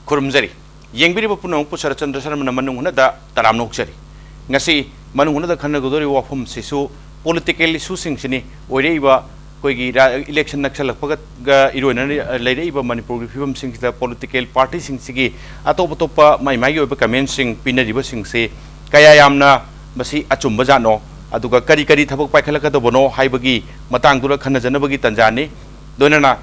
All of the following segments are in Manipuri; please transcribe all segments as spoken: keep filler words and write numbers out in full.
ꯈꯨꯔꯨꯝꯖꯔꯤ꯫ ꯌꯦꯡꯕꯤꯔꯤꯕ ꯄꯨꯝꯅꯃꯛꯄꯨ ꯁꯔꯠꯆꯟꯗ꯭ꯔ ꯁꯔꯃꯅ ꯃꯅꯨꯡ ꯍꯨꯠꯅꯗ ꯇꯔꯥꯝꯅ ꯑꯣꯛꯆꯔꯤ꯫ ꯉꯁꯤ ꯃꯅꯨꯡ ꯍꯨꯠꯅꯗ ꯈꯟꯅꯒꯗꯧꯔꯤꯕ ꯋꯥꯐꯝꯁꯤꯁꯨ political issueꯁꯤꯡꯁꯤꯅꯤ꯫ ꯑꯣꯏꯔꯛꯏꯕ ꯑꯩꯈꯣꯏꯒꯤ ꯔꯥ-, election ꯅꯛꯁꯜꯂꯛꯄꯒ ꯏꯔꯣꯏꯅꯅ ꯂꯩꯔꯛꯏꯕ ꯃꯅꯤꯄꯨꯔꯒꯤ ꯐꯤꯕꯝꯁꯤꯡꯁꯤꯗ political partyꯁꯤꯡꯁꯤꯒꯤ ꯑꯇꯣꯞ ꯑꯇꯣꯞꯄ ꯃꯥꯏ ꯃꯥꯏꯒꯤ ꯑꯣꯏꯕ commentꯁꯤꯡ ꯄꯤꯅꯔꯤꯕꯁꯤꯡꯁꯤ ꯀꯌꯥ ꯌꯥꯝꯅ ꯃꯁꯤ ꯑꯆꯨꯝꯕ ꯖꯥꯠꯅꯣ, ꯑꯗꯨꯒ ꯀꯔꯤ ꯀꯔꯤ ꯊꯕꯛ ꯄꯥꯏꯈꯠꯂꯛꯀꯗꯧꯕꯅꯣ ꯍꯥꯏꯕꯒꯤ ꯃꯇꯥꯡꯗꯨꯗ ꯈꯟꯅꯖꯅꯕꯒꯤ ꯇꯥꯟꯖꯥꯅꯤ꯫ ꯂꯣꯏꯅꯅ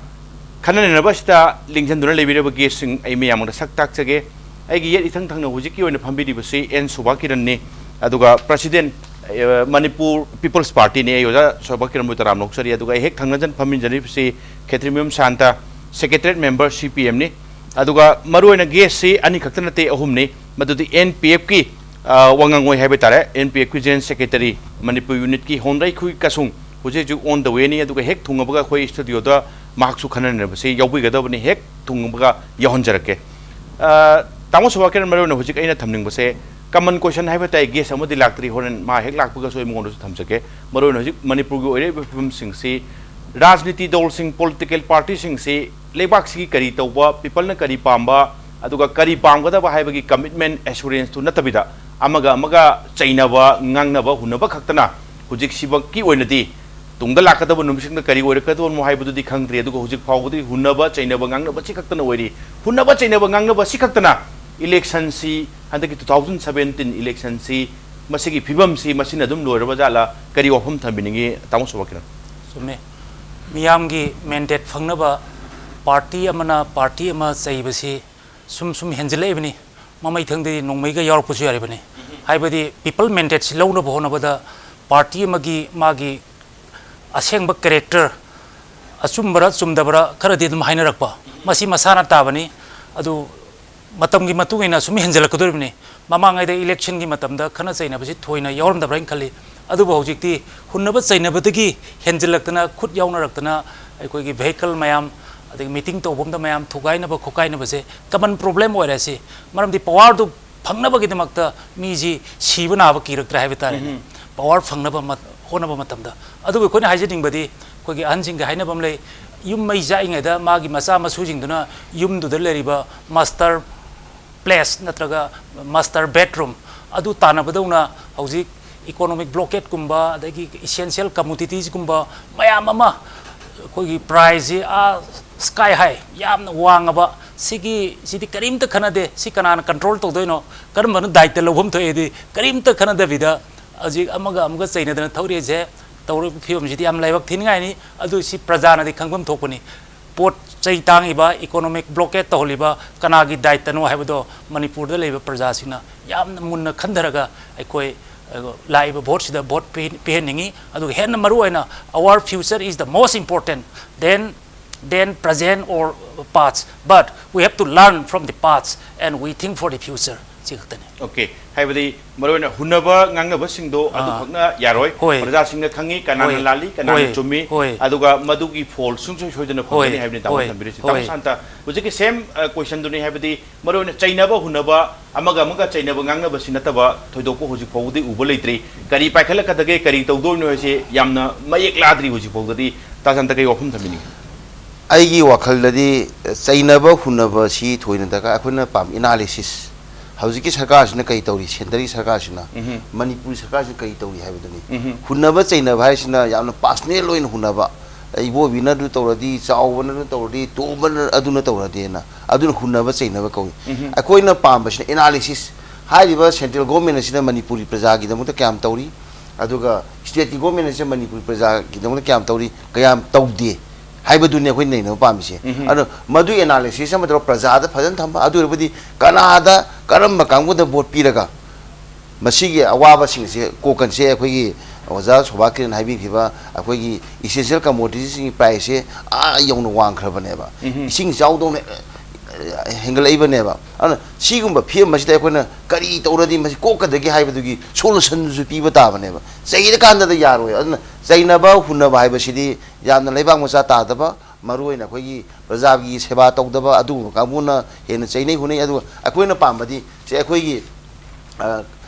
ꯈꯟꯅ ꯅꯩꯅꯕ ꯑꯁꯤꯗ ꯂꯦꯡꯁꯤꯟꯗꯨꯅ ꯂꯩꯕꯤꯔꯕ guestꯁꯤꯡ ꯑꯩ ꯃꯌꯥꯝ ꯃꯥꯡꯗ ꯁꯛ ꯇꯥꯛꯆꯒꯦ꯫ ꯑꯩꯒꯤ ꯌꯦꯠ ꯏꯊꯪ ꯊꯪꯅ ꯍꯧꯖꯤꯛꯀꯤ ꯑꯣꯏꯅ ꯐꯝꯕꯤꯔꯤꯕꯁꯤ ꯑꯦꯟ ꯁꯣꯚꯥ ꯀꯤꯔꯟꯅꯤ, ꯑꯗꯨꯒ president, ꯑ, ꯃꯅꯤꯄꯨꯔ People's Partyꯅꯤ꯫ ꯑꯩ ꯑꯣꯖꯥ ꯁꯣꯚꯥ ꯀꯤꯔꯟꯕꯨ ꯇꯔꯥꯝꯅ ꯑꯣꯛꯆꯔꯤ꯫ ꯑꯗꯨꯒ ꯑꯩ ꯍꯦꯛ ꯊꯪꯅꯖꯟ ꯐꯝꯃꯤꯟꯖꯔꯤꯕꯁꯤ ꯈꯦꯇ꯭ꯔꯤꯃꯌꯨꯝ ꯁꯥꯟꯇ, secretariat member CPMꯅꯤ꯫ ꯑꯗꯨꯒ ꯃꯔꯨꯑꯣꯏꯅ guestꯁꯤ ꯑꯅꯤꯈꯛꯇ ꯅꯠꯇꯦ, ꯑꯍꯨꯝꯅꯤ꯫ ꯃꯗꯨꯗꯤ NPFꯀꯤ, ꯑ, ꯋꯥ ꯉꯥꯡꯉꯣꯏ ꯍꯥꯏꯕ ꯇꯥꯔꯦ, NPFꯀꯤ general secretary ꯃꯅꯤꯄꯨꯔ unitꯀꯤ ꯍꯣꯟꯗ꯭ꯔꯩꯈꯨꯏ ꯀꯁꯨꯡ ꯍꯧꯖꯤꯛ ꯍꯧꯖꯤꯛ on the wayꯅꯤ꯫ ꯑꯗꯨꯒ ꯍꯦꯛ ꯊꯨꯡꯉꯕꯒ ꯑꯩꯈꯣꯏ studioꯗ ꯃꯍꯥꯛꯁꯨ ꯈꯟꯅ ꯅꯩꯅꯕꯁꯤ ꯌꯥꯎꯕꯤꯒꯗꯕꯅꯤ꯫ ꯍꯦꯛ ꯊꯨꯡꯉꯕꯒ ꯌꯥꯎꯍꯟꯖꯔꯛꯀꯦ꯫ ꯑ, ꯇꯥꯃꯣ ꯁꯣꯚꯥ ꯀꯤꯔꯟ, ꯃꯔꯨꯑꯣꯏꯅ ꯍꯧꯖꯤꯛ ꯑꯩꯅ ꯊꯝꯅꯤꯡꯕꯁꯦ common question ꯍꯥꯏꯕ ꯇꯥꯏ, guest ꯑꯃꯗꯤ ꯂꯥꯛꯇ꯭ꯔꯤ, ꯍꯣꯔꯦꯟ ꯃꯥ ꯍꯦꯛ ꯂꯥꯛꯄꯒꯁꯨ ꯑꯩ ꯃꯉꯣꯟꯗꯁꯨ ꯊꯝꯖꯒꯦ꯫ ꯃꯔꯨꯑꯣꯏꯅ ꯍꯧꯖꯤꯛ ꯃꯅꯤꯄꯨꯔꯒꯤ ꯑꯣꯏꯔꯛꯏꯕ ꯐꯤꯕꯝꯁꯤꯡꯁꯤ, ꯔꯥꯖꯅꯤꯇꯤ ꯗꯜꯁꯤꯡ, political partyꯁꯤꯡꯁꯤ ꯂꯩꯕꯥꯛꯁꯤꯒꯤ ꯀꯔꯤ ꯇꯧꯕ, peopleꯅ ꯀꯔꯤ ꯄꯥꯝꯕ, ꯑꯗꯨꯒ ꯀꯔꯤ ꯄꯥꯝꯒꯗꯕ ꯍꯥꯏꯕꯒꯤ commitment, assuranceꯇꯨ ꯅꯠꯇꯕꯤꯗ ꯑꯃꯒ ꯑꯃꯒ ꯆꯩꯅꯕ, ꯉꯥꯡꯅꯕ, ꯍꯨꯟꯅꯕ ꯈꯛꯇꯅ ꯍꯧꯖꯤꯛꯁꯤꯃꯛꯀꯤ ꯑꯣꯏꯅꯗꯤ, ꯇꯨꯡꯗ ꯂꯥꯛꯀꯗꯕ ꯅꯨꯃꯤꯠꯁꯤꯡꯗ ꯀꯔꯤ ꯑꯣꯏꯔꯛꯀꯗꯕꯅꯣ ꯍꯥꯏꯕꯗꯨꯗꯤ ꯈꯪꯗ꯭ꯔꯤ, ꯑꯗꯨꯒ ꯍꯧꯖꯤꯛ ꯐꯥꯎꯕꯗꯤ ꯍꯨꯟꯅꯕ ꯆꯩꯅꯕ ꯉꯥꯡꯅꯕ ꯁꯤ ꯈꯛꯇꯅ ꯑꯣꯏꯔꯤ꯫ ꯍꯨꯟꯅꯕ ꯆꯩꯅꯕ ꯉꯥꯡꯅꯕ ꯁꯤ ꯈꯛꯇꯅ electionꯁꯤ, ꯍꯟꯗꯛꯀꯤ two thousand seventeen electionꯁꯤ, ꯃꯁꯤꯒꯤ ꯐꯤꯕꯝꯁꯤ ꯃꯁꯤꯅ ꯑꯗꯨꯝ ꯂꯣꯏꯔꯕ ꯖꯥꯠꯂꯥ? ꯀꯔꯤ ꯋꯥꯐꯝ ꯊꯝꯕꯤꯅꯤꯡꯉꯤ, ꯇꯥꯃꯣ ꯁꯣꯚꯥ ꯀꯤꯔꯟ? ꯆꯨꯝꯃꯦ꯫ ꯃꯤꯌꯥꯝꯒꯤ mandate ꯐꯪꯅꯕ party ꯑꯃꯅ party ꯑꯃ ꯆꯩꯕꯁꯤ ꯁꯨꯝ ꯁꯨꯝ ꯍꯦꯟꯖꯤꯜꯂꯛꯏꯕꯅꯤ꯫ ꯃꯃꯩꯊꯪꯗꯗꯤ ꯅꯣꯡꯃꯩꯒ ꯌꯥꯎꯔꯛꯄꯁꯨ ꯌꯥꯔꯤꯕꯅꯤ꯫ ꯍꯥꯏꯕꯗꯤ people mandateꯁꯤ ꯂꯧꯅꯕ ꯍꯣꯠꯅꯕꯗ party ꯑꯃꯒꯤ ꯃꯥꯒꯤ ꯑꯁꯦꯡꯕ character, ꯑꯆꯨꯝꯕꯔ ꯆꯨꯝꯗꯕꯔ ꯈꯔꯗꯤ ꯑꯗꯨꯝ ꯍꯥꯏꯅꯔꯛꯄ, ꯃꯁꯤ ꯃꯁꯥꯅ ꯇꯥꯕꯅꯤ꯫ ꯑꯗꯨ ꯃꯇꯝꯒꯤ ꯃꯇꯨꯡ ꯏꯟꯅ ꯁꯨꯝ ꯍꯦꯟꯖꯜꯂꯛꯀꯗꯧꯔꯤꯕꯅꯤ꯫ ꯃꯃꯥꯡꯉꯩꯗ electionꯒꯤ ꯃꯇꯝꯗ ꯈꯠꯅ ꯆꯩꯅꯕꯁꯤ ꯊꯣꯏꯅ ꯌꯥꯎꯔꯝꯗꯕ꯭ꯔꯥ ꯍꯥꯏꯅ ꯈꯜꯂꯤ꯫ ꯑꯗꯨꯕꯨ ꯍꯧꯖꯤꯛꯇꯤ ꯍꯨꯟꯅꯕ ꯆꯩꯅꯕꯗꯒꯤ ꯍꯦꯟꯖꯤꯜꯂꯛꯇꯅ, ꯈꯨꯠ ꯌꯥꯎꯅꯔꯛꯇꯅ, ꯑꯩꯈꯣꯏꯒꯤ vehicle ꯃꯌꯥꯝ, ꯑꯗꯒꯤ meeting ꯇꯧꯐꯝꯗ ꯃꯌꯥꯝ ꯊꯨꯒꯥꯏꯅꯕ ꯈꯣꯠꯀꯥꯏꯅꯕꯁꯦ common problem ꯑꯣꯏꯔꯦ꯫ ꯁꯤ ꯃꯔꯝꯗꯤ powerꯗꯨ ꯐꯪꯅꯕꯒꯤꯗꯃꯛꯇ ꯃꯤꯁꯤ ꯁꯤꯕ ꯅꯥꯕ ꯀꯤꯔꯛꯇ꯭ꯔꯦ ꯍꯥꯏꯕ ꯇꯥꯔꯦꯅꯦ꯫ Power ꯐꯪꯅꯕ ꯃꯠ-, ꯍꯣꯠꯅꯕ ꯃꯇꯝꯗ꯫ ꯑꯗꯨꯕꯨ ꯑꯩꯈꯣꯏꯅ ꯍꯥꯏꯖꯅꯤꯡꯕꯗꯤ, ꯑꯩꯈꯣꯏꯒꯤ ꯑꯍꯟꯁꯤꯡꯒꯤ ꯍꯥꯏꯅꯕ ꯑꯃ ꯂꯩ, ꯌꯨꯝ ꯃꯩ ꯆꯥꯛꯏꯉꯩꯗ ꯃꯥꯒꯤ ꯃꯆꯥ ꯃꯁꯨꯁꯤꯡꯗꯨꯅ ꯌꯨꯝꯗꯨꯗ ꯂꯩꯔꯤꯕ ꯃꯥꯁꯇꯔ ꯄ꯭ꯂꯦꯁ ꯅꯠꯇ꯭ꯔꯒ ꯃꯥꯁꯇꯔ ꯕꯦꯗꯔꯨꯝ ꯑꯗꯨ ꯇꯥꯟꯅꯕꯗꯧꯅ ꯍꯧꯖꯤꯛ ꯏꯀꯣꯅꯣꯃꯤꯛ ꯕ꯭ꯂꯣꯀꯦꯠꯀꯨꯝꯕ ꯑꯗꯒꯤ ꯏꯁꯦꯟꯁꯤꯌꯦꯜ ꯀꯃꯣꯗꯤꯇꯤꯁꯀꯨꯝꯕ ꯃꯌꯥꯝ ꯑꯃ ꯑꯩꯈꯣꯏꯒꯤ ꯄ꯭ꯔꯥꯏꯁꯁꯤ ꯑꯥ ꯁ꯭ꯀꯥꯏ ꯍꯥꯏ ꯌꯥꯝꯅ ꯋꯥꯡꯉꯕ ꯁꯤꯒꯤ ꯁꯤꯗꯤ ꯀꯔꯤꯝꯇ ꯈꯟꯅꯗꯦ꯫ ꯁꯤ ꯀꯅꯥꯅ ꯀꯟꯇ꯭ꯔꯣꯜ ꯇꯧꯗꯣꯏꯅꯣ? ꯀꯔꯝꯕꯅ ꯗꯥꯏꯇ ꯂꯧꯐꯝ ꯊꯣꯛꯑꯦꯗꯤ ꯀꯔꯤꯝꯇ ꯈꯟꯅꯗꯕꯤꯗ ꯍꯧꯖꯤꯛ ꯑꯃꯒ ꯑꯃꯒ ꯆꯩꯅꯗꯅ ꯊꯧꯔꯤꯁꯦ꯫ ꯇꯧꯔꯤꯕ ꯐꯤꯕꯝꯁꯤꯗꯤ ꯌꯥꯝ ꯂꯥꯏꯕꯛ ꯊꯤꯅꯤꯡꯉꯥꯏꯅꯤ꯫ ꯑꯗꯨ ꯁꯤ ꯄ꯭ꯔꯖꯥꯅꯗꯤ ꯈꯪꯐꯝ ꯊꯣꯛꯄꯅꯤ꯫ ꯄꯣꯠ ꯆꯩ ꯇꯥꯡꯉꯤꯕ, ꯏꯀꯣꯅꯣꯃꯤꯛ ꯕ꯭ꯂꯣꯀꯦꯠ ꯇꯧꯍꯜꯂꯤꯕ ꯀꯅꯥꯒꯤ ꯗꯥꯏꯇꯅꯣ ꯍꯥꯏꯕꯗꯣ ꯃꯅꯤꯄꯨꯔꯗ ꯂꯩꯕ ꯄ꯭ꯔꯖꯥꯁꯤꯡꯅ ꯌꯥꯝꯅ ꯃꯨꯟꯅ ꯈꯟꯊꯔꯒ ꯑꯩꯈꯣꯏ, ꯑ, ꯂꯥꯛꯏꯕ ꯚꯣꯠꯁꯤꯗ ꯚꯣꯠ ꯄꯤ-, ꯄꯤꯍꯟꯅꯤꯡꯉꯤ꯫ ꯑꯗꯨꯒ ꯍꯦꯟꯅ ꯃꯔꯨ ꯑꯣꯏꯅ, our future is the most important than, than present or past, but we have to learn from the past and we think for the future. ꯁꯤ ꯈꯛꯇꯅꯤ꯫ ꯑꯣꯀꯦ, ꯍꯥꯏꯕꯗꯤ ꯃꯔꯨꯑꯣꯏꯅ ꯍꯨꯟꯅꯕ ꯉꯥꯡꯅꯕꯁꯤꯡꯗꯣ ꯑꯗꯨꯈꯛꯅ ꯌꯥꯔꯣꯏ꯫ ꯍꯣꯏ꯫ ꯄ꯭ꯔꯖꯥꯁꯤꯡꯅ ꯈꯪꯉꯤ ꯀꯅꯥꯅ ꯍꯣꯏ꯫ ꯂꯥꯜꯂꯤ, ꯀꯅꯥꯅ ꯍꯣꯏ꯫ ꯆꯨꯝꯃꯤ꯫ ꯍꯣꯏ꯫ ꯑꯗꯨꯒ ꯃꯗꯨꯒꯤ ꯐꯣꯜ ꯁꯨꯡꯁꯣꯏ ꯁꯣꯏꯗꯅ ꯐꯪꯒꯅꯤ ꯍꯣꯏ꯫ ꯍꯥꯏꯕꯅꯤ ꯇꯥꯃꯣ ꯍꯣꯏ꯫ ꯊꯝꯕꯤꯔꯤꯁꯤ꯫ ꯇꯥꯃꯣ ꯍꯣꯏ꯫ ꯁꯥꯟꯇ, ꯍꯧꯖꯤꯛꯀꯤ ꯁꯦꯝ ꯀꯣꯏꯁꯟꯗꯨꯅꯤ, ꯍꯥꯏꯕꯗꯤ ꯃꯔꯨꯑꯣꯏꯅ ꯆꯩꯅꯕ ꯍꯨꯟꯅꯕ, ꯑꯃꯒ ꯑꯃꯒ ꯆꯩꯅꯕ ꯉꯥꯡꯅꯕꯁꯤ ꯅꯠꯇꯕ ꯊꯣꯏꯗꯣꯛꯄ ꯍꯧꯖꯤꯛ ꯐꯥꯎꯕꯗꯤ ꯎꯕ ꯂꯩꯇ꯭ꯔꯤ꯫ ꯀꯔꯤ ꯄꯥꯏꯈꯠꯂꯛꯀꯗꯒꯦ, ꯀꯔꯤ ꯇꯧꯗꯣꯏꯅꯣ ꯍꯥꯏꯁꯤ ꯌꯥꯝꯅ ꯃꯌꯦꯛ ꯂꯥꯗ꯭ꯔꯤ ꯍꯧꯖꯤꯛ ꯐꯥꯎꯗꯗꯤ꯫ ꯇꯥ ꯁꯥꯟꯇ, ꯀꯔꯤ ꯋꯥꯐꯝ ꯊꯝꯕꯤꯅꯤꯡꯉꯤ? ꯑꯩꯒꯤ ꯋꯥꯈꯜꯗꯗꯤ ꯆꯩꯅꯕ ꯍꯨꯟꯅꯕ ꯁꯤ ꯊꯣꯏꯅ ꯗꯔꯀꯥꯔ, ꯑꯩꯈꯣꯏꯅ ꯄꯥꯝꯃꯤ ꯑꯦꯅꯥꯂꯤꯁꯤꯁ꯫ ꯍꯧꯖꯤꯛꯀꯤ ꯁꯔꯀꯥꯔꯁꯤꯅ ꯀꯔꯤ ꯇꯧꯔꯤ, ꯁꯦꯟꯇꯔꯒꯤ ꯁꯔꯀꯥꯔꯁꯤꯅ, ꯎꯝꯍꯨꯝ꯫ ꯃꯅꯤꯄꯨꯔꯒꯤ ꯁꯔꯀꯥꯔꯁꯤꯅ ꯀꯔꯤ ꯇꯧꯔꯤ ꯍꯥꯏꯕꯗꯨꯅꯤ꯫ ꯎꯝꯍꯨꯝ꯫ ꯍꯨꯟꯅꯕ ꯆꯩꯅꯕ ꯍꯥꯏꯁꯤꯅ ꯌꯥꯝꯅ ꯄꯥꯔꯁꯅꯦꯜ ꯑꯣꯏꯅ ꯍꯨꯟꯅꯕ, ꯏꯕꯣꯕꯤꯅ ꯑꯗꯨ ꯇꯧꯔꯗꯤ, ꯆꯥꯎꯕꯅ ꯑꯗꯨ ꯇꯧꯔꯗꯤ, ꯇꯣꯝꯕꯅ ꯑꯗꯨꯅ ꯇꯧꯔꯗꯤꯅ, ꯑꯗꯨꯅ ꯍꯨꯟꯅꯕ ꯆꯩꯅꯕ ꯀꯧꯏ꯫ ꯎꯝꯍꯨꯝ꯫ ꯑꯩꯈꯣꯏꯅ ꯄꯥꯝꯕꯁꯤꯅ ꯑꯦꯅꯥꯂꯤꯁꯤꯁ꯫ ꯍꯥꯏꯔꯤꯕ ꯁꯦꯟꯇ꯭ꯔꯦꯜ ꯒꯣꯔꯃꯦꯟ ꯑꯁꯤꯅ ꯃꯅꯤꯄꯨꯔꯒꯤ ꯄ꯭ꯔꯖꯥꯒꯤꯗꯃꯛꯇ ꯀꯌꯥꯝ ꯇꯧꯔꯤ, ꯑꯗꯨꯒ ꯁ꯭ꯇꯦꯠꯀꯤ ꯒꯣꯔꯃꯦꯟ ꯑꯁꯤꯅ ꯃꯅꯤꯄꯨꯔꯒꯤ ꯄ꯭ꯔꯖꯥꯒꯤꯗꯃꯛꯇ ꯀꯌꯥꯝ ꯇꯧꯔꯤ, ꯀꯌꯥꯝ ꯇꯧꯗꯦ ꯍꯥꯏꯕꯗꯨꯅꯤ ꯑꯩꯈꯣꯏꯅ ꯅꯩꯅꯕ ꯄꯥꯝꯃꯤꯁꯦ꯫ ꯎꯝꯍꯨꯝ꯫ ꯑꯗꯣ ꯃꯗꯨꯒꯤ ꯑꯦꯅꯥꯂꯤꯁꯤꯁ ꯑꯃ ꯇꯧꯔꯒ ꯄ꯭ꯔꯖꯥꯗ ꯐꯖꯅ ꯊꯝꯕ, ꯑꯗꯨ ꯑꯣꯏꯔꯕꯗꯤ ꯀꯅꯥꯗ ꯀꯔꯝꯕ ꯀꯥꯡꯕꯨꯗ ꯚꯣꯠ ꯄꯤꯔꯒ ꯃꯁꯤꯒꯤ ꯑꯋꯥꯕꯁꯤꯡꯁꯦ ꯀꯣꯛꯀꯟꯁꯦ꯫ ꯑꯩꯈꯣꯏꯒꯤ ꯑꯣꯖꯥ ꯁꯣꯚꯥ ꯀꯤꯔꯟ ꯍꯥꯏꯕꯤꯈꯤꯕ ꯑꯩꯈꯣꯏꯒꯤ ꯏꯁꯦꯟꯁꯤꯌꯦꯜ ꯀꯃꯣꯗꯤꯇꯤꯁꯤꯡꯒꯤ ꯄ꯭ꯔꯥꯏꯁꯁꯦ ꯑꯥ ꯌꯧꯅ ꯋꯥꯡꯈ꯭ꯔꯕꯅꯦꯕ꯫ ꯎꯝꯍꯨꯝ꯫ ꯏꯁꯤꯡ ꯏꯆꯥꯎꯗꯧꯅ ꯍꯦꯟꯒꯠꯂꯛꯏꯕꯅꯦꯕ꯫ ꯑꯗꯨꯅ ꯁꯤꯒꯨꯝꯕ ꯐꯤꯕꯝ ꯑꯁꯤꯗ ꯑꯩꯈꯣꯏꯅ ꯀꯔꯤ ꯇꯧꯔꯗꯤ ꯃꯁꯤ ꯀꯣꯛꯀꯗꯒꯦ ꯍꯥꯏꯕꯗꯨꯒꯤ ꯁꯣꯂꯨꯁꯟꯗꯨꯁꯨ ꯄꯤꯕ ꯇꯥꯕꯅꯦꯕ꯫ ꯆꯩꯔꯀꯥꯟꯗꯗ ꯌꯥꯔꯣꯏ꯫ ꯑꯗꯨꯅ ꯆꯩꯅꯕ ꯍꯨꯟꯅꯕ ꯍꯥꯏꯕꯁꯤꯗꯤ ꯌꯥꯝꯅ ꯂꯩꯕꯥꯛ ꯃꯆꯥ ꯇꯥꯗꯕ, ꯃꯔꯨꯑꯣꯏꯅ ꯑꯩꯈꯣꯏꯒꯤ ꯄ꯭ꯔꯖꯥꯒꯤ ꯁꯦꯕꯥ ꯇꯧꯗꯕ ꯑꯗꯨꯒꯨꯝꯕ ꯀꯥꯡꯕꯨꯅ ꯍꯦꯟꯅ ꯆꯩꯅꯩ ꯍꯨꯟꯅꯩ꯫ ꯑꯗꯨꯒ ꯑꯩꯈꯣꯏꯅ ꯄꯥꯝꯕꯗꯤ ꯁꯤ ꯑꯩꯈꯣꯏꯒꯤ, ꯑ,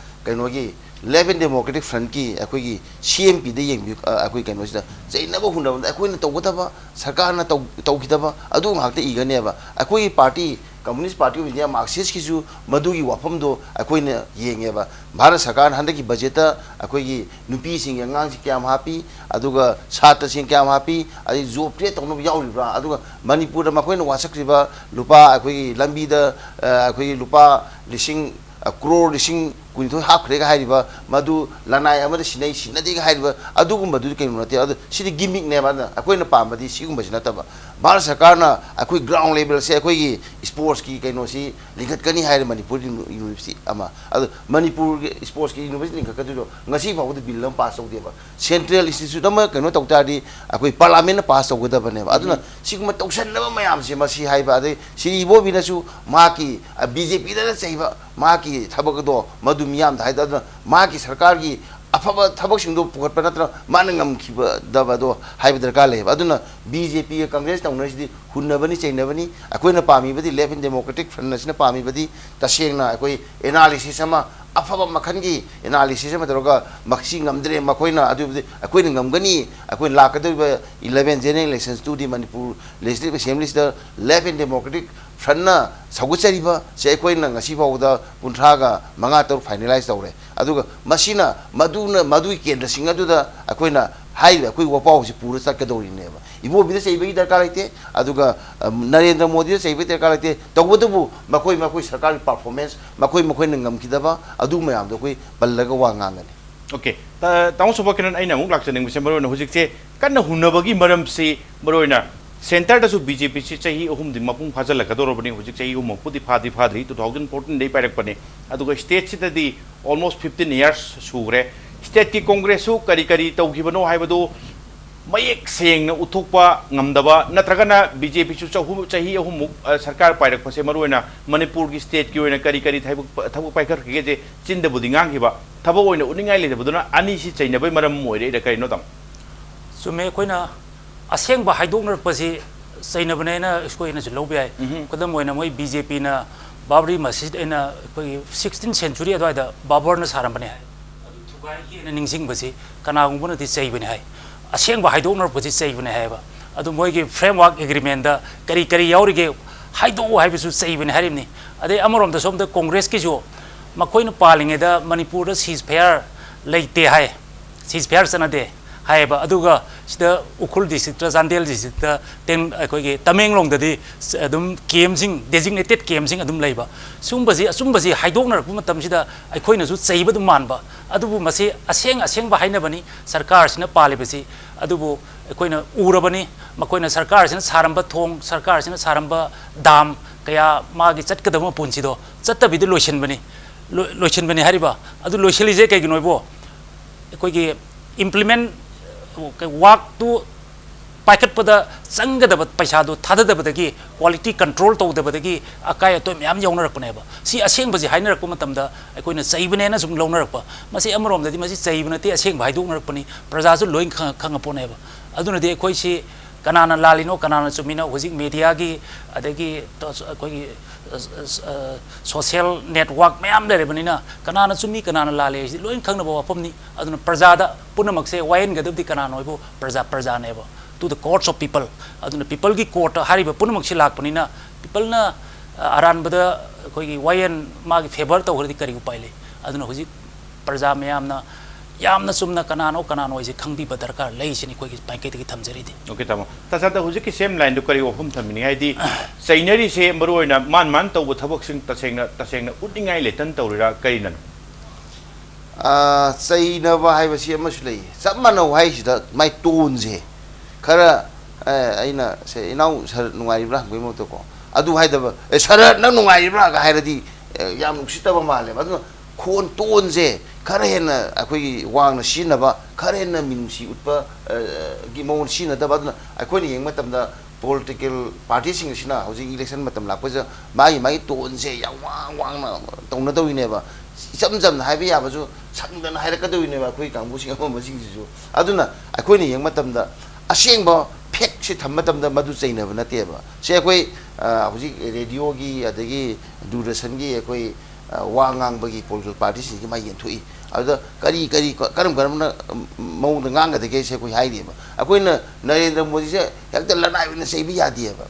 ꯀꯩꯅꯣꯒꯤ Left and Democratic Frontꯀꯤ ꯑꯩꯈꯣꯏꯒꯤ C M Pꯗ ꯌꯦꯡꯕꯤꯌꯨ꯫ ꯑ, ꯑꯩꯈꯣꯏ ꯀꯩꯅꯣꯁꯤꯗ ꯆꯩꯅꯕ ꯍꯨꯟꯅꯕꯗ ꯑꯩꯈꯣꯏꯅ ꯇꯧꯒꯗꯕ, ꯁꯔꯀꯥꯔꯅ ꯇꯧ-, ꯇꯧꯈꯤꯗꯕ ꯑꯗꯨ ꯉꯥꯛꯇ ꯏꯒꯅꯦꯕ꯫ ꯑꯩꯈꯣꯏꯒꯤ party, Communist Party of India, Marxistꯀꯤꯁꯨ ꯃꯗꯨꯒꯤ ꯋꯥꯐꯝꯗꯣ ꯑꯩꯈꯣꯏꯅ ꯌꯦꯡꯉꯦꯕ꯫ ꯚꯥꯔꯠ ꯁꯔꯀꯥꯔꯅ ꯍꯟꯗꯛꯀꯤ budgetꯇ ꯑꯩꯈꯣꯏꯒꯤ ꯅꯨꯄꯤꯁꯤꯡꯒꯤ ꯑꯉꯥꯡꯁꯤ ꯀꯌꯥꯝ ꯍꯥꯞꯄꯤ, ꯑꯗꯨꯒ ꯁꯥꯇ꯭ꯔꯁꯤꯡ ꯀꯌꯥꯝ ꯍꯥꯞꯄꯤ, ꯑꯗꯩ job create ꯇꯧꯅꯕ ꯌꯥꯎꯔꯤꯕ꯭ꯔꯥ, ꯑꯗꯨꯒ ꯃꯅꯤꯄꯨꯔꯗ ꯃꯈꯣꯏꯅ ꯋꯥꯁꯛꯈ꯭ꯔꯤꯕ ꯂꯨꯄꯥ, ꯑꯩꯈꯣꯏꯒꯤ ꯂꯝꯕꯤꯗ, ꯑ, ꯑꯩꯈꯣꯏꯒꯤ ꯂꯨꯄꯥ ꯂꯤꯁꯤꯡ ꯑ, ꯀ꯭ꯔꯣꯔ ꯂꯤꯁꯤꯡ ꯀꯨꯟꯅꯤꯊꯣꯏ ꯍꯥꯞꯈ꯭ꯔꯦꯒ ꯍꯥꯏꯔꯤꯕ, ꯃꯗꯨ ꯂꯅꯥꯏ ꯑꯃꯗ ꯁꯤꯟꯅꯩ, ꯁꯤꯟꯅꯗꯦꯒ ꯍꯥꯏꯔꯤꯕ, ꯑꯗꯨꯒꯨꯝꯕꯗꯨꯗꯤ ꯀꯩꯅꯣ ꯅꯠꯇꯦ꯫ ꯑꯗꯨ ꯁꯤꯗꯤ gimmickꯅꯦꯕ꯫ ꯑꯗꯨꯅ ꯑꯩꯈꯣꯏꯅ ꯄꯥꯝꯕꯗꯤ ꯁꯤꯒꯨꯝꯕꯁꯤ ꯅꯠꯇꯕ꯫ ꯚꯥꯔꯠ ꯁꯔꯀꯥꯔꯅ ꯑꯩꯈꯣꯏ ground levelꯁꯦ ꯑꯩꯈꯣꯏꯒꯤ sportsꯀꯤ ꯀꯩꯅꯣꯁꯤ ꯂꯤꯡꯈꯠꯀꯅꯤ ꯍꯥꯏꯔꯦ, ꯃꯅꯤꯄꯨꯔ ꯌꯨꯅꯤ-, university ꯑꯃ꯫ ꯑꯗꯨ ꯃꯅꯤꯄꯨꯔꯒꯤ sportsꯀꯤ university ꯂꯤꯡꯈꯠꯀꯗꯣꯏꯗꯣ ꯉꯁꯤ ꯐꯥꯎꯕꯗ bill ꯑꯃ pass ꯇꯧꯗꯦꯕ꯫ Central institute ꯑꯃ ꯀꯩꯅꯣ ꯇꯧ ꯇꯥꯔꯗꯤ ꯑꯩꯈꯣꯏ parliamentꯅ pass ꯇꯧꯒꯗꯕꯅꯦꯕ꯫ ꯑꯗꯨꯅ ꯁꯤꯒꯨꯝꯕ ꯇꯧꯁꯟꯅꯕ ꯃꯌꯥꯝꯁꯦ, ꯃꯁꯤ ꯍꯥꯏꯕ, ꯑꯗꯩ ꯁꯤꯔꯤ ꯏꯕꯣꯕꯤꯅꯁꯨ ꯃꯍꯥꯛꯀꯤ, ꯑ, BJPꯗꯅ ꯆꯩꯕ, ꯃꯍꯥꯛꯀꯤ ꯊꯕꯛ ꯑꯗꯣ ꯃꯗꯨ ꯃꯤꯌꯥꯝꯗ ꯍꯥꯏꯗ, ꯑꯗꯨꯅ ꯃꯍꯥꯛꯀꯤ ꯁꯔꯀꯥꯔꯒꯤ ꯑꯐꯕ ꯊꯕꯛꯁꯤꯡꯗꯣ ꯄꯨꯈꯠꯄ ꯅꯠꯇꯅ ꯃꯥꯅ ꯉꯝꯈꯤꯕꯗꯕꯗꯣ ꯍꯥꯏꯕ ꯗꯔꯀꯥꯔ ꯂꯩꯌꯦꯕ꯫ ꯑꯗꯨꯅ BJPꯒ Congress ꯇꯧꯅꯔꯤꯁꯤꯗꯤ ꯍꯨꯟꯅꯕꯅꯤ, ꯆꯩꯅꯕꯅꯤ꯫ ꯑꯩꯈꯣꯏꯅ ꯄꯥꯝꯃꯤꯕꯗꯤ Left and Democratic Front ꯑꯁꯤꯅ ꯄꯥꯝꯃꯤꯕꯗꯤ ꯇꯁꯦꯡꯅ ꯑꯩꯈꯣꯏ analysis ꯑꯃ, ꯑꯐꯕ ꯃꯈꯜꯒꯤ analysis ꯑꯃ ꯇꯧꯔꯒ ꯃꯁꯤ ꯉꯝꯗ꯭ꯔꯦ, ꯃꯈꯣꯏꯅ ꯑꯗꯨꯕꯨꯗꯤ ꯑꯩꯈꯣꯏꯅ ꯉꯝꯒꯅꯤ, ꯑꯩꯈꯣꯏꯅ ꯂꯥꯛꯀꯗꯧꯔꯤꯕ eleven general elections ꯇꯨꯗꯤ Manipur Legislative Assemblyꯁꯤꯗ Left and Democratic Frontꯅ ꯁꯧꯒꯠꯆꯔꯤꯕꯁꯦ ꯑꯩꯈꯣꯏꯅ ꯉꯁꯤ ꯐꯥꯎꯕꯗ ꯀꯨꯟꯊ꯭ꯔꯥꯒ ꯃꯉꯥ ꯇꯔꯨꯛ finalize ꯇꯧꯔꯦ꯫ ꯑꯗꯨꯒ ꯃꯁꯤꯅ ꯃꯗꯨꯅ, ꯃꯗꯨꯒꯤ ꯀꯦꯟꯗ꯭ꯔꯁꯤꯡ ꯑꯗꯨꯗ ꯑꯩꯈꯣꯏꯅ ꯍꯥꯏꯔꯤꯕ ꯑꯩꯈꯣꯏ ꯋꯥꯄꯥꯎꯁꯤ ꯄꯨꯔ ꯆꯠꯀꯗꯧꯔꯤꯅꯦꯕ꯫ ꯏꯕꯣꯕꯤꯗ ꯆꯩꯕꯒꯤ ꯗꯔꯀꯥꯔ ꯂꯩꯇꯦ, ꯑꯗꯨꯒ, ꯑ, ꯅꯔꯦꯟꯗ꯭ꯔ ꯃꯣꯗꯤꯗ ꯆꯩꯕꯒꯤ ꯗꯔꯀꯥꯔ ꯂꯩꯇꯦ꯫ ꯇꯧꯕꯇꯕꯨ ꯃꯈꯣꯏ ꯃꯈꯣꯏ ꯁꯔꯀꯥꯔꯒꯤ performance, ꯃꯈꯣꯏ ꯃꯈꯣꯏꯅ ꯉꯝꯈꯤꯗꯕ ꯑꯗꯨ ꯃꯌꯥꯝꯗꯣ ꯑꯩꯈꯣꯏ ꯄꯜꯂꯒ ꯋꯥ ꯉꯥꯡꯒꯅꯤ꯫ Okay꯫ ꯇꯥ-, ꯇꯥꯃꯣ ꯁꯣꯕꯥꯀꯤꯔꯟ, ꯑꯩꯅ ꯑꯃꯨꯛ ꯂꯥꯛꯆꯅꯤꯡꯕꯁꯦ ꯃꯔꯨꯑꯣꯏꯅ ꯍꯧꯖꯤꯛꯁꯦ ꯀꯟꯅ ꯍꯨꯟꯅꯕꯒꯤ ꯃꯔꯝꯁꯤ, ꯃꯔꯨꯑꯣꯏꯅ centreꯗꯁꯨ BJPꯁꯤ ꯆꯍꯤ ꯑꯍꯨꯝꯗꯤ ꯃꯄꯨꯡ ꯐꯥꯖꯤꯜꯂꯛꯀꯗꯧꯔꯕꯅꯤ꯫ ꯍꯧꯖꯤꯛ ꯆꯍꯤ ꯑꯍꯨꯝꯃꯨꯛꯄꯨꯗꯤ ꯐꯥꯗꯤ ꯐꯥꯗ꯭ꯔꯤ, two thousand fourteenꯗꯒꯤ ꯄꯥꯏꯔꯛꯄꯅꯤ꯫ ꯑꯗꯨꯒ stateꯁꯤꯗꯗꯤ almost fifteen years ꯁꯨꯈ꯭ꯔꯦ꯫ Stateꯀꯤ Congressꯁꯨ ꯀꯔꯤ ꯀꯔꯤ ꯇꯧꯈꯤꯕꯅꯣ ꯍꯥꯏꯕꯗꯨ ꯃꯌꯦꯛ ꯁꯦꯡꯅ ꯎꯠꯊꯣꯛꯄ ꯉꯝꯗꯕ, ꯅꯠꯇ꯭ꯔꯒꯅ BJPꯁꯨ ꯆꯍꯨꯝ, ꯆꯍꯤ ꯑꯍꯨꯝꯃꯨꯛ, ꯑ, ꯁꯔꯀꯥꯔ ꯄꯥꯏꯔꯛꯄꯁꯦ ꯃꯔꯨꯑꯣꯏꯅ ꯃꯅꯤꯄꯨꯔꯒꯤ stateꯀꯤ ꯑꯣꯏꯅ ꯀꯔꯤ ꯀꯔꯤ ꯊꯕꯛ, ꯊꯕꯛ ꯄꯥꯏꯈꯠꯈꯤꯒꯦꯁꯦ ꯆꯤꯟꯗꯕꯨꯗꯤ ꯉꯥꯡꯈꯤꯕ, ꯊꯕꯛ ꯑꯣꯏꯅ ꯎꯠꯅꯤꯡꯉꯥꯏ ꯂꯩꯇꯕꯗꯨꯅ ꯑꯅꯤꯁꯤ ꯆꯩꯅꯕꯩ ꯃꯔꯝ ꯑꯃ ꯑꯣꯏꯔꯛꯏꯔꯥ ꯀꯔꯤꯅꯣ, ꯇꯥꯃꯣ? ꯆꯨꯝꯃꯦ꯫ ꯑꯩꯈꯣꯏꯅ ꯑꯁꯦꯡꯕ ꯍꯥꯏꯗꯣꯛꯅꯔꯛꯄꯁꯤ ꯆꯩꯅꯕꯅꯦꯅ ꯑꯩꯈꯣꯏꯅꯁꯨ ꯂꯧꯕ ꯌꯥꯏ꯫ ꯎꯝꯍꯨꯝ꯫ ꯈꯨꯗꯝ ꯑꯣꯏꯅ ꯃꯣꯏ BJPꯅ ꯕꯥꯕ꯭ꯔꯤ ꯃꯁꯖꯤꯗ ꯑꯩꯅ ꯑꯩꯈꯣꯏꯒꯤ sixteenth century ꯑꯗꯨꯋꯥꯏꯗ ꯕꯥꯕꯔꯅ ꯁꯥꯔꯝꯕꯅꯦ ꯍꯥꯏ꯫ ꯍꯦꯟꯅ ꯅꯤꯡꯁꯤꯡꯕꯁꯤ ꯀꯅꯥꯒꯨꯝꯕꯅꯗꯤ ꯆꯩꯕꯅꯤ ꯍꯥꯏ꯫ ꯑꯁꯦꯡꯕ ꯍꯥꯏꯗꯣꯛꯅꯔꯛꯄꯁꯤ ꯆꯩꯕꯅꯤ ꯍꯥꯏꯌꯦꯕ꯫ ꯑꯗꯨ ꯃꯣꯏꯒꯤ framework agreementꯗ ꯀꯔꯤ ꯀꯔꯤ ꯌꯥꯎꯔꯤꯒꯦ ꯍꯥꯏꯗꯣꯛꯎ ꯍꯥꯏꯕꯁꯨ ꯆꯩꯕꯅꯤ ꯍꯥꯏꯔꯤꯕꯅꯤ꯫ ꯑꯗꯩ ꯑꯃꯔꯣꯝꯗ ꯁꯣꯝꯗ ꯀꯣꯡꯒ꯭ꯔꯦꯁꯀꯤꯁꯨ ꯃꯈꯣꯏꯅ ꯄꯥꯜꯂꯤꯉꯩꯗ ꯃꯅꯤꯄꯨꯔꯗ ceasefire ꯂꯩꯇꯦ ꯍꯥꯏ, ceasefire ꯆꯠꯅꯗꯦ ꯍꯥꯏꯌꯦꯕ꯫ ꯑꯗꯨꯒ ꯁꯤꯗ ꯎꯈ꯭ꯔꯨꯜ districtꯇ, ꯆꯥꯟꯗꯦꯜ districtꯇ, ꯇꯦꯡ-, ꯑꯩꯈꯣꯏꯒꯤ ꯇꯃꯦꯡꯂꯣꯡꯗꯗꯤ ꯁ-, ꯑꯗꯨꯝ campꯁꯤꯡ, designated campꯁꯤꯡ ꯑꯗꯨꯝ ꯂꯩꯕ꯫ ꯁꯤꯒꯨꯝꯕꯁꯤ, ꯑꯆꯨꯝꯕꯁꯤ ꯍꯥꯏꯗꯣꯛꯅꯔꯛꯄ ꯃꯇꯝꯁꯤꯗ ꯑꯩꯈꯣꯏꯅꯁꯨ ꯆꯩꯕ ꯑꯗꯨꯝ ꯃꯥꯟꯕ꯫ ꯑꯗꯨꯕꯨ ꯃꯁꯤ ꯑꯁꯦꯡ ꯑꯁꯦꯡꯕ ꯍꯥꯏꯅꯕꯅꯤ ꯁꯔꯀꯥꯔꯁꯤꯅ ꯄꯥꯜꯂꯤꯕꯁꯤ꯫ ꯑꯗꯨꯕꯨ ꯑꯩꯈꯣꯏꯅ ꯎꯔꯕꯅꯤ, ꯃꯈꯣꯏꯅ ꯁꯔꯀꯥꯔꯁꯤꯅ ꯁꯥꯔꯝꯕ ꯊꯣꯡ, ꯁꯔꯀꯥꯔꯁꯤꯅ ꯁꯥꯔꯝꯕ dam ꯀꯌꯥ, ꯃꯥꯒꯤ ꯆꯠꯀꯗꯕ ꯃꯄꯨꯟꯁꯤꯗꯣ ꯆꯠꯇꯕꯤꯗ ꯂꯣꯏꯁꯤꯟꯕꯅꯤ꯫ ꯂꯣꯏ-, ꯂꯣꯏꯁꯤꯟꯕꯅꯤ ꯍꯥꯏꯔꯤꯕ꯫ ꯑꯗꯨ ꯂꯣꯏꯁꯤꯜꯂꯤꯁꯦ ꯀꯩꯒꯤꯅꯣ ꯍꯥꯏꯕꯨ, ꯑꯩꯈꯣꯏꯒꯤ implement, workꯇꯨ ꯄꯥꯏꯈꯠꯄꯗ ꯆꯪꯒꯗꯕ ꯄꯩꯁꯥꯗꯨ ꯊꯥꯗꯗꯕꯗꯒꯤ, quality control ꯇꯧꯗꯕꯗꯒꯤ ꯑꯀꯥꯏ ꯑꯇꯣꯏ ꯃꯌꯥꯝ ꯌꯥꯎꯅꯔꯛꯄꯅꯦꯕ꯫ ꯁꯤ ꯑꯁꯦꯡꯕꯁꯤ ꯍꯥꯏꯅꯔꯛꯄ ꯃꯇꯝꯗ ꯑꯩꯈꯣꯏꯅ ꯆꯩꯕꯅꯦꯅ ꯁꯨꯝ ꯂꯧꯅꯔꯛꯄ꯫ ꯃꯁꯤ ꯑꯃꯔꯣꯝꯗꯗꯤ ꯃꯁꯤ ꯆꯩꯕ ꯅꯠꯇꯦ, ꯑꯁꯦꯡꯕ ꯍꯥꯏꯗꯣꯛꯅꯔꯛꯄꯅꯤ꯫ ꯄ꯭ꯔꯖꯥꯁꯨ ꯂꯣꯏ ꯈꯪ-, ꯈꯪꯉꯄꯣꯠꯅꯦꯕ꯫ ꯑꯗꯨꯅꯗꯤ ꯑꯩꯈꯣꯏꯁꯤ ꯀꯅꯥꯅ ꯂꯥꯜꯂꯤꯅꯣ, ꯀꯅꯥꯅ ꯆꯨꯝꯃꯤꯅꯣ, ꯍꯧꯖꯤꯛ mediaꯒꯤ, ꯑꯗꯒꯤ ꯇ-, ꯑꯩꯈꯣꯏꯒꯤ, ꯑ, ꯑ, ꯑ, social network ꯃꯌꯥꯝ ꯂꯩꯔꯕꯅꯤꯅ ꯀꯅꯥꯅ ꯆꯨꯝꯃꯤ, ꯀꯅꯥꯅ ꯂꯥꯜꯂꯤ ꯍꯥꯏꯁꯤ ꯂꯣꯏ ꯈꯪꯅꯕ ꯋꯥꯐꯝꯅꯤ꯫ ꯑꯗꯨꯅ ꯄ꯭ꯔꯖꯥꯗ ꯄꯨꯝꯅꯃꯛꯁꯦ ꯋꯥꯌꯦꯟꯒꯗꯕꯗꯤ ꯀꯅꯥꯅꯣ ꯍꯥꯏꯕꯨ ꯄ꯭ꯔꯖꯥ, ꯄ꯭ꯔꯖꯥꯅꯦꯕ꯫ To the courts of people꯫ ꯑꯗꯨꯅ peopleꯒꯤ courtꯇ ꯍꯥꯏꯔꯤꯕ ꯄꯨꯝꯅꯃꯛꯁꯤ ꯂꯥꯛꯄꯅꯤꯅ peopleꯅ, ꯑ, ꯑꯔꯥꯟꯕꯗ ꯑꯩꯈꯣꯏꯒꯤ ꯋꯥꯌꯦꯟ ꯃꯥꯒꯤ favour ꯇꯧꯈ꯭ꯔꯗꯤ ꯀꯔꯤ ꯎꯄꯥꯏ ꯂꯩ? ꯑꯗꯨꯅ ꯍꯧꯖꯤꯛ ꯄ꯭ꯔꯖꯥ ꯃꯌꯥꯝꯅ ꯌꯥꯝꯅ ꯆꯨꯝꯅ ꯀꯅꯥꯅꯣ, ꯀꯅꯥꯅꯣ ꯍꯥꯏꯁꯦ ꯈꯪꯕꯤꯕ ꯗꯔꯀꯥꯔ ꯂꯩ ꯁꯤꯅꯤ ꯑꯩꯈꯣꯏꯒꯤ ꯃꯥꯏꯀꯩꯗꯒꯤ ꯊꯝꯖꯔꯤꯗꯤ꯫ OK, ꯇꯥꯃꯣ꯫ ꯇꯥꯆꯥꯗ ꯍꯧꯖꯤꯛꯀꯤ same lineꯗꯨ ꯀꯔꯤ ꯋꯥꯐꯝ ꯊꯝꯕꯤꯅꯤꯡꯉꯤ? ꯍꯥꯏꯗꯤ, ꯆꯩꯅꯔꯤꯁꯦ ꯃꯔꯨ ꯑꯣꯏꯅ ꯃꯥꯟ ꯃꯥꯟ ꯇꯧꯕ ꯊꯕꯛꯁꯤꯡ ꯇꯁꯦꯡꯅ, ꯇꯁꯦꯡꯅ ꯎꯠꯅꯤꯡꯉꯥꯏ ꯂꯩꯇꯅ ꯇꯧꯔꯤꯔꯥ, ꯀꯔꯤꯅꯅꯣ? ꯑꯥ, ꯆꯩꯅꯕ ꯍꯥꯏꯕꯁꯤ ꯑꯃꯁꯨ ꯂꯩ꯫ ꯆꯞ ꯃꯥꯟꯅꯧ ꯍꯥꯏꯁꯤꯗ ꯃꯥꯏ toneꯁꯦ ꯈꯔ, ꯑꯦ, ꯑꯩꯅ ꯁꯦ, "ꯏꯅꯥꯎ ꯁꯥꯔ ꯅꯨꯡꯉꯥꯏꯔꯤꯕ꯭ꯔꯥ?" ꯍꯪꯕꯒꯤ ꯃꯍꯨꯠꯇꯀꯣ, ꯑꯗꯨ ꯍꯥꯏꯗꯕ, "ꯑꯦ, ꯁꯥꯔ ꯅꯪ ꯅꯨꯡꯉꯥꯏꯔꯤꯕ꯭ꯔꯥ?" ꯒ ꯍꯥꯏꯔꯗꯤ, ꯑꯦ, ꯌꯥꯝ ꯅꯨꯡꯁꯤꯠꯇꯕ ꯃꯥꯜꯂꯦꯕ꯫ ꯑꯗꯨꯅ ꯈꯣꯟ toneꯁꯦ ꯈꯔ ꯍꯦꯟꯅ ꯑꯩꯈꯣꯏꯒꯤ ꯋꯥꯡꯅ ꯁꯤꯖꯤꯟꯅꯕ, ꯈꯔ ꯍꯦꯟꯅ ꯃꯤꯅꯨꯡꯁꯤ ꯎꯠꯄ, ꯑ, ꯒꯤ ꯃꯑꯣꯡ ꯁꯤꯖꯤꯟꯅꯗꯕ꯫ ꯑꯗꯨꯅ ꯑꯩꯈꯣꯏꯅ ꯌꯦꯡꯕ ꯃꯇꯝꯗ political partyꯁꯤꯡ ꯑꯁꯤꯅ ꯍꯧꯖꯤꯛ election ꯃꯇꯝ ꯂꯥꯛꯄꯁꯤꯗ ꯃꯥꯒꯤ, ꯃꯥꯒꯤ toneꯁꯦ ꯌꯥꯝ ꯋꯥꯡ ꯋꯥꯡꯅ ꯇꯧꯅꯗꯧꯔꯤꯅꯦꯕ꯫ ꯏꯆꯝ ꯆꯝꯅ ꯍꯥꯏꯕ ꯌꯥꯕꯁꯨ ꯁꯪꯗꯅ ꯍꯥꯏꯔꯛꯀꯗꯧꯔꯤꯅꯦꯕ ꯑꯩꯈꯣꯏ ꯀꯥꯡꯕꯨꯁꯤꯡ ꯑꯃꯝꯕꯁꯤꯡꯁꯤꯁꯨ꯫ ꯑꯗꯨꯅ ꯑꯩꯈꯣꯏꯅ ꯌꯦꯡꯕ ꯃꯇꯝꯗ ꯑꯁꯦꯡꯕ factꯁꯦ ꯊꯝꯕ ꯃꯇꯝꯗ ꯃꯗꯨ ꯆꯩꯅꯕ ꯅꯠꯇꯦꯕ꯫ ꯁꯦ ꯑꯩꯈꯣꯏ, ꯑ, ꯍꯧꯖꯤꯛ radioꯒꯤ ꯑꯗꯒꯤ ꯗꯨꯔꯗꯔꯁꯟꯒꯤ ꯑꯩꯈꯣꯏ, ꯑ, ꯋꯥ ꯉꯥꯡꯕꯒꯤ political partyꯁꯤꯡꯁꯤꯒꯤ ꯃꯥ ꯌꯦꯟꯊꯣꯛꯏ꯫ ꯑꯗꯨꯗ ꯀꯔꯤ ꯀꯔꯤ ꯀꯔꯝ ꯀꯔꯝꯅ ꯃꯑꯣꯡꯗ ꯉꯥꯡꯒꯗꯒꯦꯁꯦ ꯑꯩꯈꯣꯏ ꯍꯥꯏꯔꯤꯑꯕ꯫ ꯑꯩꯈꯣꯏꯅ ꯅꯔꯦꯟꯗ꯭ꯔ ꯃꯣꯗꯤꯁꯦ ꯍꯦꯛꯇ ꯂꯅꯥꯏ ꯑꯣꯏꯅ ꯆꯩꯕ ꯌꯥꯗꯦꯕ꯫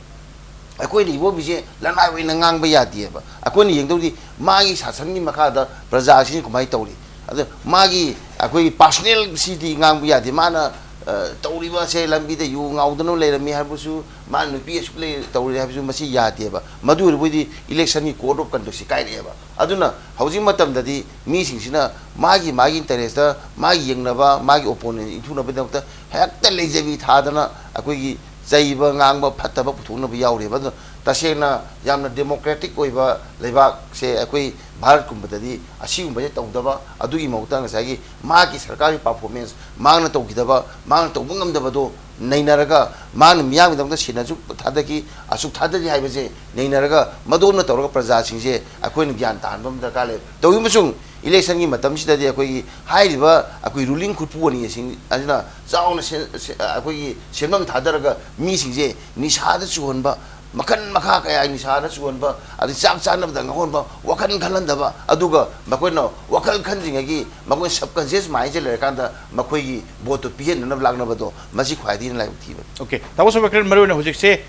ꯑꯩꯈꯣꯏꯅ ꯏꯕꯣꯕꯤꯁꯦ ꯂꯅꯥꯏ ꯑꯣꯏꯅ ꯉꯥꯡꯕ ꯌꯥꯗꯦꯕ꯫ ꯑꯩꯈꯣꯏꯅ ꯌꯦꯡꯗꯧꯗꯤ ꯃꯥꯒꯤ ꯁꯥꯁꯟꯒꯤ ꯃꯈꯥꯗ ꯄ꯭ꯔꯖꯥꯁꯤꯡ ꯀꯃꯥꯏꯅ ꯇꯧꯔꯤ, ꯑꯗ ꯃꯥꯒꯤ ꯑꯩꯈꯣꯏꯒꯤ ꯄꯥꯔꯁꯣꯅꯦꯜꯁꯤꯗꯤ ꯉꯥꯡꯕ ꯌꯥꯗꯦ꯫ ꯃꯥꯅ ꯑ, ꯇꯧꯔꯤꯕꯁꯦ ꯂꯝꯕꯤꯗ ꯌꯨ ꯉꯥꯎꯗꯅ ꯂꯩꯔꯝꯃꯤ ꯍꯥꯏꯕꯁꯨ, ꯃꯥ ꯅꯨꯄꯤ ꯑꯁꯨꯛ ꯂꯩ ꯇꯧꯔꯤ ꯍꯥꯏꯕꯁꯨ ꯃꯁꯤ ꯌꯥꯗꯦꯕ꯫ ꯃꯗꯨ ꯑꯣꯏꯔꯕꯣꯏꯗꯤ ꯏꯂꯦꯛꯁꯟꯒꯤ ꯀꯣꯗ ꯑꯣꯐ ꯀꯟꯗꯛꯁꯤ ꯀꯥꯏꯔꯛꯑꯦꯕ꯫ ꯑꯗꯨꯅ ꯍꯧꯖꯤꯛ ꯃꯇꯝꯗꯗꯤ ꯃꯤꯁꯤꯡꯁꯤꯅ ꯃꯥꯒꯤ ꯃꯥꯒꯤ ꯏꯟꯇꯔꯦꯁꯇ ꯃꯥꯒꯤ ꯌꯦꯡꯅꯕ, ꯃꯥꯒꯤ ꯑꯣꯄꯣꯅꯦꯟ ꯏꯟꯊꯨꯅꯕꯒꯤꯗꯃꯛꯇ ꯍꯦꯛꯇ ꯂꯩꯖꯕꯤ ꯊꯥꯗꯅ ꯑꯩꯈꯣꯏꯒꯤ ꯆꯩꯕ ꯉꯥꯡꯕ ꯐꯠꯇꯕ ꯄꯨꯊꯣꯛꯅꯕ ꯌꯥꯎꯔꯦꯕ꯫ ꯑꯗꯨꯅ ꯇꯁꯦꯡꯅ ꯌꯥꯝꯅ ꯗꯦꯃꯣꯀ꯭ꯔꯦꯇꯤꯛ ꯑꯣꯏꯕ ꯂꯩꯕꯥꯛꯁꯦ ꯑꯩꯈꯣꯏ ꯚꯥꯔꯠꯀꯨꯝꯕꯗꯗꯤ ꯑꯁꯤꯒꯨꯝꯕꯁꯦ ꯇꯧꯗꯕ, ꯑꯗꯨꯒꯤ ꯃꯍꯨꯠꯇ ꯉꯁꯥꯏꯒꯤ ꯃꯥꯒꯤ ꯁꯔꯀꯥꯔꯒꯤ ꯄꯔꯐꯣꯔꯃꯦꯟꯁ ꯃꯥꯅ ꯇꯧꯈꯤꯗꯕ, ꯃꯥꯅ ꯇꯧꯕ ꯉꯝꯗꯕꯗꯣ ꯅꯩꯅꯔꯒ, ꯃꯥꯅ ꯃꯤꯌꯥꯝꯒꯤꯗꯃꯛꯇ ꯁꯦꯟ ꯑꯁꯨꯛ ꯊꯥꯗꯈꯤ, ꯑꯁꯨꯛ ꯊꯥꯗꯔꯤ ꯍꯥꯏꯕꯁꯦ ꯅꯩꯅꯔꯒ, ꯃꯗꯣꯝꯅ ꯇꯧꯔꯒ ꯄ꯭ꯔꯖꯥꯁꯤꯡꯁꯦ ꯑꯩꯈꯣꯏꯅ ꯒ꯭ꯌꯥꯟ ꯇꯥꯍꯟꯕ ꯑꯃ ꯗꯔꯀꯥꯔ ꯂꯩ꯫ ꯇꯧꯔꯤꯕꯁꯨꯡ ꯏꯂꯦꯛꯁꯟꯒꯤ ꯃꯇꯝꯁꯤꯗꯗꯤ ꯑꯩꯈꯣꯏꯒꯤ ꯍꯥꯏꯔꯤꯕ ꯑꯩꯈꯣꯏ ꯔꯨꯂꯤꯡ ꯈꯨꯠꯄꯨ ꯑꯅꯤ ꯑꯁꯤ ꯑꯁꯤꯅ ꯆꯥꯎꯅ ꯁꯦꯟ-, ꯁꯦ-, ꯑꯩꯈꯣꯏꯒꯤ ꯁꯦꯟꯐꯝ ꯊꯥꯗꯔꯒ ꯃꯤꯁꯤꯡꯁꯦ ꯅꯤꯁꯥꯗ ꯆꯨꯍꯟꯕ, ꯃꯈꯜ ꯃꯈꯥ ꯀꯌꯥꯒꯤ ꯅꯤꯁꯥꯗ ꯆꯨꯍꯟꯕ, ꯑꯗꯩ ꯆꯥꯛ ꯆꯥꯅꯕꯗ ꯉꯥꯎꯍꯟꯕ, ꯋꯥꯈꯜ ꯈꯜꯍꯟꯗꯕ, ꯑꯗꯨꯒ ꯃꯈꯣꯏꯅ ꯋꯥꯈꯜ ꯈꯟꯗ꯭ꯔꯤꯉꯩꯒꯤ ꯃꯈꯣꯏ ꯁꯕꯀꯟꯁꯤꯌꯁ ꯃꯥꯏꯟꯁꯦ ꯂꯩꯔꯀꯥꯟꯗ ꯃꯈꯣꯏꯒꯤ ꯚꯣꯠꯇꯨ ꯄꯤꯍꯟꯅꯅꯕ ꯂꯥꯛꯅꯕꯗꯣ, ꯃꯁꯤ ꯈ꯭ꯋꯥꯏꯗꯒꯤ ꯂꯥꯏꯕꯛ ꯊꯤꯕꯅꯤ꯫ ꯑꯣꯀꯦ, ꯇꯥꯃꯣ ꯁꯣꯃꯀꯔꯟ, ꯃꯔꯨꯑꯣꯏꯅ ꯍꯧꯖꯤꯛꯁꯦ,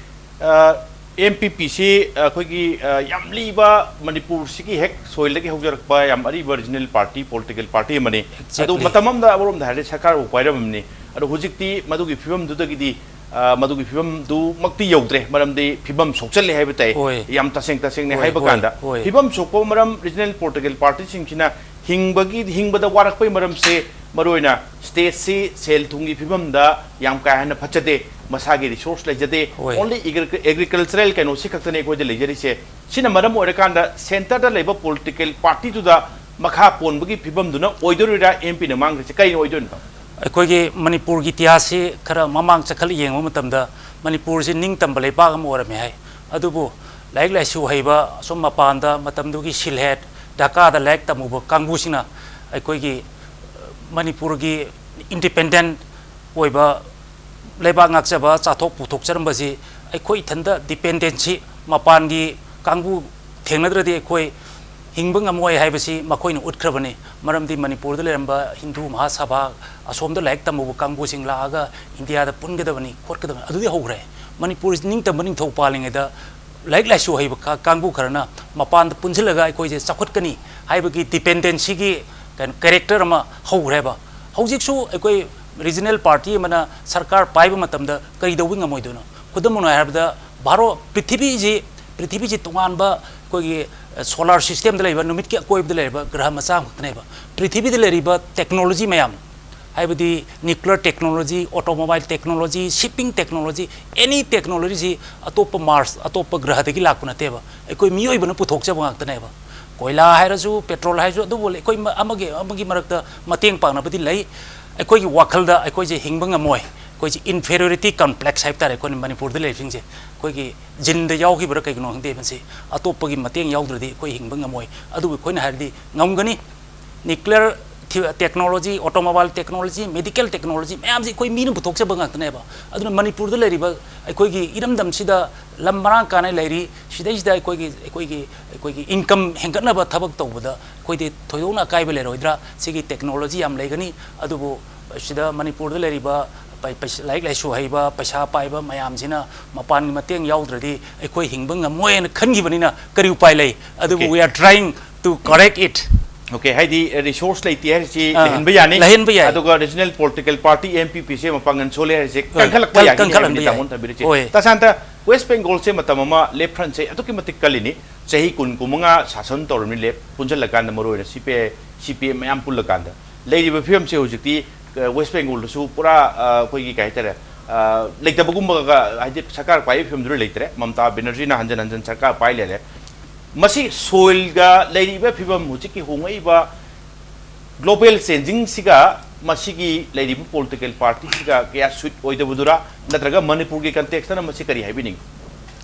ꯑ, ꯑꯦꯝ ꯄꯤ ꯄꯤꯁꯤ ꯑꯩꯈꯣꯏꯒꯤ, ꯑ, ꯌꯥꯝ ꯂꯤꯕ ꯃꯅꯤꯄꯨꯔꯁꯤꯒꯤ ꯍꯦꯛ ꯁꯣꯏꯜꯗꯒꯤ ꯍꯧꯖꯔꯛꯄ ꯌꯥꯝ ꯑꯔꯤꯕ ꯔꯤꯖꯅꯦꯜ ꯄꯥꯔꯇꯤ, ꯄꯣꯂꯤꯇꯤꯀꯦꯜ ꯄꯥꯔꯇꯤ ꯑꯃꯅꯤ꯫ ꯑꯗꯨ Exactly. ꯃꯇꯝ ꯑꯃꯗ ꯑꯃꯔꯣꯝꯗ ꯍꯥꯏꯔꯗꯤ ꯁꯔꯀꯥꯔꯕꯨ ꯄꯥꯏꯔꯝꯃꯤꯕꯅꯤ꯫ ꯑꯗꯣ ꯍꯧꯖꯤꯛꯇꯤ ꯃꯗꯨꯒꯤ ꯐꯤꯕꯝꯗꯨꯗꯒꯤꯗꯤ, ꯑ, ꯃꯗꯨꯒꯤ ꯐꯤꯕꯝꯗꯨꯃꯛꯇꯤ ꯌꯧꯗ꯭ꯔꯦ, ꯃꯔꯝꯗꯤ ꯐꯤꯕꯝ ꯁꯣꯛꯆꯜꯂꯦ ꯍꯥꯏꯕ ꯇꯥꯏ꯫ ꯍꯣꯏ꯫ ꯌꯥꯝ ꯇꯁꯦꯡ ꯇꯁꯦꯡꯅ ꯍꯣꯏ, ꯍꯥꯏꯕ ꯍꯣꯏ, ꯀꯥꯟꯗ ꯍꯣꯏ꯫ ꯐꯤꯕꯝ ꯁꯣꯛꯄ ꯃꯔꯝ ꯔꯤꯖꯅꯦꯜ ꯄꯣꯂꯤꯇꯤꯀꯦꯜ ꯄꯥꯔꯇꯤꯁꯤꯡꯁꯤꯅ ꯍꯤꯡꯕꯒꯤ, ꯍꯤꯡꯕꯗ ꯋꯥꯔꯛꯄꯒꯤ ꯃꯔꯝꯁꯦ ꯃꯔꯨꯑꯣꯏꯅ ꯁ꯭ꯇꯦꯠꯁꯤ ꯁꯦꯜ ꯊꯨꯝꯒꯤ ꯐꯤꯕꯝꯗ ꯌꯥꯝ ꯀꯥ ꯍꯦꯟꯅ ꯐꯠꯆꯗꯦ, ꯃꯁꯥꯒꯤ ꯔꯤꯁꯣꯔꯁ ꯂꯩꯖꯗꯦ꯫ ꯍꯣꯏ꯫ Only ꯑꯦꯒ꯭ꯔꯤꯀꯜꯆꯔꯦꯜ ꯀꯩꯅꯣꯁꯤ ꯈꯛꯇꯅꯦ ꯑꯩꯈꯣꯏꯗ ꯂꯩꯖꯔꯤꯁꯦ꯫ ꯁꯤꯅ ꯃꯔꯝ ꯑꯣꯏꯔꯀꯥꯟꯗ ꯁꯦꯟꯇꯔꯗ ꯂꯩꯕ ꯄꯣꯂꯤꯇꯤꯀꯦꯜ ꯄꯥꯔꯇꯤꯗꯨꯗ ꯃꯈꯥ ꯄꯣꯟꯕꯒꯤ ꯐꯤꯕꯝꯗꯨꯅ ꯑꯣꯏꯗꯣꯔꯤꯔꯥ ꯑꯦꯝ ꯄꯤꯅ ꯃꯥꯡꯈ꯭ꯔꯤꯁꯦ ꯀꯩꯅ ꯑꯣꯏꯗꯣꯏꯅꯣ? ꯑꯩꯈꯣꯏꯒꯤ ꯃꯅꯤꯄꯨꯔꯒꯤ ꯏꯇꯤꯍꯥꯁꯁꯤ ꯈꯔ ꯃꯃꯥꯡ ꯆꯈꯠꯂ ꯌꯦꯡꯕ ꯃꯇꯝꯗ ꯃꯅꯤꯄꯨꯔꯁꯤ ꯅꯤꯡꯇꯝꯕ ꯂꯩꯕꯥꯛ ꯑꯃ ꯑꯣꯏꯔꯝꯃꯦ ꯍꯥꯏ꯫ ꯑꯗꯨꯕꯨ ꯂꯥꯏꯔꯤꯛ ꯂꯥꯏꯁꯨ ꯍꯩꯕ ꯑꯁꯣꯝ ꯃꯄꯥꯟꯗ ꯃꯇꯝꯗꯨꯒꯤ ꯁꯤꯜꯍꯦꯠ ꯙꯥꯀꯥꯗ ꯂꯥꯏꯔꯤꯛ ꯇꯝꯃꯨꯕ ꯀꯥꯡꯕꯨꯁꯤꯡꯅ ꯑꯩꯈꯣꯏꯒꯤ, ꯑ, ꯃꯅꯤꯄꯨꯔꯒꯤ ꯏꯟꯗꯤꯄꯦꯟꯗꯦꯟ ꯑꯣꯏꯕ ꯂꯩꯕꯥꯛ ꯉꯥꯛꯆꯕ ꯆꯥꯊꯣꯛ ꯄꯨꯊꯣꯛꯆꯔꯝꯕꯁꯤ ꯑꯩꯈꯣꯏ ꯏꯊꯟꯗ ꯗꯤꯄꯦꯟꯗꯦꯟꯁꯤ ꯃꯄꯥꯟꯒꯤ ꯀꯥꯡꯕꯨ ꯊꯦꯡꯅꯗ꯭ꯔꯗꯤ ꯑꯩꯈꯣꯏ ꯍꯤꯡꯕ ꯉꯝꯃꯣꯏ ꯍꯥꯏꯕꯁꯤ ꯃꯈꯣꯏꯅ ꯎꯠꯈ꯭ꯔꯕꯅꯤ꯫ ꯃꯔꯝꯗꯤ ꯃꯅꯤꯄꯨꯔꯗ ꯂꯩꯔꯝꯕ ꯍꯤꯟꯗꯨ ꯃꯍꯥꯁꯚꯥ, ꯑꯁꯣꯝꯗ ꯂꯥꯏꯔꯤꯛ ꯇꯝꯃꯨꯕ ꯀꯥꯡꯕꯨꯁꯤꯡ ꯂꯥꯛꯑꯒ ꯏꯟꯗꯤꯌꯥꯗ ꯄꯨꯟꯒꯗꯕꯅꯤ, ꯈꯣꯠꯀꯗꯕꯅꯤ, ꯑꯗꯨꯗꯤ ꯍꯧꯈ꯭ꯔꯦ꯫ ꯃꯅꯤꯄꯨꯔ ꯅꯤꯡꯇꯝꯕ ꯅꯤꯡꯊꯧ ꯄꯥꯜꯂꯤꯉꯩꯗ ꯂꯥꯏꯔꯤꯛ ꯂꯥꯏꯁꯨ ꯍꯩꯕ ꯀꯥ-, ꯀꯥꯡꯕꯨ ꯈꯔꯅ ꯃꯄꯥꯟꯗ ꯄꯨꯟꯁꯤꯜꯂꯒ ꯑꯩꯈꯣꯏꯁꯦ ꯆꯥꯎꯈꯠꯀꯅꯤ ꯍꯥꯏꯕꯒꯤ dependencyꯒꯤ ꯀꯩꯅꯣ character ꯑꯃ ꯍꯧꯈ꯭ꯔꯦꯕ꯫ ꯍꯧꯖꯤꯛꯁꯨ ꯑꯩꯈꯣꯏ regional party ꯑꯃꯅ ꯁꯔꯀꯥꯔ ꯄꯥꯏꯕ ꯃꯇꯝꯗ ꯀꯔꯤꯗꯧꯕ ꯉꯝꯃꯣꯏꯗꯣꯏꯅꯣ? ꯈꯨꯗꯝ ꯑꯣꯏꯅ ꯍꯥꯏꯔꯕꯗ, ꯚꯥꯔꯣ-, ꯄ꯭ꯔꯤꯊꯤꯕꯤꯁꯤ, ꯄ꯭ꯔꯤꯊꯤꯕꯤꯁꯤ ꯇꯣꯉꯥꯟꯕ ꯑꯩꯈꯣꯏꯒꯤ, ꯑ, solar systemꯗ ꯂꯩꯕ, ꯅꯨꯃꯤꯠꯀꯤ ꯑꯀꯣꯏꯕꯗ ꯂꯩꯔꯤꯕ ꯒ꯭ꯔꯍ ꯃꯆꯥ ꯑꯃꯈꯛꯇꯅꯦꯕ꯫ ꯄ꯭ꯔꯤꯊꯤꯕꯤꯗ ꯂꯩꯔꯤꯕ technology ꯃꯌꯥꯝ, ꯍꯥꯏꯕꯗꯤ nuclear technology, automobile technology, shipping technology, any technologyꯁꯤ ꯑꯇꯣꯞꯄ Mars, ꯑꯇꯣꯞꯄ ꯒ꯭ꯔꯍꯗꯒꯤ ꯂꯥꯛꯄ ꯅꯠꯇꯦꯕ, ꯑꯩꯈꯣꯏ ꯃꯤꯑꯣꯏꯕꯅ ꯄꯨꯊꯣꯛꯆꯕ ꯉꯥꯛꯇꯅꯦꯕ꯫ ꯀꯣꯏꯂꯥ ꯍꯥꯏꯔꯁꯨ, petrol ꯍꯥꯏꯔꯁꯨ, ꯑꯗꯨꯕꯨ ꯑꯩꯈꯣꯏ ꯃ-, ꯑꯃꯒꯤ, ꯑꯃꯒꯤ ꯃꯔꯛꯇ ꯃꯇꯦꯡ ꯄꯥꯡꯅꯕꯗꯤ ꯂꯩ꯫ ꯑꯩꯈꯣꯏꯒꯤ ꯋꯥꯈꯜꯗ ꯑꯩꯈꯣꯏꯁꯦ ꯍꯤꯡꯕ ꯉꯝꯃꯣꯏ, ꯑꯩꯈꯣꯏꯁꯦ inferiority complex ꯍꯥꯏꯕ ꯇꯥꯔꯦ, ꯑꯩꯈꯣꯏꯅ ꯃꯅꯤꯄꯨꯔꯗ ꯂꯩꯔꯤꯁꯤꯡꯁꯦ꯫ ꯑꯩꯈꯣꯏꯒꯤ geneꯗ ꯌꯥꯎꯈꯤꯕ꯭ꯔꯥ ꯀꯩꯒꯤꯅꯣ ꯈꯪꯗꯦ, ꯃꯁꯤ ꯑꯇꯣꯞꯄꯒꯤ ꯃꯇꯦꯡ ꯌꯥꯎꯗ꯭ꯔꯗꯤ ꯑꯩꯈꯣꯏ ꯍꯤꯡꯕ ꯉꯝꯃꯣꯏ꯫ ꯑꯗꯨꯕꯨ ꯑꯩꯈꯣꯏꯅ ꯍꯥꯏꯔꯗꯤ ꯉꯝꯒꯅꯤ꯫ Nuclear ꯊꯤ-, technology, automobile technology, medical technology ꯃꯌꯥꯝꯁꯤ ꯑꯩꯈꯣꯏ ꯃꯤꯅ ꯄꯨꯊꯣꯛꯆꯕ ꯉꯥꯛꯇꯅꯦꯕ꯫ ꯑꯗꯨꯅ ꯃꯅꯤꯄꯨꯔꯗ ꯂꯩꯔꯤꯕ ꯑꯩꯈꯣꯏꯒꯤ ꯏꯔꯝꯗꯝꯁꯤꯗ ꯂꯝ ꯃꯔꯥꯡ ꯀꯥꯏꯅ ꯂꯩꯔꯤ, ꯁꯤꯗꯩꯁꯤꯗ ꯑꯩꯈꯣꯏꯒꯤ, ꯑꯩꯈꯣꯏꯒꯤ, ꯑꯩꯈꯣꯏꯒꯤ income ꯍꯦꯟꯒꯠꯅꯕ ꯊꯕꯛ ꯇꯧꯕꯗ ꯑꯩꯈꯣꯏꯗꯤ ꯊꯣꯏꯗꯣꯛꯅ ꯑꯀꯥꯏꯕ ꯂꯩꯔꯣꯏꯗ꯭ꯔꯥ? ꯁꯤꯒꯤ technology ꯌꯥꯝ ꯂꯩꯒꯅꯤ, ꯑꯗꯨꯕꯨ ꯁꯤꯗ ꯃꯅꯤꯄꯨꯔꯗ ꯂꯩꯔꯤꯕ ꯄꯩ-, ꯄꯩꯁ-, ꯂꯥꯏꯔꯤꯛ ꯂꯥꯏꯁꯨ ꯍꯩꯕ, ꯄꯩꯁꯥ ꯄꯥꯏꯕ ꯃꯌꯥꯝꯁꯤꯅ ꯃꯄꯥꯟꯒꯤ ꯃꯇꯦꯡ ꯌꯥꯎꯗ꯭ꯔꯗꯤ ꯑꯩꯈꯣꯏ ꯍꯤꯡꯕ ꯉꯝꯃꯣꯏꯅ ꯈꯟꯈꯤꯕꯅꯤꯅ ꯀꯔꯤ ꯎꯄꯥꯏ ꯂꯩ? ꯑꯗꯨꯕꯨ Okay. We are trying to correct it. Okay, ꯍꯥꯏꯗꯤ resource ꯂꯩꯇꯦ ꯍꯥꯏꯔꯤꯁꯤ ꯑꯥ, ꯂꯩꯍꯟꯕ ꯌꯥꯅꯤ꯫ ꯂꯩꯍꯟꯕ ꯌꯥꯏ꯫ ꯑꯗꯨꯒ regional political party M P P ꯁꯦ ꯃꯄꯥꯡꯒꯜ ꯁꯣꯜꯂꯦ ꯍꯥꯏꯔꯤꯁꯦ ꯍꯣꯏ, ꯀꯟꯈꯠꯂꯛꯄ ꯀꯟ-, ꯌꯥꯒꯅꯤ ꯀꯟꯈꯠꯍꯟꯕ ꯍꯥꯏꯕꯅꯤ ꯌꯥꯏ꯫ ꯇꯥꯃꯣꯅ ꯊꯝꯕꯤꯔꯤꯁꯦ꯫ ꯍꯣꯏ꯫ ꯇꯁꯥꯟꯇ West Bengalꯁꯦ ꯃꯇꯝ ꯑꯃ left frontꯁꯦ ꯑꯗꯨꯛꯀꯤ ꯃꯇꯤꯛ ꯀꯜꯂꯤꯅꯤ꯫ ꯆꯍꯤ ꯀꯨꯟ, ꯀꯨꯟꯃꯉꯥ ꯁꯥꯁꯟ ꯇꯧꯔꯝꯃꯤ left ꯄꯨꯟꯁꯤꯜꯂꯀꯥꯟꯗ, ꯃꯔꯨ ꯑꯣꯏꯅ C P I, C P M ꯃꯌꯥꯝ ꯄꯨꯜꯂꯀꯥꯟꯗ꯫ ꯂꯩꯔꯤꯕ ꯐꯤꯕꯝꯁꯦ ꯍꯧꯖꯤꯛꯇꯤ, ꯑ, West Bengalꯗꯁꯨ ꯄꯨꯔꯥ, ꯑ, ꯑꯩꯈꯣꯏꯒꯤ ꯀꯩ ꯍꯥꯏꯇꯥꯔꯦ, ꯑ, ꯂꯩꯇꯕꯒꯨꯝꯕꯒ, ꯍꯥꯏꯗꯤ ꯁꯔꯀꯥꯔ ꯄꯥꯏꯕꯒꯤ ꯐꯤꯕꯝꯗꯨꯗ ꯂꯩꯇ꯭ꯔꯦ꯫ ꯃꯃꯇꯥ ꯕꯦꯅꯔꯖꯤꯅ ꯍꯟꯖꯟ ꯍꯟꯖꯟ ꯁꯔꯀꯥꯔ ꯄꯥꯏ ꯂꯩꯔꯦ꯫ ꯃꯁꯤ ꯁꯣꯏꯜꯒ ꯂꯩꯔꯤꯕ ꯐꯤꯕꯝ, ꯍꯧꯖꯤꯛꯀꯤ ꯍꯣꯡꯉꯛꯏꯕ global changingꯁꯤꯒ ꯃꯁꯤꯒꯤ ꯂꯩꯔꯤꯕ political partyꯁꯤꯒ ꯀꯌꯥ suit ꯑꯣꯏꯗꯕꯗꯨꯔꯥ, ꯅꯠꯇ꯭ꯔꯒ ꯃꯅꯤꯄꯨꯔꯒꯤ contextꯇꯅ ꯃꯁꯤ ꯀꯔꯤ ꯍꯥꯏꯕꯤꯅꯤꯡꯉꯤ?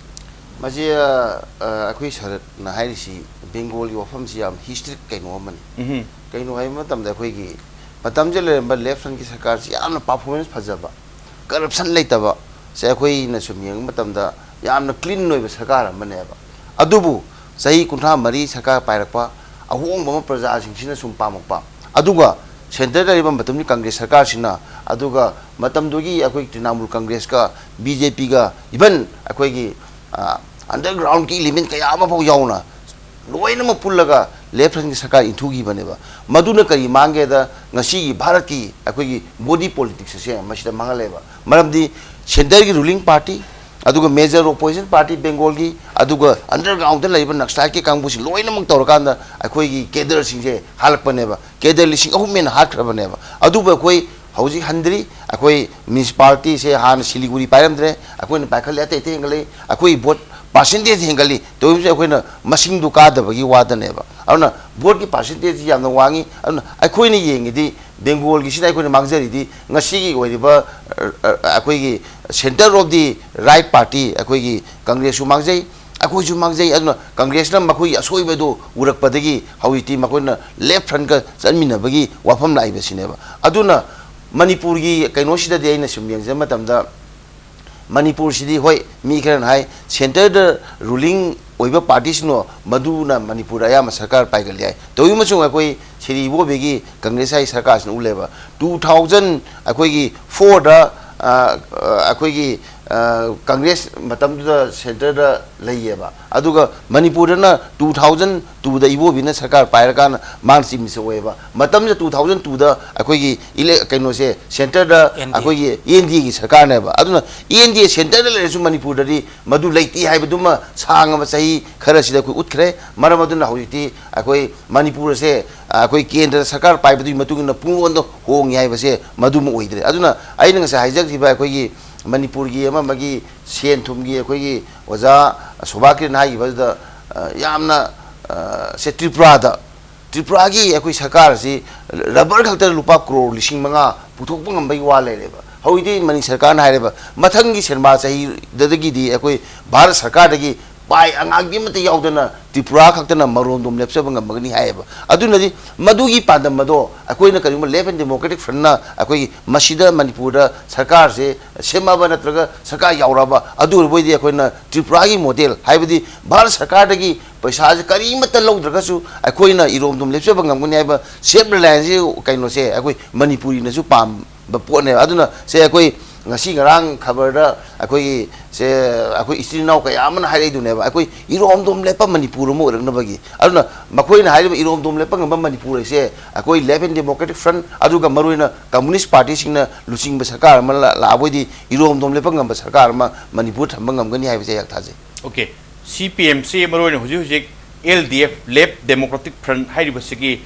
ꯃꯁꯤ, ꯑ, ꯑ, ꯑꯩꯈꯣꯏ ꯁꯔꯠꯅ ꯍꯥꯏꯔꯤꯁꯤ Bengalꯒꯤ ꯋꯥꯐꯝꯁꯤ ꯌꯥꯝ historic ꯀꯩꯅꯣ ꯑꯃꯅꯤ꯫ ꯎꯝꯍꯨꯝ꯫ ꯀꯩꯅꯣ ꯍꯥꯏꯕ ꯃꯇꯝꯗ ꯑꯩꯈꯣꯏꯒꯤ ꯃꯇꯝꯁꯤꯗ ꯂꯩꯔꯝꯕ left frontꯀꯤ ꯁꯔꯀꯥꯔꯁꯤ ꯌꯥꯝꯅ performance ꯐꯖꯕ, corruption ꯂꯩꯇꯕ, ꯁꯦ ꯑꯩꯈꯣꯏꯅ ꯁꯨꯝ ꯌꯦꯡꯕ ꯃꯇꯝꯗ ꯌꯥꯝꯅ clean ꯑꯣꯏꯕ ꯁꯔꯀꯥꯔ ꯑꯃꯅꯦꯕ꯫ ꯑꯗꯨꯕꯨ ꯆꯍꯤ ꯀꯨꯟꯊ꯭ꯔꯥ ꯃꯔꯤ ꯁꯔꯀꯥꯔ ꯄꯥꯏꯔꯛꯄ, ꯑꯍꯣꯡꯕ ꯑꯃ ꯄ꯭ꯔꯖꯥꯁꯤꯡꯁꯤꯅ ꯁꯨꯝ ꯄꯥꯝꯃꯛꯄ, ꯑꯗꯨꯒ ꯁꯦꯟꯇꯔꯗ ꯂꯩꯔꯤꯕ ꯃꯇꯝꯗꯨꯒꯤ ꯀꯪꯒ꯭ꯔꯦꯁ ꯁꯔꯀꯥꯔꯁꯤꯅ, ꯑꯗꯨꯒ ꯃꯇꯝꯗꯨꯒꯤ ꯑꯩꯈꯣꯏ ꯇ꯭ꯔꯤꯅꯥꯃꯨꯜ ꯀꯪꯒ꯭ꯔꯦꯁꯀ ꯕꯤ ꯖꯦ ꯄꯤꯒ, ꯏꯚꯟ ꯑꯩꯈꯣꯏꯒꯤ ꯑꯟꯗꯔꯒ꯭ꯔꯥꯎꯟꯒꯤ ꯏꯂꯤꯃꯦꯟ ꯀꯌꯥ ꯑꯃ ꯐꯥꯎ ꯌꯥꯎꯅ ꯂꯣꯏꯅꯃꯛ ꯄꯨꯜꯂꯒ ꯂꯦꯐ ꯐ꯭ꯔꯟꯒꯤ ꯁꯔꯀꯥꯔ ꯏꯟꯊꯨꯈꯤꯕꯅꯦꯕ꯫ ꯃꯗꯨꯅ ꯀꯔꯤ ꯃꯥꯡꯒꯦꯗ, ꯉꯁꯤꯒꯤ ꯚꯥꯔꯠꯀꯤ ꯑꯩꯈꯣꯏꯒꯤ ꯕꯣꯗꯤ ꯄꯣꯂꯤꯇꯤꯛꯁ ꯑꯁꯦ ꯃꯁꯤꯗ ꯃꯥꯡꯍꯜꯂꯦꯕ꯫ ꯃꯔꯝꯗꯤ ꯁꯦꯟꯇꯔꯒꯤ ꯔꯨꯂꯤꯡ ꯄꯥꯔꯇꯤ, ꯑꯗꯨꯒ ꯃꯦꯖꯔ ꯑꯣꯄꯣꯖꯤꯁꯟ ꯄꯥꯔꯇꯤ ꯕꯦꯡꯒꯣꯜꯒꯤ, ꯑꯗꯨꯒ ꯑꯟꯗꯔꯒ꯭ꯔꯥꯎꯟꯗ ꯂꯩꯔꯤꯕ ꯅꯛꯁꯂꯥꯏꯠꯀꯤ ꯀꯥꯡꯕꯨꯁꯤ ꯂꯣꯏꯅꯃꯛ ꯇꯧꯔꯀꯥꯟꯗ ꯑꯩꯈꯣꯏꯒꯤ ꯀꯦꯗꯔꯁꯤꯡꯁꯦ ꯍꯥꯠꯂꯛꯄꯅꯦꯕ꯫ ꯀꯦꯗꯔ ꯂꯤꯁꯤꯡ ꯑꯍꯨꯝ ꯍꯦꯟꯅ ꯍꯥꯠꯈ꯭ꯔꯕꯅꯦꯕ꯫ ꯑꯗꯨꯕꯨ ꯑꯩꯈꯣꯏ ꯍꯧꯖꯤꯛ ꯍꯟꯗ꯭ꯔꯤ꯫ ꯑꯩꯈꯣꯏ ꯃ꯭ꯌꯨꯅꯤꯁꯤꯄꯥꯂꯤꯇꯤꯁꯦ ꯍꯥꯟꯅ ꯁꯤꯂꯤꯒꯨꯔꯤ ꯄꯥꯏꯔꯝꯗ꯭ꯔꯦ, ꯑꯩꯈꯣꯏꯅ ꯄꯥꯏꯈꯠꯂꯦ, ꯑꯇꯩ ꯑꯇꯩ ꯍꯦꯟꯒꯠꯂꯛꯏ꯫ ꯑꯩꯈꯣꯏ ꯚꯣꯠ ꯄꯥꯔꯁꯦꯟꯇꯦꯖ ꯍꯦꯟꯒꯠꯂꯤ꯫ ꯇꯧꯔꯤꯕꯁꯦ ꯑꯩꯈꯣꯏꯅ ꯃꯁꯤꯡꯗꯨ ꯀꯥꯗꯕꯒꯤ ꯋꯥꯗꯅꯦꯕ꯫ ꯑꯗꯨꯅ ꯚꯣꯠꯀꯤ ꯄꯥꯔꯁꯦꯟꯇꯦꯖꯁꯤ ꯌꯥꯝꯅ ꯋꯥꯡꯉꯤ꯫ ꯑꯗꯨꯅ ꯑꯩꯈꯣꯏꯅ ꯌꯦꯡꯉꯤꯗꯤ ꯕꯦꯡꯒꯣꯜꯒꯤꯁꯤꯗ ꯑꯩꯈꯣꯏꯅ ꯃꯥꯡꯖꯔꯤꯗꯤ ꯉꯁꯤꯒꯤ ꯑꯣꯏꯔꯤꯕ, ꯑ, ꯑ, ꯑꯩꯈꯣꯏꯒꯤ centre of the right party, ꯑꯩꯈꯣꯏꯒꯤ ꯀꯪꯒ꯭ꯔꯦꯁꯁꯨ ꯃꯥꯡꯖꯩ, ꯑꯩꯈꯣꯏꯁꯨ ꯃꯥꯡꯖꯩ꯫ ꯑꯗꯨꯅ ꯀꯪꯒ꯭ꯔꯦꯁꯅ ꯃꯈꯣꯏꯒꯤ ꯑꯁꯣꯏꯕꯗꯨ ꯎꯔꯛꯄꯗꯒꯤ ꯍꯧꯖꯤꯛꯇꯤ ꯃꯈꯣꯏꯅ ꯂꯦꯐ ꯐ꯭ꯔꯟꯒ ꯆꯠꯃꯤꯟꯅꯕꯒꯤ ꯋꯥꯐꯝ ꯂꯥꯛꯏꯕꯁꯤꯅꯦꯕ꯫ ꯑꯗꯨꯅ ꯃꯅꯤꯄꯨꯔꯒꯤ ꯀꯩꯅꯣꯁꯤꯗꯗꯤ ꯑꯩꯅ ꯁꯨꯝ ꯌꯦꯡꯖꯕ ꯃꯇꯝꯗ, ꯃꯅꯤꯄꯨꯔꯁꯤꯗꯤ, ꯍꯣꯏ, ꯃꯤ ꯈꯔꯅ ꯍꯥꯏ, ꯁꯦꯟꯇꯔꯗ ꯔꯨꯂꯤꯡ ꯑꯣꯏꯕ ꯄꯥꯔꯇꯤꯁꯤꯡꯅꯣ, ꯃꯗꯨꯅ ꯃꯅꯤꯄꯨꯔꯗ ꯑꯌꯥꯝꯕ ꯁꯔꯀꯥꯔ ꯄꯥꯏꯒꯜꯂꯤ ꯍꯥꯏ꯫ ꯇꯧꯏ ꯑꯃꯁꯨꯡ ꯑꯩꯈꯣꯏ ꯁ꯭ꯔꯤ ꯏꯕꯣꯕꯤꯒꯤ ꯀꯪꯒ꯭ꯔꯦꯁ ꯍꯥꯏ ꯁꯔꯀꯥꯔꯁꯤꯅ ꯎꯠꯂꯦꯕ꯫ Two thousand, ꯑꯩꯈꯣꯏꯒꯤ fourꯗ, ꯑ, ꯑ, ꯑꯩꯈꯣꯏꯒꯤ, ꯑ, ꯀꯪꯒ꯭ꯔꯦꯁ ꯃꯇꯝꯗꯨꯗ ꯁꯦꯟꯇꯔꯗ ꯂꯩꯌꯦꯕ꯫ ꯑꯗꯨꯒ ꯃꯅꯤꯄꯨꯔꯗꯅ two thousand twoꯗ ꯏꯕꯣꯕꯤꯅ ꯁꯔꯀꯥꯔ ꯄꯥꯏꯔꯀꯥꯟꯗ ꯃꯥꯅ ꯆꯤꯞ ꯃꯤꯅꯤꯁꯇꯔ ꯑꯣꯏꯌꯦꯕ꯫ ꯃꯇꯝꯁꯤꯗ two thousand twoꯗ ꯑꯩꯈꯣꯏꯒꯤ ꯏꯂꯦ-, ꯀꯩꯅꯣꯁꯦ, ꯁꯦꯟꯇꯔꯗ N D A꯫ ꯑꯩꯈꯣꯏꯒꯤ N D Aꯒꯤ ꯁꯔꯀꯥꯔꯅꯦꯕ꯫ ꯑꯗꯨꯅ N D A ꯁꯦꯟꯇꯔꯗ ꯂꯩꯔꯁꯨ ꯃꯅꯤꯄꯨꯔꯗꯗꯤ ꯃꯗꯨ ꯂꯩꯇꯦ ꯍꯥꯏꯕꯗꯨꯃ ꯁꯥꯡꯉꯕ ꯆꯍꯤ ꯈꯔꯁꯤꯗ ꯑꯩꯈꯣꯏ ꯎꯠꯈ꯭ꯔꯦ꯫ ꯃꯔꯝ ꯑꯗꯨꯅ ꯍꯧꯖꯤꯛꯇꯤ ꯑꯩꯈꯣꯏ ꯃꯅꯤꯄꯨꯔ ꯑꯁꯦ, ꯑ, ꯑꯩꯈꯣꯏ ꯀꯦꯟꯗ꯭ꯔꯗ ꯁꯔꯀꯥꯔ ꯄꯥꯏꯕꯗꯨꯒꯤ ꯃꯇꯨꯡ ꯏꯟꯅ ꯄꯨꯡꯂꯣꯟꯗ ꯍꯣꯡꯉꯤ ꯍꯥꯏꯕꯁꯦ ꯃꯗꯨꯃ ꯑꯣꯏꯗ꯭ꯔꯦ꯫ ꯑꯗꯨꯅ ꯑꯩꯅ ꯉꯁꯥꯏ ꯍꯥꯏꯖꯈꯤꯕ ꯑꯩꯈꯣꯏꯒꯤ ꯃꯅꯤꯄꯨꯔꯒꯤ ꯑꯃ ꯑꯃꯒꯤ ꯁꯦꯟ ꯊꯨꯝꯒꯤ ꯑꯩꯈꯣꯏꯒꯤ ꯑꯣꯖꯥ ꯁꯣꯚꯥ ꯀꯤꯔꯟ ꯍꯥꯏꯈꯤꯕꯗꯨꯗ, ꯑ, ꯌꯥꯝꯅ, ꯑ, ꯁꯦ ꯇ꯭ꯔꯤꯄꯨꯔꯥꯗ, ꯇ꯭ꯔꯤꯄꯨꯔꯥꯒꯤ ꯑꯩꯈꯣꯏ ꯁꯔꯀꯥꯔ ꯑꯁꯤ ꯔꯕꯔ ꯈꯛꯇꯗ ꯂꯨꯄꯥ ꯀ꯭ꯔꯣꯔ ꯂꯤꯁꯤꯡ ꯃꯉꯥ ꯄꯨꯊꯣꯛꯄ ꯉꯝꯕꯒꯤ ꯋꯥ ꯂꯩꯔꯦꯕ꯫ ꯍꯧꯖꯤꯛꯇꯤ ꯃꯅꯤ ꯁꯔꯀꯥꯔꯅ ꯍꯥꯏꯔꯦꯕ, ꯃꯊꯪꯒꯤ ꯁꯦꯟꯕꯥ ꯆꯍꯤꯗꯒꯤꯗꯤ ꯑꯩꯈꯣꯏ ꯚꯥꯔꯠ ꯁꯔꯀꯥꯔꯗꯒꯤ ꯄꯥꯏ ꯑꯉꯥꯡꯕꯤ ꯑꯃꯠꯇ ꯌꯥꯎꯗꯅ ꯇ꯭ꯔꯤꯄꯨꯔꯥ ꯈꯛꯇꯅ ꯃꯔꯣꯝꯗꯣꯝ ꯂꯦꯞꯆꯕ ꯉꯝꯃꯒꯅꯤ ꯍꯥꯏꯌꯦꯕ꯫ ꯑꯗꯨꯅꯗꯤ ꯃꯗꯨꯒꯤ ꯄꯥꯟꯗꯝ ꯑꯗꯣ ꯑꯩꯈꯣꯏꯅ ꯀꯔꯤꯒꯨꯝꯕ Left and Democratic Front ꯅ ꯑꯩꯈꯣꯏꯒꯤ ꯃꯁꯤꯗ ꯃꯅꯤꯄꯨꯔꯗ ꯁꯔꯀꯥꯔꯁꯦ ꯁꯦꯝꯃꯕ ꯅꯠꯇ꯭ꯔꯒ ꯁꯔꯀꯥꯔ ꯌꯥꯎꯔꯕ, ꯑꯗꯨ ꯑꯣꯏꯔꯕꯣꯏꯗꯤ ꯑꯩꯈꯣꯏꯅ ꯇ꯭ꯔꯤꯄꯨꯔꯥꯒꯤ ꯃꯣꯗꯦꯜ, ꯍꯥꯏꯕꯗꯤ ꯚꯥꯔꯠ ꯁꯔꯀꯥꯔꯗꯒꯤ ꯄꯩꯁꯥꯁꯦ ꯀꯔꯤꯃꯠꯇ ꯂꯧꯗ꯭ꯔꯒꯁꯨ ꯑꯩꯈꯣꯏꯅ ꯏꯔꯣꯝꯗꯣꯝ ꯂꯦꯞꯆꯕ ꯉꯝꯒꯅꯤ ꯍꯥꯏꯕ ꯁꯦꯜꯐ ꯔꯤꯂꯥꯏꯟꯁꯁꯤ ꯀꯩꯅꯣꯁꯦ ꯑꯩꯈꯣꯏ ꯃꯅꯤꯄꯨꯔꯤꯅꯁꯨ ꯄꯥꯝꯕ ꯄꯣꯠꯅꯦꯕ꯫ ꯑꯗꯨꯅ ꯁꯦ ꯑꯩꯈꯣꯏ ꯉꯁꯤ ꯉꯔꯥꯡ ꯈꯕꯔꯗ ꯑꯩꯈꯣꯏꯒꯤ ꯁꯦ ꯑꯩꯈꯣꯏ ꯏꯆꯤꯜ ꯏꯅꯥꯎ ꯀꯌꯥ ꯑꯃꯅ ꯍꯥꯏꯔꯛꯏꯗꯨꯅꯦꯕ, ꯑꯩꯈꯣꯏ ꯏꯔꯣꯝꯗꯣꯝ ꯂꯦꯞꯄ ꯃꯅꯤꯄꯨꯔ ꯑꯃ ꯑꯣꯏꯔꯛꯅꯕꯒꯤ꯫ ꯑꯗꯨꯅ ꯃꯈꯣꯏꯅ ꯍꯥꯏꯔꯤꯕ ꯏꯔꯣꯝꯗꯣꯝ ꯂꯦꯞꯄ ꯉꯝꯕ ꯃꯅꯤꯄꯨꯔ ꯍꯥꯏꯁꯦ ꯑꯩꯈꯣꯏ Left and Democratic Front, ꯑꯗꯨꯒ ꯃꯔꯨꯑꯣꯏꯅ ꯀꯝꯃꯨꯅꯤꯁ ꯄꯥꯔꯇꯤꯁꯤꯡꯅ ꯂꯨꯆꯤꯡꯕ ꯁꯔꯀꯥꯔ ꯑꯃ ꯂꯥ-, ꯂꯥꯛꯑꯕꯣꯏꯗꯤ ꯏꯔꯣꯝꯗꯣꯝ ꯂꯦꯞꯄ ꯉꯝꯕ ꯁꯔꯀꯥꯔ ꯑꯃ ꯃꯅꯤꯄꯨꯔ ꯊꯝꯕ ꯉꯝꯒꯅꯤ ꯍꯥꯏꯕꯁꯦ ꯑꯩꯍꯥꯛ ꯊꯥꯖꯩ꯫ ꯑꯣꯀꯦ, ꯁꯤ ꯄꯤ ꯑꯦꯝ ꯁꯤ ꯃꯔꯨꯑꯣꯏꯅ ꯍꯧꯖꯤꯛ ꯍꯧꯖꯤꯛ L D F, Left Democratic Front ꯍꯥꯏꯔꯤꯕꯁꯤꯒꯤ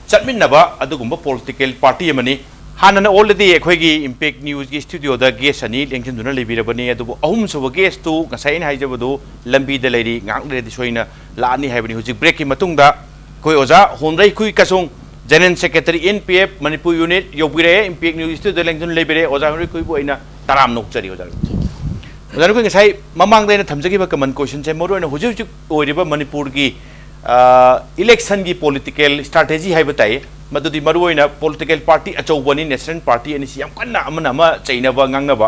ꯆꯠꯃꯤꯟꯅꯕ ꯑꯗꯨꯒꯨꯝꯕ ꯄꯣꯂꯤꯇꯤꯀꯦꯜ ꯄꯥꯔꯇꯤ ꯑꯃꯅꯤ꯫ ꯍꯥꯟꯅꯅ already ꯑꯩꯈꯣꯏꯒꯤ Impact News ꯀꯤ studio ꯗ guest ꯑꯅꯤ ꯂꯦꯡꯁꯤꯟꯗꯨꯅ ꯂꯩꯕꯤꯔꯕꯅꯤ, ꯑꯗꯨꯕꯨ ꯑꯍꯨꯝꯁꯨꯕ guest ꯇꯨ ꯉꯁꯥꯏ ꯑꯩꯅ ꯍꯥꯏꯖꯕꯗꯨ ꯂꯝꯕꯤꯗ ꯂꯩꯔꯤ, ꯉꯥꯏꯍꯥꯛ ꯂꯩꯔꯗꯤ ꯁꯣꯏꯅ ꯂꯥꯛꯑꯅꯤ ꯍꯥꯏꯕꯅꯤ꯫ ꯍꯧꯖꯤꯛ break ꯀꯤ ꯃꯇꯨꯡꯗ ꯑꯩꯈꯣꯏ ꯑꯣꯖꯥ ꯍꯣꯟꯗ꯭ꯔꯩ ꯈꯨꯏ ꯀꯁꯨꯡ, General Secretary N P F Manipur unit ꯌꯧꯕꯤꯔꯛꯑꯦ, Impact News studio ꯗ ꯂꯦꯡꯗꯨꯅ ꯂꯩꯕꯤꯔꯦ꯫ ꯑꯣꯖꯥ ꯍꯣꯟꯗ꯭ꯔꯩ ꯈꯨꯏꯕꯨ ꯑꯩꯅ ꯇꯔꯥꯝꯅ ꯑꯣꯛꯆꯔꯤ ꯑꯣꯖꯥ꯫ ꯑꯣꯖꯥ, ꯑꯩꯈꯣꯏ ꯉꯁꯥꯏ ꯃꯃꯥꯡꯗ ꯑꯩꯅ ꯊꯝꯖꯈꯤꯕ common question ꯁꯦ ꯃꯔꯨꯑꯣꯏꯅ ꯍꯧꯖꯤꯛ ꯍꯧꯖꯤꯛ ꯑꯣꯏꯔꯤꯕ ꯃꯅꯤꯄꯨꯔꯒꯤ, ꯑ, election ꯒꯤ political strategy ꯍꯥꯏꯕ ꯇꯥꯏ, ꯃꯗꯨꯗꯤ ꯃꯔꯨꯑꯣꯏꯅ political party ꯑꯆꯧꯕ ꯑꯅꯤ, national party ꯑꯅꯤꯁꯤ ꯌꯥꯝ ꯀꯟꯅ ꯑꯃꯅ ꯑꯃ ꯆꯩꯅꯕ, ꯉꯥꯡꯅꯕ,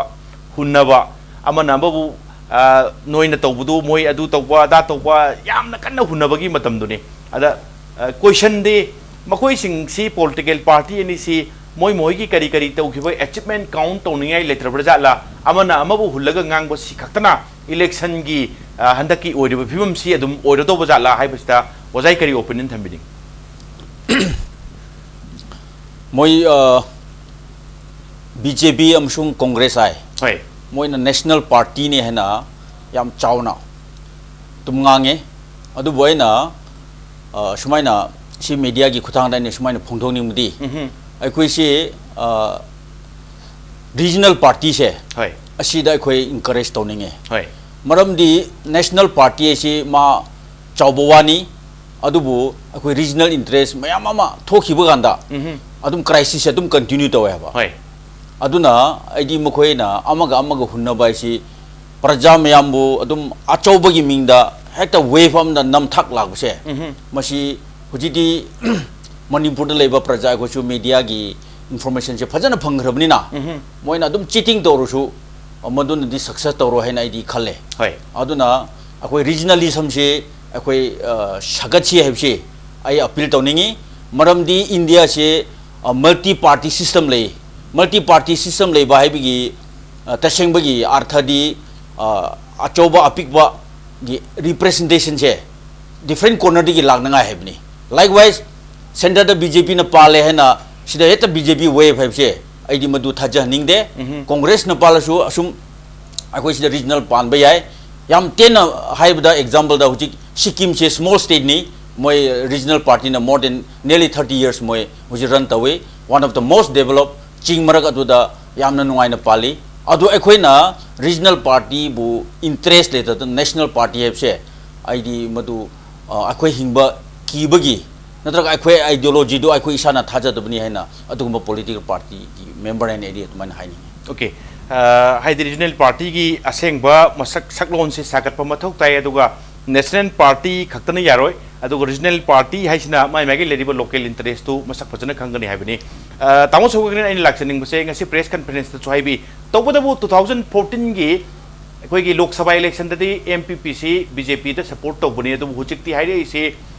ꯍꯨꯟꯅꯕ, ꯑꯃꯅ ꯑꯃꯕꯨ, ꯑ, ꯅꯣꯏꯅ ꯇꯧꯕꯗꯨ ꯃꯣꯏ ꯑꯗꯨ ꯇꯧꯕ ꯑꯗꯥ ꯇꯧꯕ ꯌꯥꯝꯅ ꯀꯟꯅ ꯍꯨꯟꯅꯕꯒꯤ ꯃꯇꯝꯗꯨꯅꯤ꯫ ꯑꯗ, ꯑ, question ꯗꯤ ꯃꯈꯣꯏꯁꯤꯡꯁꯤ political party ꯑꯅꯤꯁꯤ ꯃꯣꯏ ꯃꯣꯏꯒꯤ ꯀꯔꯤ ꯀꯔꯤ ꯇꯧꯈꯤꯕ achievement count ꯇꯧꯅꯤꯡꯉꯥꯏ ꯂꯩꯇ꯭ꯔꯕ꯭ꯔꯥ ꯖꯥꯠꯂꯥ? ꯑꯃꯅ ꯑꯃꯕꯨ ꯍꯨꯜꯂꯒ ꯉꯥꯡꯕ ꯁꯤ ꯈꯛꯇꯅ election ꯒꯤ, ꯑ, ꯍꯟꯗꯛꯀꯤ ꯑꯣꯏꯔꯤꯕ ꯐꯤꯕꯝꯁꯤ ꯑꯗꯨꯝ ꯑꯣꯏꯔꯗꯧꯕ ꯖꯥꯠꯂꯥ ꯍꯥꯏꯕꯁꯤꯗ ꯑꯣꯖꯥꯒꯤ ꯀꯔꯤ opinion ꯊꯝꯕꯤꯅꯤꯡ? ꯃꯣꯏ, ꯑ, B J P ꯑꯃꯁꯨꯡ Congress ꯍꯥꯏ, ꯍꯣꯏ꯫ ꯃꯣꯏꯅ national party ꯅꯦ ꯍꯥꯏꯅ ꯌꯥꯝ ꯆꯥꯎꯅ ꯑꯗꯨꯝ ꯉꯥꯡꯉꯦ꯫ ꯑꯗꯨꯕꯨ ꯑꯩꯅ, ꯑ, ꯁꯨꯃꯥꯏꯅ ꯁꯤ media ꯒꯤ ꯈꯨꯠꯊꯥꯡꯗ ꯑꯩꯅ ꯁꯨꯃꯥꯏꯅ ꯐꯣꯡꯗꯣꯛꯅꯤꯡꯕꯗꯤ, ꯎꯝꯍꯨꯝ꯫ ꯑꯩꯈꯣꯏꯁꯤ, ꯑ, regional party ꯁꯦ ꯍꯣꯏ꯫ ꯑꯁꯤꯗ ꯑꯩꯈꯣꯏ encourage ꯇꯧꯅꯤꯡꯉꯦ꯫ ꯍꯣꯏ꯫ ꯃꯔꯝꯗꯤ national party ꯑꯁꯤ ꯃꯥ ꯆꯥꯎꯕ ꯋꯥꯅꯤ, ꯑꯗꯨꯕꯨ ꯑꯩꯈꯣꯏ regional interest ꯃꯌꯥꯝ ꯑꯃ ꯊꯣꯛꯈꯤꯕ ꯀꯥꯟꯗ ꯎꯝꯍꯨꯝ꯫ ꯑꯗꯨꯝ crisis ꯁꯦ ꯑꯗꯨꯝ continue ꯇꯧꯋꯦ ꯍꯥꯏꯕ꯫ ꯍꯣꯏ꯫ ꯑꯗꯨꯅ ꯑꯩꯗꯤ ꯃꯈꯣꯏꯅ ꯑꯃꯒ ꯑꯃꯒ ꯍꯨꯟꯅꯕ ꯍꯥꯏꯁꯤ ꯄ꯭ꯔꯖꯥ ꯃꯌꯥꯝꯕꯨ ꯑꯗꯨꯝ ꯑꯆꯧꯕꯒꯤ ꯃꯤꯡꯗ ꯍꯦꯛꯇ ꯋꯦꯚ ꯑꯃꯗ ꯅꯝꯊꯛ ꯂꯥꯛꯄꯁꯦ, ꯎꯝꯍꯨꯝ꯫ ꯃꯁꯤ ꯍꯧꯖꯤꯛꯇꯤ ꯃꯅꯤꯄꯨꯔꯗ ꯂꯩꯕ ꯄ꯭ꯔꯖꯥ ꯑꯩꯈꯣꯏꯁꯨ ꯃꯦꯗꯤꯌꯥꯒꯤ ꯏꯟꯐꯣꯔꯃꯦꯁꯟꯁꯦ ꯐꯖꯅ ꯐꯪꯈ꯭ꯔꯕꯅꯤꯅ, ꯎꯝꯍꯨꯝ꯫ ꯃꯣꯏꯅ ꯑꯗꯨꯝ ꯆꯤꯇꯤꯡ ꯇꯧꯔꯁꯨ, ꯑ, ꯃꯗꯨꯅꯗꯤ ꯁꯛꯁꯦꯁ ꯇꯧꯔꯣꯏ ꯍꯥꯏꯅ ꯑꯩꯗꯤ ꯈꯜꯂꯦ꯫ ꯍꯣꯏ꯫ ꯑꯗꯨꯅ ꯑꯩꯈꯣꯏ ꯔꯤꯖꯅꯦꯂꯤꯖꯝꯁꯤ ꯑꯩꯈꯣꯏ, ꯑ, ꯁꯥꯒꯠꯁꯤ ꯍꯥꯏꯕꯁꯤ ꯑꯩ ꯑꯄꯤꯜ ꯇꯧꯅꯤꯡꯉꯤ꯫ ꯃꯔꯝꯗꯤ ꯏꯟꯗꯤꯌꯥꯁꯤ, ꯑ, ꯃꯜꯇꯤ ꯄꯥꯔꯇꯤ ꯁꯤꯁꯇꯦꯝ ꯂꯩ꯫ ꯃꯜꯇꯤ ꯄꯥꯔꯇꯤ ꯁꯤꯁꯇꯦꯝ ꯂꯩꯕ ꯍꯥꯏꯕꯒꯤ, ꯑ, ꯇꯁꯦꯡꯕꯒꯤ ꯑꯥꯔꯊꯗꯤ, ꯑ, ꯑꯆꯧꯕ ꯑꯄꯤꯛꯄꯒꯤ ꯔꯤꯄ꯭ꯔꯦꯖꯦꯟꯇꯦꯁꯟꯁꯦ ꯗꯤꯐ꯭ꯔꯦꯟ ꯀꯣꯔꯅꯔꯗꯒꯤ ꯂꯥꯛꯅꯉꯥꯏ ꯍꯥꯏꯕꯅꯤ꯫ ꯂꯥꯏꯛꯋꯥꯏꯁ, ꯁꯦꯟꯇꯔꯗ ꯕꯤ ꯖꯦ ꯄꯤꯅ ꯄꯥꯜꯂꯦ ꯍꯥꯏꯅ ꯁꯤꯗ ꯍꯦꯛꯇ ꯕꯤ ꯖꯦ ꯄꯤ ꯋꯦꯚ ꯍꯥꯏꯕꯁꯦ ꯑꯩꯗꯤ ꯃꯗꯨ ꯊꯥꯖꯍꯟꯅꯤꯡꯗꯦ꯫ ꯎꯝꯍꯨꯝ꯫ ꯀꯣꯡꯒ꯭ꯔꯦꯁꯅ ꯄꯥꯜꯂꯁꯨ ꯑꯁꯨꯝ ꯑꯩꯈꯣꯏ ꯁꯤꯗ ꯔꯤꯖꯅꯦꯜ ꯄꯥꯟꯕ ꯌꯥꯏ꯫ ꯌꯥꯝ ꯇꯦꯟꯅ ꯍꯥꯏꯕꯗ, ꯑꯦꯛꯖꯥꯝꯄꯜꯗ, ꯍꯧꯖꯤꯛ ꯁꯤꯛꯀꯤꯝꯁꯦ ꯁ꯭ꯃꯣꯜ ꯁ꯭ꯇꯦꯠꯅꯤ, ꯃꯣꯏ regional ꯄꯥꯔꯇꯤꯅ more than nearly thirty years ꯃꯣꯏ ꯍꯧꯖꯤꯛ ꯔꯟ ꯇꯧꯏ꯫ One of the most developed, ꯆꯤꯡ ꯃꯔꯛ ꯑꯗꯨꯗ ꯌꯥꯝꯅ ꯅꯨꯡꯉꯥꯏꯅ ꯄꯥꯜꯂꯤ꯫ ꯑꯗꯨ ꯑꯩꯈꯣꯏꯅ ꯔꯤꯖꯅꯦꯜ ꯄꯥꯔꯇꯤꯕꯨ ꯏꯟꯇꯔꯦꯁ ꯂꯩꯇꯗꯅ ꯅꯦꯁꯅꯦꯜ ꯄꯥꯔꯇꯤ ꯍꯥꯏꯕꯁꯦ ꯑꯩꯗꯤ ꯃꯗꯨ, ꯑ, ꯑꯩꯈꯣꯏ ꯍꯤꯡꯕ ꯀꯤꯕꯒꯤ ꯅꯠꯇ꯭ꯔꯒ ꯑꯩꯈꯣꯏ ꯑꯥꯏꯗꯤꯌꯣꯂꯣꯖꯤꯗꯨ ꯑꯩꯈꯣꯏ ꯏꯁꯥꯅ ꯊꯥꯖꯗꯕꯅꯤ ꯍꯥꯏꯅ ꯑꯗꯨꯒꯨꯝꯕ ꯄꯣꯂꯤꯇꯤꯀꯦꯜ ꯄꯥꯔꯇꯤꯒꯤ ꯃꯦꯝꯕꯔ ꯍꯥꯏꯅ ꯑꯩꯗꯤ ꯑꯗꯨꯃꯥꯏꯅ ꯍꯥꯏꯅꯤꯡꯉꯤ꯫ ꯑꯣꯀꯦ꯫ ꯑ, ꯍꯥꯏꯗꯤ ꯔꯤꯖꯅꯦꯜ ꯄꯥꯔꯇꯤꯒꯤ ꯑꯁꯦꯡꯕ ꯃꯁꯛ ꯁꯛꯂꯣꯟꯁꯦ ꯁꯥꯒꯠꯄ ꯃꯊꯧ ꯇꯥꯏ, ꯑꯗꯨꯒ ꯅꯦꯁꯅꯦꯜ ꯄꯥꯔꯇꯤ ꯈꯛꯇꯅ ꯌꯥꯔꯣꯏ, ꯑꯗꯨꯒ ꯔꯤꯖꯅꯦꯜ ꯄꯥꯔꯇꯤ ꯍꯥꯏꯁꯤꯅ ꯃꯥꯏ ꯃꯥꯏꯒꯤ ꯂꯩꯔꯤꯕ ꯂꯣꯀꯦꯜ ꯏꯟꯇꯔꯦꯁꯇꯨ ꯃꯁꯛ ꯐꯖꯅ ꯈꯪꯒꯅꯤ ꯍꯥꯏꯕꯅꯤ꯫ ꯑ, ꯇꯥꯃꯣ ꯁꯧꯒꯠꯅ ꯑꯩꯅ ꯂꯥꯛꯆꯅꯤꯡꯕꯁꯦ, ꯉꯁꯤ ꯄ꯭ꯔꯦꯁ ꯀꯟꯐꯔꯦꯟꯁꯇꯁꯨ ꯍꯥꯏꯕꯤ, ꯇꯧꯕꯇꯕꯨ two thousand fourteen ꯒꯤ ꯑꯩꯈꯣꯏꯒꯤ Lok Sabha ꯏꯂꯦꯛꯁꯟꯗꯗꯤ M P ꯄꯤꯁꯤ B J ꯄꯤꯗ ꯁꯄꯣꯔꯠ ꯇꯧꯕꯅꯤ, ꯑꯗꯨꯕꯨ ꯍꯧꯖꯤꯛꯇꯤ ꯍꯥꯏꯔꯛꯏꯁꯤ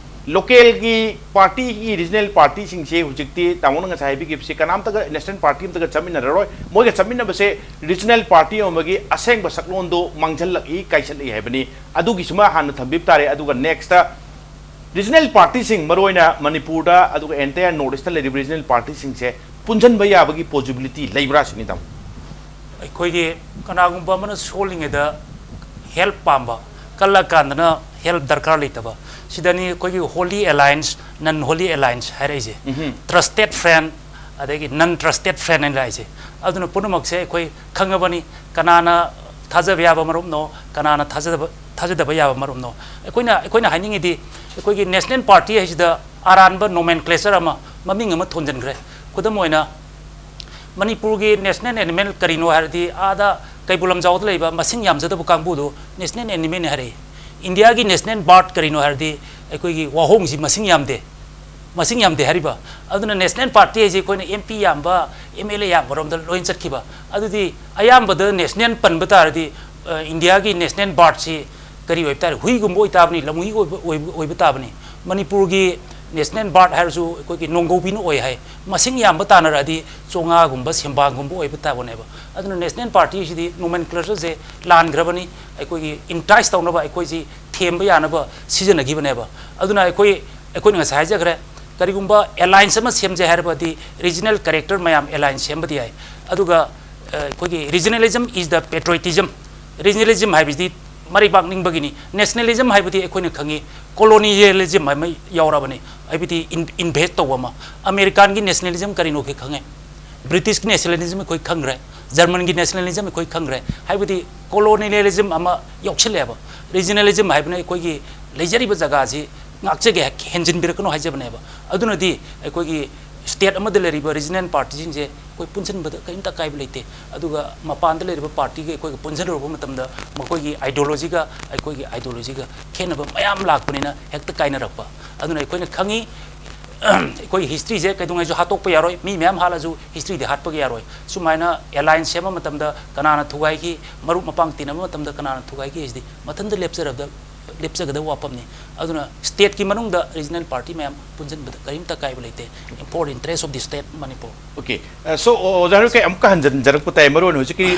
ꯂꯣꯀꯦꯜꯒꯤ ꯄꯥꯔꯇꯤꯒꯤ, ꯔꯤꯖꯅꯦꯜ ꯄꯥꯔꯇꯤꯁꯤꯡꯁꯦ ꯍꯧꯖꯤꯛꯇꯤ ꯇꯥꯃꯣꯅ ꯉꯁꯥꯏ ꯍꯥꯏꯕꯤꯈꯤꯕꯁꯤ ꯀꯅꯥꯝꯇꯒ ꯅꯦꯁꯅꯦꯜ ꯄꯥꯔꯇꯤ ꯑꯝꯇꯒ ꯆꯠꯃꯤꯟꯅꯔꯔꯣꯏ꯫ ꯃꯣꯏꯒ ꯆꯠꯃꯤꯟꯅꯕꯁꯦ ꯔꯤꯖꯅꯦꯜ ꯄꯥꯔꯇꯤ ꯑꯃꯒꯤ ꯑꯁꯦꯡꯕ ꯁꯛꯂꯣꯟꯗꯣ ꯃꯥꯡꯁꯤꯜꯂꯛꯏ, ꯀꯥꯏꯁꯜꯂꯛꯏ ꯍꯥꯏꯕꯅꯤ꯫ ꯑꯗꯨꯒꯤꯁꯤꯃ ꯍꯥꯟꯅ ꯊꯝꯕꯤꯕ ꯇꯥꯔꯦ꯫ ꯑꯗꯨꯒ ꯅꯦꯛꯁꯇ ꯔꯤꯖꯅꯦꯜ ꯄꯥꯔꯇꯤꯁꯤꯡ, ꯃꯔꯨꯑꯣꯏꯅ ꯃꯅꯤꯄꯨꯔꯗ ꯑꯗꯨꯒ ꯑꯦꯟꯇꯌꯥꯔ ꯅꯣꯔꯠ ꯏꯁꯇ ꯂꯩꯔꯤꯕ ꯔꯤꯖꯅꯦꯜ ꯄꯥꯔꯇꯤꯁꯤꯡꯁꯦ ꯄꯨꯟꯁꯤꯟꯕ ꯌꯥꯕꯒꯤ ꯄꯣꯖꯤꯕꯤꯂꯤꯇꯤ ꯂꯩꯕ꯭ꯔꯥ ꯁꯤꯅꯤ, ꯇꯥꯃꯣ꯫ ꯑꯩꯈꯣꯏꯒꯤ ꯀꯅꯥꯒꯨꯝꯕ ꯑꯃꯅ ꯁꯣꯜꯂꯤꯉꯩꯗ ꯍꯦꯜꯞ ꯄꯥꯝꯕ, ꯀꯜꯂꯀꯥꯟꯗꯅ ꯍꯦꯜꯞ ꯗꯔꯀꯥꯔ ꯂꯩꯇꯕ, ꯁꯤꯗꯅꯤ ꯑꯩꯈꯣꯏꯒꯤ ꯍꯣꯂꯤ ꯑꯦꯂꯥꯏꯟꯁ, ꯅꯟ ꯍꯣꯂꯤ ꯑꯦꯂꯥꯏꯟꯁ ꯍꯥꯏꯔꯛꯏꯁꯦ꯫ ꯎꯝꯍꯨꯝ꯫ ꯇ꯭ꯔꯁꯇꯦꯠ ꯐ꯭ꯔꯦꯟ, ꯑꯗꯒꯤ ꯅꯟ ꯇ꯭ꯔꯁꯇꯦꯠ ꯐ꯭ꯔꯦꯟ ꯍꯥꯏꯅ ꯂꯥꯛꯏꯁꯦ꯫ ꯑꯗꯨꯅ ꯄꯨꯝꯅꯃꯛꯁꯦ ꯑꯩꯈꯣꯏ ꯈꯪꯉꯕꯅꯤ, ꯀꯅꯥꯅ ꯊꯥꯖꯕ ꯌꯥꯕ ꯃꯔꯨꯞꯅꯣ, ꯀꯅꯥꯅ ꯊꯥꯖꯗꯕ, ꯊꯥꯖꯗꯕ ꯌꯥꯕ ꯃꯔꯨꯞꯅꯣ꯫ ꯑꯩꯈꯣꯏꯅ, ꯑꯩꯈꯣꯏꯅ ꯍꯥꯏꯅꯤꯡꯉꯤꯗꯤ, ꯑꯩꯈꯣꯏꯒꯤ ꯅꯦꯁꯅꯦꯜ ꯄꯥꯔꯇꯤ ꯍꯥꯏꯁꯤꯗ ꯑꯔꯥꯟꯕ ꯅꯣꯃꯦꯟꯀ꯭ꯂꯦꯆꯔ ꯑꯃ, ꯃꯃꯤꯡ ꯑꯃ ꯊꯣꯟꯖꯤꯟꯈ꯭ꯔꯦ꯫ ꯈꯨꯗꯝ ꯑꯣꯏꯅ, ꯃꯅꯤꯄꯨꯔꯒꯤ ꯅꯦꯁꯅꯦꯜ ꯑꯦꯅꯤꯃꯦꯜ ꯀꯔꯤꯅꯣ ꯍꯥꯏꯔꯗꯤ, ꯑꯥꯗ ꯀꯩꯕꯨꯜ ꯂꯝꯖꯥꯎꯗ ꯂꯩꯕ ꯃꯁꯤꯡ ꯌꯥꯝꯖꯗꯕ ꯀꯥꯡꯕꯨꯗꯨ ꯅꯦꯁꯅꯦꯜ ꯑꯦꯅꯤꯃꯦꯜꯅꯤ ꯍꯥꯏꯔꯛꯏ꯫ ꯏꯟꯗꯤꯌꯥꯒꯤ ꯅꯦꯁꯅꯦꯜ ꯕꯥꯔꯠ ꯀꯔꯤꯅꯣ ꯍꯥꯏꯔꯗꯤ ꯑꯩꯈꯣꯏꯒꯤ ꯋꯥꯍꯣꯡꯁꯤ ꯃꯁꯤꯡ ꯌꯥꯝꯗꯦ, ꯃꯁꯤꯡ ꯌꯥꯝꯗꯦ ꯍꯥꯏꯔꯤꯕ꯫ ꯑꯗꯨꯅ ꯅꯦꯁꯅꯦꯜ ꯄꯥꯔꯇꯤ ꯍꯥꯏꯁꯦ ꯑꯩꯈꯣꯏꯅ ꯑꯦꯝ ꯄꯤ ꯌꯥꯝꯕ, ꯑꯦꯝ ꯑꯦꯜ ꯑꯦ ꯌꯥꯝꯕꯔꯣꯝꯗ ꯂꯣꯏꯅ ꯆꯠꯈꯤꯕ꯫ ꯑꯗꯨꯗꯤ ꯑꯌꯥꯝꯕꯗ ꯅꯦꯁꯅꯦꯜ ꯄꯟꯕ ꯇꯥꯔꯗꯤ, ꯑ, ꯏꯟꯗꯤꯌꯥꯒꯤ ꯅꯦꯁꯅꯦꯜ ꯕꯥꯔꯠꯁꯤ ꯀꯔꯤ ꯑꯣꯏꯕ ꯇꯥꯔꯦ? ꯍꯨꯏꯒꯨꯝꯕ ꯑꯣꯏꯇꯥꯕꯅꯤ, ꯂꯝꯍꯨꯏ ꯑꯣꯏꯕ, ꯑꯣꯏꯕ, ꯑꯣꯏꯕ ꯇꯥꯕꯅꯤ꯫ ꯃꯅꯤꯄꯨꯔꯒꯤ ꯅꯦꯁꯅꯦꯜ ꯕꯥꯔꯠ ꯍꯥꯏꯔꯁꯨ ꯑꯩꯈꯣꯏꯒꯤ ꯅꯣꯡꯒꯧꯕꯤꯅ ꯑꯣꯏ ꯍꯥꯏ꯫ ꯃꯁꯤꯡ ꯌꯥꯝꯕ ꯇꯥꯟꯅꯔꯛꯑꯗꯤ ꯆꯣꯉꯥꯒꯨꯝꯕ, ꯁꯦꯝꯕꯥꯡꯒꯨꯝꯕ ꯑꯣꯏꯕ ꯇꯥꯕꯅꯦꯕ꯫ ꯑꯗꯨꯅ ꯅꯦꯁꯅꯦꯜ ꯄꯥꯔꯇꯤꯁꯤꯗꯤ ꯅꯣꯃꯦꯟꯀ꯭ꯂꯦꯆꯔꯁꯦ ꯂꯥꯟꯈ꯭ꯔꯕꯅꯤ꯫ ꯑꯩꯈꯣꯏꯒꯤ ꯏꯟꯇꯥꯏꯁ ꯇꯧꯅꯕ ꯑꯩꯈꯣꯏꯁꯤ ꯊꯦꯝꯕ ꯌꯥꯅꯕ ꯁꯤꯖꯤꯟꯅꯈꯤꯕꯅꯦꯕ꯫ ꯑꯗꯨꯅ ꯑꯩꯈꯣꯏ, ꯑꯩꯈꯣꯏꯅ ꯉꯁꯥꯏ ꯍꯥꯏꯖꯈ꯭ꯔꯦ, ꯀꯔꯤꯒꯨꯝꯕ ꯑꯦꯂꯥꯏꯟꯁ ꯑꯃ ꯁꯦꯝꯖꯩ ꯍꯥꯏꯔꯕꯗꯤ ꯔꯤꯖꯅꯦꯜ ꯀꯦꯔꯦꯛꯇꯔ ꯃꯌꯥꯝ ꯑꯦꯂꯥꯏꯟꯁ ꯁꯦꯝꯕꯗꯤ ꯌꯥꯏ꯫ ꯑꯗꯨꯒ, ꯑ, ꯑꯩꯈꯣꯏꯒꯤ regionalism is the patriotism꯫ ꯔꯤꯖꯅꯦꯂꯤꯖꯝ ꯍꯥꯏꯕꯁꯤꯗꯤ ꯃꯔꯩꯕꯥꯛ ꯅꯤꯡꯕꯒꯤꯅꯤ꯫ ꯅꯦꯁꯅꯦꯂꯤꯖꯝ ꯍꯥꯏꯕꯗꯤ ꯑꯩꯈꯣꯏꯅ ꯈꯪꯉꯤ, ꯀꯣꯂꯣꯅꯤꯌꯦꯂꯤꯖꯝ ꯑꯃ ꯌꯥꯎꯔꯕꯅꯤ, ꯍꯥꯏꯕꯗꯤ ꯏꯟ-, ꯏꯟꯚꯦꯁ ꯇꯧꯕ ꯑꯃ꯫ ꯑꯃꯦꯔꯤꯀꯥꯟꯒꯤ ꯅꯦꯁꯅꯦꯂꯤꯖꯝ ꯀꯔꯤꯅꯣ ꯑꯩꯈꯣꯏ ꯈꯪꯉꯦ, ꯕ꯭ꯔꯤꯇꯤꯁꯀꯤ ꯅꯦꯁꯅꯦꯂꯤꯖꯝ ꯑꯩꯈꯣꯏ ꯈꯪꯈ꯭ꯔꯦ, ꯖꯔꯃꯟꯒꯤ ꯅꯦꯁꯅꯦꯂꯤꯖꯝ ꯑꯩꯈꯣꯏ ꯈꯪꯈ꯭ꯔꯦ, ꯍꯥꯏꯕꯗꯤ ꯀꯣꯂꯣꯅꯤꯌꯦꯂꯤꯖꯝ ꯑꯃ ꯌꯥꯎꯁꯤꯜꯂꯛꯑꯦꯕ꯫ ꯔꯤꯖꯅꯦꯂꯤꯖꯝ ꯍꯥꯏꯕꯅ ꯑꯩꯈꯣꯏꯒꯤ ꯂꯩꯖꯔꯤꯕ ꯖꯒꯥꯁꯤ ꯉꯥꯛꯆꯒꯦ, ꯍꯦꯟꯖꯤꯟꯕꯤꯔꯛꯀꯅꯨ ꯍꯥꯏꯖꯕꯅꯦꯕ꯫ ꯑꯗꯨꯅꯗꯤ ꯑꯩꯈꯣꯏꯒꯤ ꯁ꯭ꯇꯦꯠ ꯑꯃꯗ ꯂꯩꯔꯤꯕ ꯔꯤꯖꯅꯦꯜ ꯄꯥꯔꯇꯤꯁꯤꯡꯁꯦ ꯑꯩꯈꯣꯏ ꯄꯨꯟꯁꯤꯟꯕꯗ ꯀꯔꯤꯝꯇ ꯑꯀꯥꯏꯕ ꯂꯩꯇꯦ꯫ ꯑꯗꯨꯒ ꯃꯄꯥꯟꯗ ꯂꯩꯔꯤꯕ ꯄꯥꯔꯇꯤꯒ ꯑꯩꯈꯣꯏꯒ ꯄꯨꯟꯁꯤꯜꯂꯨꯔꯕ ꯃꯇꯝꯗ ꯃꯈꯣꯏꯒꯤ ꯑꯥꯏꯗꯤꯌꯣꯂꯣꯖꯤꯒ ꯑꯩꯈꯣꯏꯒꯤ ꯑꯥꯏꯗꯤꯌꯣꯂꯣꯖꯤꯒ ꯈꯦꯠꯅꯕ ꯃꯌꯥꯝ ꯂꯥꯛꯄꯅꯤꯅ ꯍꯦꯛꯇ ꯀꯥꯏꯅꯔꯛꯄ꯫ ꯑꯗꯨꯅ ꯑꯩꯈꯣꯏꯅ ꯈꯪꯉꯤ, ꯑꯩꯈꯣꯏꯒꯤ ꯍꯤꯁꯇ꯭ꯔꯤꯁꯦ ꯀꯩꯗꯧꯉꯩꯁꯨ ꯍꯥꯠꯇꯣꯛꯄ ꯌꯥꯔꯣꯏ, ꯃꯤ ꯃꯌꯥꯝ ꯍꯥꯠꯂꯁꯨ ꯍꯤꯁꯇ꯭ꯔꯤꯗꯤ ꯍꯥꯠꯄꯒꯤ ꯌꯥꯔꯣꯏ꯫ ꯁꯨꯃꯥꯏꯅ ꯑꯦꯂꯥꯏꯟꯁ ꯁꯦꯝꯕ ꯃꯇꯝꯗ ꯀꯅꯥꯅ ꯊꯨꯒꯥꯏꯈꯤ, ꯃꯔꯨꯞ ꯃꯄꯥꯡ ꯇꯤꯟꯅꯕ ꯃꯇꯝꯗ ꯀꯅꯥꯅ ꯊꯨꯒꯥꯏꯈꯤ ꯍꯥꯏꯁꯤꯗꯤ ꯃꯊꯟꯇ ꯂꯦꯞꯆꯔꯕꯗ, ꯂꯦꯞꯆꯒꯗꯕ ꯋꯥꯐꯝꯅꯤ꯫ ꯑꯗꯨꯅ ꯁ꯭ꯇꯦꯠꯀꯤ ꯃꯅꯨꯡꯗ ꯔꯤꯖꯅꯦꯜ ꯄꯥꯔꯇꯤ ꯃꯌꯥꯝ ꯄꯨꯟꯁꯤꯟꯕꯗ ꯀꯔꯤꯝꯇ ꯑꯀꯥꯏꯕ ꯂꯩꯇꯦ꯫ For interest of the state Manipur꯫ Okay, so ꯑꯣꯖꯥ ꯍꯣꯏ ꯑꯃꯨꯛꯀ ꯍꯟꯖꯤꯟꯖꯔꯛꯄ ꯇꯥꯏ, ꯃꯔꯨꯑꯣꯏꯅ ꯍꯧꯖꯤꯛꯀꯤ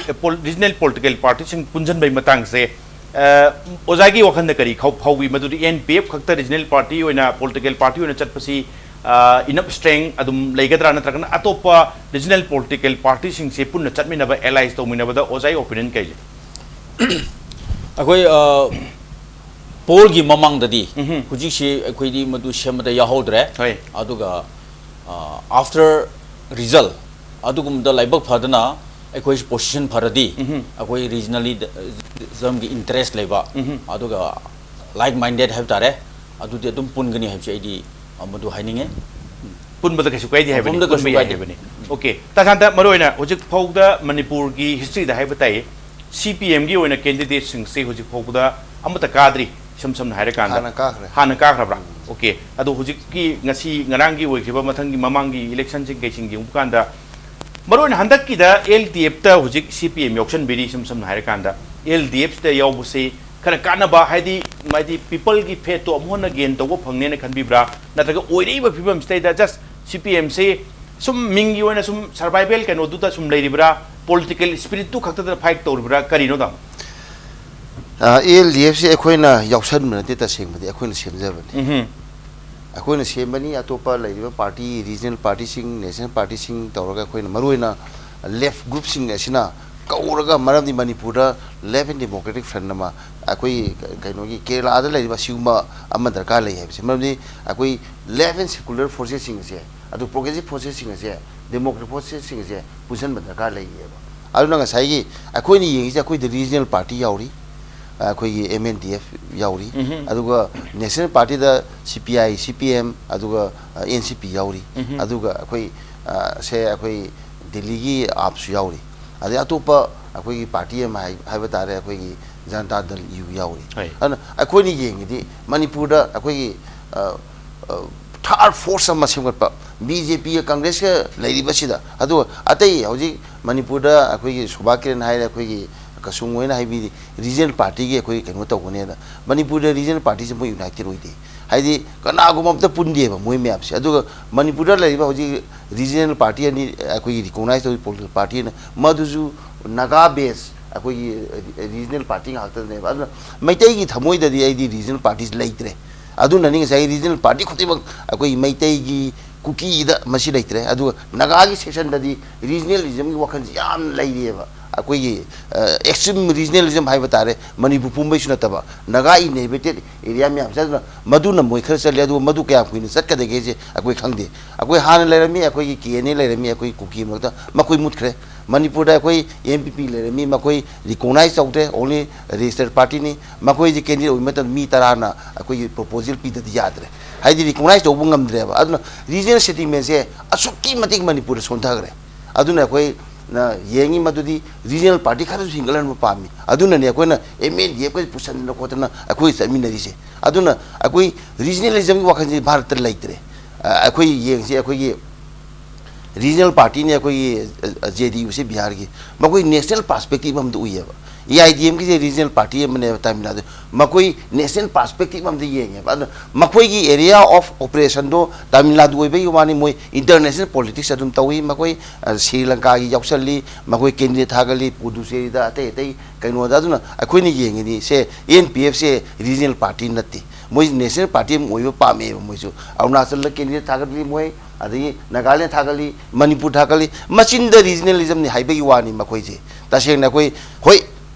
ꯔꯤꯖꯅꯦꯜ ꯄꯣꯂꯤꯇꯤꯀꯦꯜ ꯄꯥꯔꯇꯤꯁꯤꯡ ꯄꯨꯟꯁꯤꯟꯕꯒꯤ ꯃꯇꯥꯡꯁꯦ꯫ ꯑ, ꯑꯣꯖꯥꯒꯤ ꯋꯥꯈꯜꯗ ꯀꯔꯤ ꯈꯥꯎ-, ꯐꯥꯎꯏ? ꯃꯗꯨꯗꯤ ꯑꯦꯟ ꯄꯤ ꯑꯦꯐ ꯈꯛꯇ ꯔꯤꯖꯅꯦꯜ ꯄꯥꯔꯇꯤ ꯑꯣꯏꯅ, ꯄꯣꯂꯤꯇꯤꯀꯦꯜ ꯄꯥꯔꯇꯤ ꯑꯣꯏꯅ ꯆꯠꯄꯁꯤ ꯏꯅꯐ ꯁ꯭ꯇ꯭ꯔꯦꯡ ꯑꯗꯨꯝ ꯂꯩꯒꯗ꯭ꯔꯥ, ꯅꯠꯇ꯭ꯔꯒꯅ ꯑꯇꯣꯞꯄ ꯔꯤꯖꯅꯦꯜ ꯄꯣꯂꯤꯇꯤꯀꯦꯜ ꯄꯥꯔꯇꯤꯁꯤꯡꯁꯦ ꯄꯨꯟꯅ ꯆꯠꯃꯤꯟꯅꯕ, ꯑꯦꯂꯥꯏꯁ ꯇꯧꯃꯤꯟꯅꯕꯗ ꯑꯣꯖꯥꯒꯤ ꯑꯣꯄꯤꯅꯤꯌꯟ ꯀꯩ ꯂꯩ? ꯑꯩꯈꯣꯏ, ꯑ, ꯄꯣꯜꯒꯤ ꯃꯃꯥꯡꯗꯗꯤ ꯎꯝꯍꯨꯝ꯫ ꯍꯧꯖꯤꯛꯁꯤ ꯑꯩꯈꯣꯏꯗꯤ ꯃꯗꯨ ꯁꯦꯝꯕꯗ ꯌꯥꯎꯍꯧꯗ꯭ꯔꯦ꯫ ꯍꯣꯏ꯫ ꯑꯗꯨꯒ, ꯑ, ꯑꯥꯐꯇꯔ ꯔꯤꯖꯜ, ꯑꯗꯨꯒꯨꯝꯕꯗ ꯂꯥꯏꯕꯛ ꯐꯗꯅ ꯑꯩꯈꯣꯏꯁꯨ ꯄꯣꯖꯤꯁꯟ ꯐꯔꯗꯤ ꯎꯝꯍꯨꯝ꯫ ꯑꯩꯈꯣꯏ ꯔꯤꯖꯅꯦꯂꯤꯖꯝꯒꯤ ꯏꯟꯇꯔꯦꯁ ꯂꯩꯕ, ꯎꯝꯍꯨꯝ꯫ ꯑꯗꯨꯒ ꯂꯥꯏꯛ ꯃꯥꯏꯟꯗꯦꯠ ꯍꯥꯏꯕ ꯇꯥꯔꯦ, ꯑꯗꯨꯗꯤ ꯑꯗꯨꯝ ꯄꯨꯟꯒꯅꯤ ꯍꯥꯏꯕꯁꯦ ꯑꯩꯗꯤ, ꯑ, ꯃꯗꯨ ꯍꯥꯏꯅꯤꯡꯉꯦ꯫ ꯄꯨꯟꯕꯗ ꯀꯩꯁꯨ ꯀꯥꯏꯗꯦ ꯍꯥꯏꯕꯅꯤ, ꯄꯨꯟꯕꯗ ꯀꯩꯁꯨ ꯄꯨꯟꯕ ꯌꯥꯏ ꯀꯥꯏꯗꯦ꯫ ꯍꯥꯏꯕꯅꯤ꯫ Okay, ꯇꯥ ꯁꯥꯟꯇ, ꯃꯔꯨꯑꯣꯏꯅ ꯍꯧꯖꯤꯛ ꯐꯥꯎꯕꯗ ꯃꯅꯤꯄꯨꯔꯒꯤ ꯍꯤꯁꯇ꯭ꯔꯤꯗ ꯍꯥꯏꯕ ꯇꯥꯏ, ꯁꯤ ꯄꯤ ꯑꯦꯝꯒꯤ ꯑꯣꯏꯅ ꯀꯦꯟꯗꯤꯗꯦꯠꯁꯤꯡꯁꯦ ꯍꯧꯖꯤꯛ ꯐꯥꯎꯕꯗ ꯑꯃꯠꯇ ꯀꯥꯗ꯭ꯔꯤ, ꯏꯁꯝ ꯁꯝꯅ ꯍꯥꯏꯔꯀꯥꯟꯗ꯫ ꯍꯥꯟꯅ ꯀꯥꯈ꯭ꯔꯦ꯫ ꯍꯥꯟꯅ ꯀꯥꯈ꯭ꯔꯕ꯭ꯔꯥ? ꯑꯣꯀꯦ꯫ ꯑꯗꯣ ꯍꯧꯖꯤꯛꯀꯤ ꯉꯁꯤ ꯉꯔꯥꯡꯒꯤ ꯑꯣꯏꯈꯤꯕ, ꯃꯊꯪꯒꯤ ꯃꯃꯥꯡꯒꯤ ꯏꯂꯦꯛꯁꯟꯁꯤꯡ ꯀꯩꯁꯤꯡ ꯌꯦꯡꯕ ꯀꯥꯟꯗ, ꯃꯔꯨꯑꯣꯏꯅ ꯍꯟꯗꯛꯀꯤꯗ ꯑꯦꯜ ꯗꯤ ꯑꯦꯐꯇ ꯍꯧꯖꯤꯛ ꯁꯤ ꯄꯤ ꯑꯦꯝ ꯌꯥꯎꯁꯟꯕꯤꯔꯤ, ꯏꯁꯝ ꯁꯝꯅ ꯍꯥꯏꯔꯀꯥꯟꯗ ꯑꯦꯜ ꯗꯤ ꯑꯦꯐꯁꯤꯗ ꯌꯥꯎꯕꯁꯤ ꯈꯔ ꯀꯥꯟꯅꯕ, ꯍꯥꯏꯗꯤ, ꯍꯥꯏꯗꯤ ꯄꯤꯄꯜꯒꯤ ꯐꯦꯠꯇꯣ ꯑꯃꯨꯛ ꯍꯟꯅ ꯒꯦꯟ ꯇꯧꯕ ꯐꯪꯅꯦꯅ ꯈꯟꯕꯤꯕ꯭ꯔꯥ? ꯅꯠꯇ꯭ꯔꯒ ꯑꯣꯏꯔꯛꯏꯕ ꯐꯤꯕꯝꯁꯤꯗꯩꯗ ꯖꯁ ꯁꯤ ꯄꯤ ꯑꯦꯝꯁꯤ ꯁꯨꯝ ꯃꯤꯡꯒꯤ ꯑꯣꯏꯅ ꯁꯨꯝ ꯁꯔꯚꯥꯏꯚꯦꯜ ꯀꯩꯅꯣꯗꯨꯗ ꯁꯨꯝ ꯂꯩꯔꯤꯕ꯭ꯔꯥ? ꯄꯣꯂꯤꯇꯤꯀꯦꯜ ꯁ꯭ꯄꯤꯔꯤꯠꯇꯨ ꯈꯛꯇꯗ ꯐꯥꯏꯠ ꯇꯧꯔꯤꯕ꯭ꯔꯥ? ꯀꯔꯤꯅꯣ, ꯇꯥꯃꯣ? ꯑꯦꯜ ꯗꯤ ꯑꯦꯐꯁꯦ ꯑꯩꯈꯣꯏꯅ ꯌꯥꯎꯁꯟꯕ ꯅꯠꯇꯦ, ꯇꯁꯦꯡꯕꯗꯤ ꯑꯩꯈꯣꯏꯅ ꯁꯦꯝꯖꯕꯅꯤ꯫ ꯎꯝꯍꯨꯝ꯫ ꯑꯩꯈꯣꯏꯅ ꯁꯦꯝꯕꯅꯤ, ꯑꯇꯣꯞꯄ ꯂꯩꯔꯤꯕ ꯄꯥꯔꯇꯤ, ꯔꯤꯖꯅꯦꯜ ꯄꯥꯔꯇꯤꯁꯤꯡ, ꯅꯦꯁꯅꯦꯜ ꯄꯥꯔꯇꯤꯁꯤꯡ ꯇꯧꯔꯒ ꯑꯩꯈꯣꯏꯅ ꯃꯔꯨꯑꯣꯏꯅ ꯂꯦꯐ ꯒ꯭ꯔꯨꯞꯁꯤꯡ ꯑꯁꯤꯅ ꯀꯧꯔꯒ, ꯃꯔꯝꯗꯤ ꯃꯅꯤꯄꯨꯔꯗ ꯂꯦꯐ ꯑꯦꯟ ꯗꯦꯃꯣꯀ꯭ꯔꯦꯇꯤꯛ ꯐ꯭ꯔꯟ ꯑꯃ, ꯑꯩꯈꯣꯏ ꯀꯩꯅꯣꯒꯤ ꯀꯦꯔꯂꯥꯗ ꯂꯩꯔꯤꯕ ꯑꯁꯤꯒꯨꯝꯕ ꯑꯃ ꯗꯔꯀꯥꯔ ꯂꯩ ꯍꯥꯏꯕꯁꯦ, ꯃꯔꯝꯗꯤ ꯑꯩꯈꯣꯏ ꯂꯦꯐ ꯑꯦꯟ ꯁꯦꯀꯨꯂꯔ ꯐꯣꯔꯁꯦꯁꯁꯤꯡ ꯑꯁꯦ, ꯑꯗꯨ ꯄ꯭ꯔꯣꯒ꯭ꯔꯦꯁꯤꯞ ꯐꯣꯔꯁꯦꯁꯁꯤꯡ ꯑꯁꯦ, ꯗꯦꯃꯣꯀ꯭ꯔꯦꯇꯤꯛ ꯐꯣꯔꯁꯦꯁꯁꯤꯡ ꯑꯁꯦ ꯄꯨꯟꯁꯤꯟꯕ ꯗꯔꯀꯥꯔ ꯂꯩꯌꯦꯕ꯫ ꯑꯗꯨꯅ ꯉꯁꯥꯏꯒꯤ ꯑꯩꯈꯣꯏꯅ ꯌꯦꯡꯉꯤꯁꯦ, ꯑꯩꯈꯣꯏꯗ ꯔꯤꯖꯅꯦꯜ ꯄꯥꯔꯇꯤ ꯌꯥꯎꯔꯤ, ꯑꯩꯈꯣꯏꯒꯤ ꯑꯦꯝ ꯑꯦꯟ ꯗꯤ ꯑꯦꯐ ꯌꯥꯎꯔꯤ, ꯎꯝꯍꯨꯝ꯫ ꯑꯗꯨꯒ ꯅꯦꯁꯅꯦꯜ ꯄꯥꯔꯇꯤꯗ ꯁꯤ ꯄꯤ ꯑꯥꯏ, ꯁꯤ ꯄꯤ ꯑꯦꯝ, ꯑꯗꯨꯒ ꯑꯦꯟ ꯁꯤ ꯄꯤ ꯌꯥꯎꯔꯤ, ꯎꯝꯍꯨꯝ꯫ ꯑꯗꯨꯒ ꯑꯩꯈꯣꯏ, ꯑ, ꯁꯦ ꯑꯩꯈꯣꯏ ꯗꯤꯜꯂꯤꯒꯤ ꯑꯥꯞꯁꯨ ꯌꯥꯎꯔꯤ, ꯑꯗꯩ ꯑꯇꯣꯞꯄ ꯑꯩꯈꯣꯏꯒꯤ ꯄꯥꯔꯇꯤ ꯑꯃ ꯍꯥꯏ-, ꯍꯥꯏꯕ ꯇꯥꯔꯦ, ꯑꯩꯈꯣꯏꯒꯤ ꯖꯅꯇꯥ ꯗꯜ ꯌꯨ ꯌꯥꯎꯔꯤ꯫ ꯍꯣꯏ꯫ ꯑꯗꯨꯅ ꯑꯩꯈꯣꯏꯅ ꯌꯦꯡꯉꯤꯗꯤ ꯃꯅꯤꯄꯨꯔꯗ ꯑꯩꯈꯣꯏꯒꯤ, ꯑ, ꯑ, ꯊꯥꯔꯠ ꯐꯣꯔꯁ ꯑꯃ ꯁꯦꯝꯒꯠꯄ, ꯕꯤ ꯖꯦ ꯄꯤꯒ ꯀꯪꯒ꯭ꯔꯦꯁꯀ ꯂꯩꯔꯤꯕꯁꯤꯗ, ꯑꯗꯨꯒ ꯑꯇꯩ ꯍꯧꯖꯤꯛ ꯃꯅꯤꯄꯨꯔꯗ ꯑꯩꯈꯣꯏꯒꯤ ꯁꯣꯚꯥ ꯀꯤꯔꯟ ꯍꯥꯏꯔꯦ, ꯑꯩꯈꯣꯏꯒꯤ ꯀꯁꯨꯡ ꯍꯣꯏꯅ ꯍꯥꯏꯕꯤꯔꯤ, ꯔꯤꯖꯅꯦꯜ ꯄꯥꯔꯇꯤꯒꯤ ꯑꯩꯈꯣꯏ ꯀꯩꯅꯣ ꯇꯧꯒꯅꯦꯅ꯫ ꯃꯅꯤꯄꯨꯔꯗ ꯔꯤꯖꯅꯦꯜ ꯄꯥꯔꯇꯤꯁꯦ ꯃꯣꯏ ꯌꯨꯅꯥꯏꯇꯦꯠ ꯑꯣꯏꯗꯦ, ꯍꯥꯏꯗꯤ ꯀꯅꯥꯒꯨꯝꯕ ꯑꯝꯇ ꯄꯨꯟꯗꯦꯕ ꯃꯣꯏ ꯃꯌꯥꯝꯁꯦ꯫ ꯑꯗꯨꯒ ꯃꯅꯤꯄꯨꯔꯗ ꯂꯩꯔꯤꯕ ꯍꯧꯖꯤꯛ ꯔꯤꯖꯅꯦꯜ ꯄꯥꯔꯇꯤ ꯑꯅꯤ, ꯑꯩꯈꯣꯏꯒꯤ ꯔꯤꯀꯣꯛꯅꯥꯏꯁ ꯇꯧꯔꯤꯕ ꯄꯣꯂꯤꯇꯤꯀꯦꯜ ꯄꯥꯔꯇꯤ ꯑꯅ, ꯃꯗꯨꯁꯨ ꯅꯥꯒꯥ ꯕꯦꯁ ꯑꯩꯈꯣꯏꯒꯤ ꯔꯤꯖꯅꯦꯜ ꯄꯥꯔꯇꯤ ꯉꯥꯛꯇꯅꯦꯕ꯫ ꯑꯗꯨꯅ ꯃꯩꯇꯩꯒꯤ ꯊꯃꯣꯏꯗꯗꯤ ꯑꯩꯗꯤ ꯔꯤꯖꯅꯦꯜ ꯄꯥꯔꯇꯤꯁꯤ ꯂꯩꯇ꯭ꯔꯦ꯫ ꯑꯗꯨꯅꯅꯤ ꯉꯁꯥꯏꯒꯤ ꯔꯤꯖꯅꯦꯜ ꯄꯥꯔꯇꯤ ꯈꯨꯗꯤꯡꯃꯛ ꯑꯩꯈꯣꯏꯒꯤ ꯃꯩꯇꯩꯒꯤ, ꯀꯨꯀꯤꯗ ꯃꯁꯤ ꯂꯩꯇ꯭ꯔꯦ꯫ ꯑꯗꯨꯒ ꯅꯥꯒꯥꯒꯤ ꯁꯦꯛꯁꯟꯗꯗꯤ ꯔꯤꯖꯅꯦꯂꯤꯖꯝꯒꯤ ꯋꯥꯈꯜꯁꯤ ꯌꯥꯝ ꯂꯩꯔꯤꯑꯕ꯫ ꯑꯩꯈꯣꯏꯒꯤ, ꯑ, ꯑꯦꯛꯁꯇ꯭ꯔꯤꯝ ꯔꯤꯖꯅꯦꯂꯤꯖꯝ ꯍꯥꯏꯕ ꯇꯥꯔꯦ, ꯃꯅꯤꯄꯨꯔ ꯄꯨꯝꯕꯩꯁꯨ ꯅꯠꯇꯕ, ꯅꯥꯒꯥ ꯏꯟꯍꯦꯕꯤꯇꯦꯠ ꯑꯦꯔꯤꯌꯥ ꯃꯌꯥꯝꯁꯦ꯫ ꯑꯗꯨꯅ ꯃꯗꯨꯅ ꯃꯣꯏ ꯈꯔ ꯆꯠꯂꯦ, ꯑꯗꯨꯒ ꯃꯗꯨ ꯀꯌꯥꯝ ꯀꯨꯏꯅ ꯆꯠꯀꯗꯒꯦꯁꯦ ꯑꯩꯈꯣꯏ ꯈꯪꯗꯦ꯫ ꯑꯩꯈꯣꯏ ꯍꯥꯟꯅ ꯂꯩꯔꯝꯃꯤ, ꯑꯩꯈꯣꯏꯒꯤ ꯀꯦ ꯑꯦꯟ ꯑꯦ ꯂꯩꯔꯝꯃꯤ, ꯑꯩꯈꯣꯏ ꯀꯨꯀꯤ ꯃꯔꯛꯇ, ꯃꯈꯣꯏ ꯃꯨꯠꯈ꯭ꯔꯦ꯫ ꯃꯅꯤꯄꯨꯔꯗ ꯑꯩꯈꯣꯏ ꯑꯦꯝ ꯄꯤ ꯄꯤ ꯂꯩꯔꯝꯃꯤ, ꯃꯈꯣꯏ ꯔꯤꯀꯣꯛꯅꯥꯏꯁ ꯇꯧꯗ꯭ꯔꯦ, ꯑꯣꯡꯂꯤ ꯔꯦꯖꯤꯁꯇꯔ ꯄꯥꯔꯇꯤꯅꯤ꯫ ꯃꯈꯣꯏꯁꯦ ꯀꯦꯟꯗꯤꯗꯦꯠ ꯑꯣꯏꯕ ꯃꯇꯝꯗ ꯃꯤ ꯇꯔꯥꯅ ꯑꯩꯈꯣꯏꯒꯤ ꯄ꯭ꯔꯣꯄꯣꯖꯦꯜ ꯄꯤꯗꯗꯤ ꯌꯥꯗ꯭ꯔꯦ, ꯍꯥꯏꯗꯤ ꯔꯤꯀꯣꯛꯅꯥꯏꯁ ꯇꯧꯕ ꯉꯝꯗ꯭ꯔꯦꯕ꯫ ꯑꯗꯨꯅ ꯔꯤꯖꯅꯦꯜ ꯁꯦꯟꯇꯤꯃꯦꯟꯁꯦ ꯑꯁꯨꯛꯀꯤ ꯃꯇꯤꯛ ꯃꯅꯤꯄꯨꯔꯗ ꯁꯣꯟꯊꯈ꯭ꯔꯦ꯫ ꯑꯗꯨꯅ ꯑꯩꯈꯣꯏ ꯌꯦꯡꯉꯤ ꯃꯗꯨꯗꯤ regional party ꯈꯔꯁꯨ ꯍꯤꯡꯒꯠꯍꯟꯕ ꯄꯥꯝꯃꯤ꯫ ꯑꯗꯨꯅꯅꯦ ꯑꯩꯈꯣꯏꯅ M N D F ꯀꯁꯦ ꯄꯨꯁꯟꯗꯅ ꯈꯣꯠꯇꯅ ꯑꯩꯈꯣꯏ ꯆꯠꯃꯤꯟꯅꯔꯤꯁꯦ꯫ ꯑꯗꯨꯅ ꯑꯩꯈꯣꯏ regionalism ꯒꯤ ꯋꯥꯈꯜꯁꯦ ꯚꯥꯔꯠꯇ ꯂꯩꯇ꯭ꯔꯦ꯫ ꯑ, ꯑꯩꯈꯣꯏ ꯌꯦꯡꯁꯤ, ꯑꯩꯈꯣꯏꯒꯤ regional party ꯅꯤ ꯑꯩꯈꯣꯏꯒꯤ, ꯑ, ꯑ, J D U ꯁꯦ ꯕꯤꯍꯥꯔꯒꯤ꯫ ꯃꯈꯣꯏ national perspective ꯑꯃꯗ ꯎꯏꯌꯦꯕ꯫ A I D M ꯒꯤꯁꯦ regional party ꯑꯃꯅꯦꯕ ꯇꯥꯃꯤꯜ ꯅꯥꯗꯨ꯫ ꯃꯈꯣꯏ national perspective ꯑꯃꯗ ꯌꯦꯡꯉꯦꯕ꯫ ꯑꯗꯨꯅ ꯃꯈꯣꯏꯒꯤ area of operation ꯗꯣ ꯇꯥꯃꯤꯜ ꯅꯥꯗꯨ ꯑꯣꯏꯕꯒꯤ ꯋꯥꯅꯤ, ꯃꯣꯏ international politics ꯑꯗꯨꯝ ꯇꯧꯏ꯫ ꯃꯈꯣꯏ, ꯑ, ꯁ꯭ꯔꯤ ꯂꯪꯀꯥꯒꯤ ꯌꯥꯎꯁꯜꯂꯤ, ꯃꯈꯣꯏ candidate ꯊꯥꯒꯠꯂꯤ, ꯄꯨꯗꯨꯆꯦꯔꯤꯗ, ꯑꯇꯩ ꯑꯇꯩ ꯀꯩꯅꯣꯗ꯫ ꯑꯗꯨꯅ ꯑꯩꯈꯣꯏꯅ ꯌꯦꯡꯉꯤꯗꯤ ꯁꯦ, N P F ꯁꯦ regional party ꯅꯠꯇꯦ꯫ ꯃꯣꯏ national party ꯑꯃ ꯑꯣꯏꯕ ꯄꯥꯝꯃꯦꯕ ꯃꯣꯏꯁꯨ꯫ ꯑꯔꯨꯅꯥꯆꯜꯗ candidate ꯊꯥꯒꯠꯂꯤ ꯃꯣꯏ, ꯑꯗꯒꯤ ꯅꯥꯒꯥꯂꯦꯟ ꯊꯥꯒꯠꯂꯤ, ꯃꯅꯤꯄꯨꯔ ꯊꯥꯒꯠꯂꯤ꯫ ꯃꯆꯤꯟꯗ regionalism ꯅꯤ ꯍꯥꯏꯕꯒꯤ ꯋꯥꯅꯤ ꯃꯈꯣꯏꯁꯦ꯫ ꯇꯁꯦꯡꯅ ꯑꯩꯈꯣꯏ, ꯍꯣꯏ,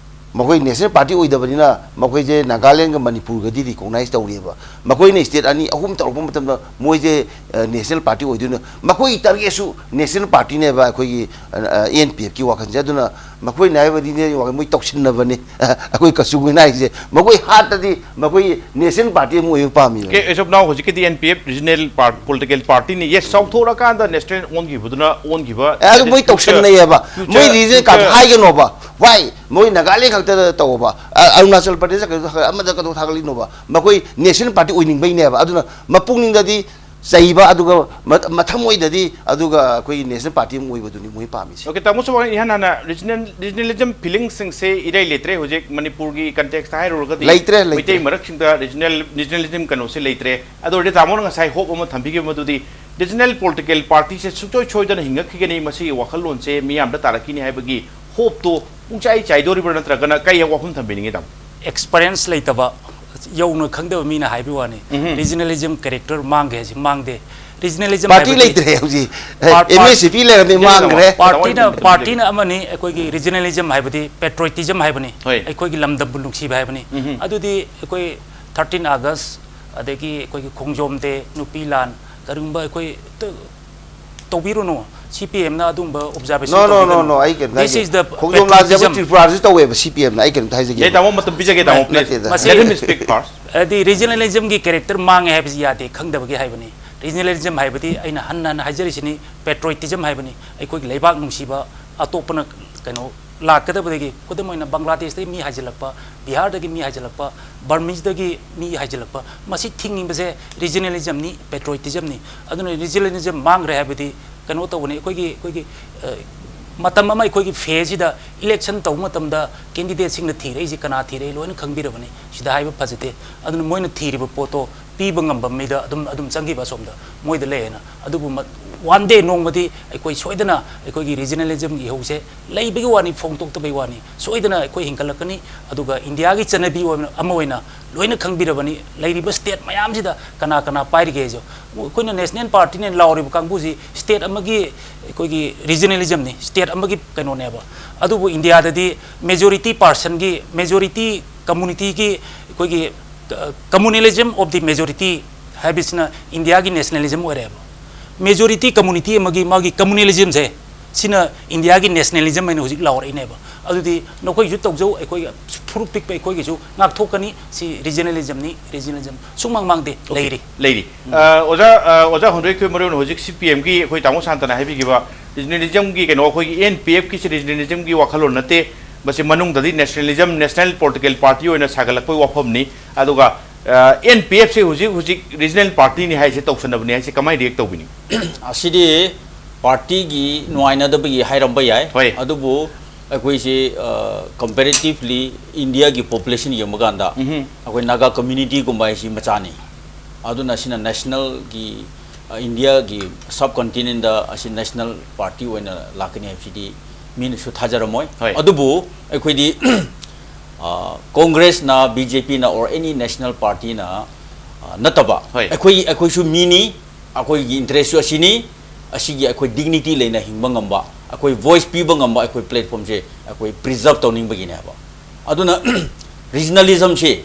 ꯃꯈꯣꯏ national party ꯑꯣꯏꯗꯕꯅꯤꯅ ꯃꯈꯣꯏꯁꯦ ꯅꯥꯒꯥꯂꯦꯟꯒ ꯃꯅꯤꯄꯨꯔꯒꯗꯤ recognize ꯇꯧꯔꯤꯑꯕ꯫ ꯃꯈꯣꯏꯅ state ꯑꯅꯤ ꯑꯍꯨꯝ ꯇꯧꯔꯛꯄ ꯃꯇꯝꯗ ꯃꯣꯏꯁꯦ, ꯑ, national party ꯑꯣꯏꯗꯣꯏꯅꯣ? ꯃꯈꯣꯏꯒꯤ target ꯁꯨ national party ꯅꯦꯕ, ꯑꯩꯈꯣꯏꯒꯤ, ꯑ, ꯑ, N P F ꯀꯤ ꯋꯥꯈꯜꯁꯦ꯫ ꯑꯗꯨꯅ ꯃꯈꯣꯏꯅ ꯍꯥꯏꯕꯗꯤ ꯅꯦ ꯋꯥꯈꯜ ꯃꯣꯏ ꯇꯧꯁꯤꯟꯅꯕꯅꯦ꯫ ꯑꯩꯈꯣꯏ ꯀꯆꯨ ꯃꯤꯅ ꯍꯥꯏꯁꯦ ꯃꯈꯣꯏ heart ꯇꯗꯤ ꯃꯈꯣꯏ national party ꯑꯃ ꯑꯣꯏꯕ ꯄꯥꯝꯃꯤꯕ꯫ Okay, as of now ꯍꯧꯖꯤꯛꯀꯤꯗꯤ N P F regional par-, political party ꯅꯤ꯫ Yes, ꯆꯥꯎꯊꯣꯔꯛꯀꯥꯟꯗ national ꯑꯣꯟꯈꯤꯕꯗꯨꯅ ꯑꯣꯟꯈꯤꯕ꯫ ꯑꯦ, ꯑꯗꯨ ꯃꯣꯏ future, ꯇꯧꯁꯟꯅꯩꯌꯦꯕ꯫ Future, ꯃꯣꯏ region ꯀꯥꯗꯣ future ꯍꯥꯏꯒꯅꯣꯕ꯫ Why? ꯃꯣꯏ ꯅꯥꯒꯥꯂꯦꯟ ꯈꯛꯇꯗ ꯇꯧꯑꯣꯕ꯫ ꯑ, ꯑꯔꯨꯅꯥꯆꯜ ꯄ꯭ꯔꯗꯦꯁ ꯈꯛꯇꯗ ꯑꯃꯗ ꯀꯩꯗꯧ ꯊꯥꯒꯠꯂꯤꯅꯣꯕ? ꯃꯈꯣꯏ national party ꯑꯣꯏꯅꯤꯡꯕꯩꯅꯦꯕ꯫ ꯑꯗꯨꯅ ꯃꯄꯨꯛꯅꯤꯡꯗꯗꯤ ꯆꯩꯕ, ꯑꯗꯨꯒ ꯃ-, ꯃꯊꯃꯣꯏꯗꯗꯤ ꯑꯗꯨꯒ ꯑꯩꯈꯣꯏꯒꯤ national party ꯑꯃ ꯑꯣꯏꯕꯗꯨꯅꯤ ꯃꯣꯏ ꯄꯥꯝꯃꯤꯁꯦ꯫ Okay, ꯇꯥꯃꯣ ꯁꯨꯃꯥꯏꯅ ꯏꯍꯥꯟ ꯍꯥꯟꯅ regional, regionalism feelings ꯁꯤꯡꯁꯦ ꯏꯔꯩ ꯂꯩꯇ꯭ꯔꯦ ꯍꯧꯖꯤꯛ ꯃꯅꯤꯄꯨꯔꯒꯤ context ꯇ ꯍꯥꯏꯔꯨꯔꯒꯗꯤ꯫ ꯂꯩꯇ꯭ꯔꯦ, ꯂꯩꯇ꯭ꯔꯦ꯫ ꯃꯩꯇꯩ ꯃꯔꯛꯁꯤꯡꯗ regional, regionalism ꯀꯩꯅꯣꯁꯦ ꯂꯩꯇ꯭ꯔꯦ꯫ ꯑꯗꯨ ꯑꯣꯏꯔꯗꯤ ꯇꯥꯃꯣꯅ ꯉꯁꯥꯏ hope ꯑꯃ ꯊꯝꯕꯤꯈꯤꯕ ꯃꯗꯨꯗꯤ regional political party ꯁꯦ ꯁꯨꯡꯁꯣꯏ ꯁꯣꯏꯗꯅ ꯍꯤꯡꯉꯛꯈꯤꯒꯅꯤ, ꯃꯁꯤꯒꯤ ꯋꯥꯈꯜꯂꯣꯟꯁꯦ ꯃꯤꯌꯥꯝꯗ ꯇꯥꯔꯛꯈꯤꯅꯤ ꯍꯥꯏꯕꯒꯤ hope ꯇꯣ ꯄꯨꯡꯆꯥꯏ ꯆꯥꯏꯗꯣꯔꯤꯕ꯭ꯔꯥ, ꯅꯠꯇ꯭ꯔꯒꯅ ꯀꯩ ꯋꯥꯐꯝ ꯊꯝꯕꯤꯅꯤꯡꯉꯤ ꯇꯥꯃꯣ? Experience ꯂꯩꯇꯕ, ꯌꯧꯅ ꯈꯪꯗꯕ ꯃꯤꯅ ꯍꯥꯏꯕꯒꯤ ꯋꯥꯅꯤ꯫ ꯎꯝꯍꯨꯝ꯫ Regionalism character ꯃꯥꯡꯒꯦ ꯍꯥꯏꯁꯦ ꯃꯥꯡꯗꯦ꯫ Regionalism party ꯍꯥꯏꯕꯗꯤ ꯂꯩꯇ꯭ꯔꯦ ꯍꯧꯖꯤꯛ꯫ Par-, par-, M S C P ꯂꯩꯔꯝꯃꯤ, ꯂꯩꯔꯝꯃꯤ꯫ ꯃꯥꯡꯈ꯭ꯔꯦ꯫ Party ꯅ, party ꯅ ꯑꯃꯅꯤ, ꯑꯩꯈꯣꯏꯒꯤ regionalism ꯍꯥꯏꯕꯗꯤ patriotism ꯍꯥꯏꯕꯅꯤ꯫ ꯍꯣꯏ꯫ ꯑꯩꯈꯣꯏꯒꯤ ꯂꯝꯗꯝꯕꯨ ꯅꯨꯡꯁꯤꯕ ꯍꯥꯏꯕꯅꯤ꯫ ꯎꯝꯍꯨꯝ꯫ ꯑꯗꯨꯗꯤ ꯑꯩꯈꯣꯏ thirteen August, ꯑꯗꯒꯤ ꯑꯩꯈꯣꯏꯒꯤ ꯈꯣꯡꯖꯣꯝ day, ꯅꯨꯄꯤ ꯂꯥꯟ, ꯀꯔꯤꯒꯨꯝꯕ ꯑꯩꯈꯣꯏ ꯇ-, ꯇꯧꯕꯤꯔꯨꯅꯨ꯫ C P M ꯅ ꯑꯗꯨꯝꯕ observation No, no, no, ꯇꯧꯕꯤꯒꯅꯨ꯫ No, ꯑꯩ ꯀꯩꯝꯇ This ꯍꯥꯏꯒꯦ꯫ Is the ꯈꯣꯡꯖꯣꯝ ꯂꯥꯟꯁꯦ ꯑꯩꯈꯣꯏ patriotism꯫ ꯇ꯭ꯔꯤꯄꯨꯔꯥꯗꯁꯨ ꯇꯧꯋꯦꯕ, C P M ꯅ꯫ ꯑꯩ ꯀꯩꯝꯇ ꯍꯥꯏꯖꯒꯦ꯫ ꯌꯥꯏ, ꯇꯥꯃꯣ, ꯃꯇꯝ ꯄꯤꯖꯒꯦ, ꯇꯥꯃꯣ, please꯫ ꯅꯠꯇꯦꯗ꯫ ꯃꯁꯤ Let him speak first꯫ ꯍꯥꯏꯗꯤ regionalism ꯒꯤ character ꯃꯥꯡꯉꯦ ꯍꯥꯏꯕꯁꯤ ꯌꯥꯗꯦ, ꯈꯪꯗꯕꯒꯤ ꯍꯥꯏꯕꯅꯤ꯫ Regionalism ꯍꯥꯏꯕꯗꯤ ꯑꯩꯅ ꯍꯟꯅ ꯍꯟꯅ ꯍꯥꯏꯖꯔꯤꯁꯤꯅꯤ, patriotism ꯍꯥꯏꯕꯅꯤ꯫ ꯑꯩꯈꯣꯏꯒꯤ ꯂꯩꯕꯥꯛ ꯅꯨꯡꯁꯤꯕ, ꯑꯇꯣꯞꯄꯅ ꯀꯩꯅꯣ ꯂꯥꯛꯀꯗꯕꯗꯒꯤ, ꯈꯨꯗꯝ ꯑꯣꯏꯅ ꯕꯪꯒ꯭ꯂꯥꯗꯦꯁꯇꯒꯤ ꯃꯤ ꯍꯥꯏꯖꯤꯜꯂꯛꯄ, ꯕꯤꯍꯥꯔꯗꯒꯤ ꯃꯤ ꯍꯥꯏꯖꯤꯜꯂꯛꯄ, ꯕꯔꯃꯤꯁꯇꯒꯤ ꯃꯤ ꯍꯥꯏꯖꯤꯜꯂꯛꯄ, ꯃꯁꯤ ꯊꯤꯡꯉꯤꯕꯁꯦ regionalismꯅꯤ, patriotismꯅꯤ꯫ ꯑꯗꯨꯅ regionalism ꯃꯥꯡꯈ꯭ꯔꯦ ꯍꯥꯏꯕꯗꯤ ꯀꯩꯅꯣ ꯇꯧꯕꯅꯤ꯫ ꯑꯩꯈꯣꯏꯒꯤ, ꯑꯩꯈꯣꯏꯒꯤ, ꯑ, ꯃꯇꯝ ꯑꯃ ꯑꯩꯈꯣꯏꯒꯤ ꯐꯦꯁꯤꯗ election ꯇꯧꯕ ꯃꯇꯝꯗ candidateꯁꯤꯡꯅ ꯊꯤꯔꯛꯏꯁꯤ ꯀꯅꯥ ꯊꯤꯔꯛꯏ ꯂꯣꯏꯅ ꯈꯪꯕꯤꯔꯕꯅꯤ꯫ ꯁꯤꯗ ꯍꯥꯏꯕ ꯐꯖꯗꯦ꯫ ꯑꯗꯨꯅ ꯃꯣꯏꯅ ꯊꯤꯔꯤꯕ ꯄꯣꯠꯇꯣ ꯄꯤꯕ ꯉꯝꯕ ꯃꯤꯗ ꯑꯗꯨꯝ, ꯑꯗꯨꯝ ꯆꯪꯈꯤꯕ ꯑꯁꯣꯝꯗ ꯃꯣꯏꯗ ꯂꯩꯌꯦꯅ꯫ ꯑꯗꯨꯕꯨ ꯃ-, one day ꯅꯣꯡꯃꯗꯤ ꯑꯩꯈꯣꯏ ꯁꯣꯏꯗꯅ ꯑꯩꯈꯣꯏꯒꯤ regionalismꯒꯤ ꯏꯍꯧꯁꯦ ꯂꯩꯕꯒꯤ ꯋꯥꯅꯤ, ꯐꯣꯡꯗꯣꯛꯇꯕꯒꯤ ꯋꯥꯅꯤ꯫ ꯁꯣꯏꯗꯅ ꯑꯩꯈꯣꯏ ꯍꯤꯡꯒꯠꯂꯛꯀꯅꯤ꯫ ꯑꯗꯨꯒ ꯏꯟꯗꯤꯌꯥꯒꯤ ꯆꯠꯅꯕꯤ ꯑꯣꯏꯅ, ꯑꯃ ꯑꯣꯏꯅ ꯂꯣꯏꯅ ꯈꯪꯕꯤꯔꯕꯅꯤ꯫ ꯂꯩꯔꯤꯕ state ꯃꯌꯥꯝꯁꯤꯗ ꯀꯅꯥ ꯀꯅꯥ ꯄꯥꯏꯔꯤꯒꯦꯁꯨ꯫ ꯑꯩꯈꯣꯏꯅ national partyꯅꯦ ꯂꯥꯎꯔꯤꯕ ꯀꯥꯡꯕꯨꯁꯤ state ꯑꯃꯒꯤ ꯑꯩꯈꯣꯏꯒꯤ regionalismꯅꯤ, state ꯑꯃꯒꯤ ꯀꯩꯅꯣꯅꯦꯕ꯫ ꯑꯗꯨꯕꯨ ꯏꯟꯗꯤꯌꯥꯗꯗꯤ majority personꯒꯤ, majority communityꯒꯤ ꯑꯩꯈꯣꯏꯒꯤ, ꯑ, communalism of the majority ꯍꯥꯏꯕꯁꯤꯅ ꯏꯟꯗꯤꯌꯥꯒꯤ nationalism ꯑꯣꯏꯔꯦꯕ꯫ Majority community ꯑꯃꯒꯤ ꯃꯥꯒꯤ communalismꯁꯦ, ꯁꯤꯅ ꯏꯟꯗꯤꯌꯥꯒꯤ nationalism ꯍꯥꯏꯅ ꯍꯧꯖꯤꯛ ꯂꯥꯎꯔꯛꯏꯅꯦꯕ꯫ ꯑꯗꯨꯗꯤ ꯅꯈꯣꯏꯒꯤꯁꯨ ꯇꯧꯖꯧ, ꯑꯩꯈꯣꯏꯒꯤ ꯐꯨꯔꯨꯞ ꯄꯤꯛꯄ ꯑꯩꯈꯣꯏꯒꯤꯁꯨ ꯉꯥꯛꯊꯣꯛꯀꯅꯤ꯫ ꯁꯤ regionalismꯅꯤ, regionalism ꯁꯨꯡꯃꯥꯡ ꯃꯥꯡꯗꯦ꯫ Okay, ꯂꯩꯔꯤ꯫ ꯂꯩꯔꯤ꯫ ꯑ, ꯑꯣꯖꯥ, ꯑ, ꯑꯣꯖꯥ ꯍꯣꯟꯗꯣꯏ, ꯑꯩꯈꯣꯏ ꯃꯔꯨ ꯑꯣꯏꯅ ꯍꯧꯖꯤꯛ CPMꯒꯤ ꯑꯩꯈꯣꯏ ꯇꯥꯃꯣ ꯁꯥꯟꯇꯅ ꯍꯥꯏꯕꯤꯈꯤꯕ regionalismꯒꯤ ꯀꯩꯅꯣ, ꯑꯩꯈꯣꯏꯒꯤ NPFꯀꯤꯁꯦ regionalismꯒꯤ ꯋꯥꯈꯜꯂꯣꯟ ꯅꯠꯇꯦ꯫ ꯃꯁꯤ ꯃꯅꯨꯡꯗꯗꯤ nationalism, national political party ꯑꯣꯏꯅ ꯁꯥꯒꯠꯂꯛꯄꯒꯤ ꯋꯥꯐꯝꯅꯤ꯫ ꯑꯗꯨꯒ, ꯑ, NPFꯁꯦ ꯍꯧꯖꯤꯛ, ꯍꯧꯖꯤꯛ regional partyꯅꯤ ꯍꯥꯏꯁꯦ, ꯇꯧꯁꯟꯅꯕꯅꯤ ꯍꯥꯏꯁꯦ ꯀꯃꯥꯏꯅ react ꯇꯧꯕꯤꯅꯤ? ꯑꯁꯤꯗꯤ partyꯒꯤ ꯅꯨꯡꯉꯥꯏꯅꯗꯕꯒꯤ ꯍꯥꯏꯔꯝꯕ ꯌꯥꯏ꯫ ꯍꯣꯏ꯫ ꯑꯗꯨꯕꯨ ꯑꯩꯈꯣꯏꯁꯤ, ꯑ, comparatively Indiaꯒꯤ population ꯌꯦꯡꯕ ꯀꯥꯟꯗ ꯎꯝꯍꯨꯝ꯫ ꯑꯩꯈꯣꯏ Naga communityꯒꯨꯝꯕ ꯍꯥꯏꯁꯤ ꯃꯆꯥꯅꯤ꯫ ꯑꯗꯨꯅ ꯁꯤꯅ nationalꯒꯤ, ꯑ, Indiaꯒꯤ subcontinentꯗ ꯑꯁꯤ national party ꯑꯣꯏꯅ ꯂꯥꯛꯀꯅꯤ ꯍꯥꯏꯕꯁꯤꯗꯤ ꯃꯤꯅꯁꯨ ꯊꯥꯖꯔꯝꯃꯣꯏ꯫ ꯍꯣꯏ꯫ ꯑꯗꯨꯕꯨ ꯑꯩꯈꯣꯏꯗꯤ, ꯑ, Congressꯅ, BJPꯅ or any national partyꯅ, ꯑ, ꯅꯠꯇꯕ, ꯍꯣꯏ꯫ ꯑꯩꯈꯣꯏ, ꯑꯩꯈꯣꯏꯁꯨ ꯃꯤꯅꯤ, ꯑꯩꯈꯣꯏꯒꯤ interestꯁꯨ ꯑꯁꯤꯅꯤ, ꯑꯁꯤꯒꯤ ꯑꯩꯈꯣꯏ dignity ꯂꯩꯅ ꯍꯤꯡꯕ ꯉꯝꯕ, ꯑꯩꯈꯣꯏ voice ꯄꯤꯕ ꯉꯝꯕ ꯑꯩꯈꯣꯏ platformꯁꯦ ꯑꯩꯈꯣꯏ preserve ꯇꯧꯅꯤꯡꯕꯒꯤꯅꯦꯕ꯫ ꯑꯗꯨꯅ regionalismꯁꯤ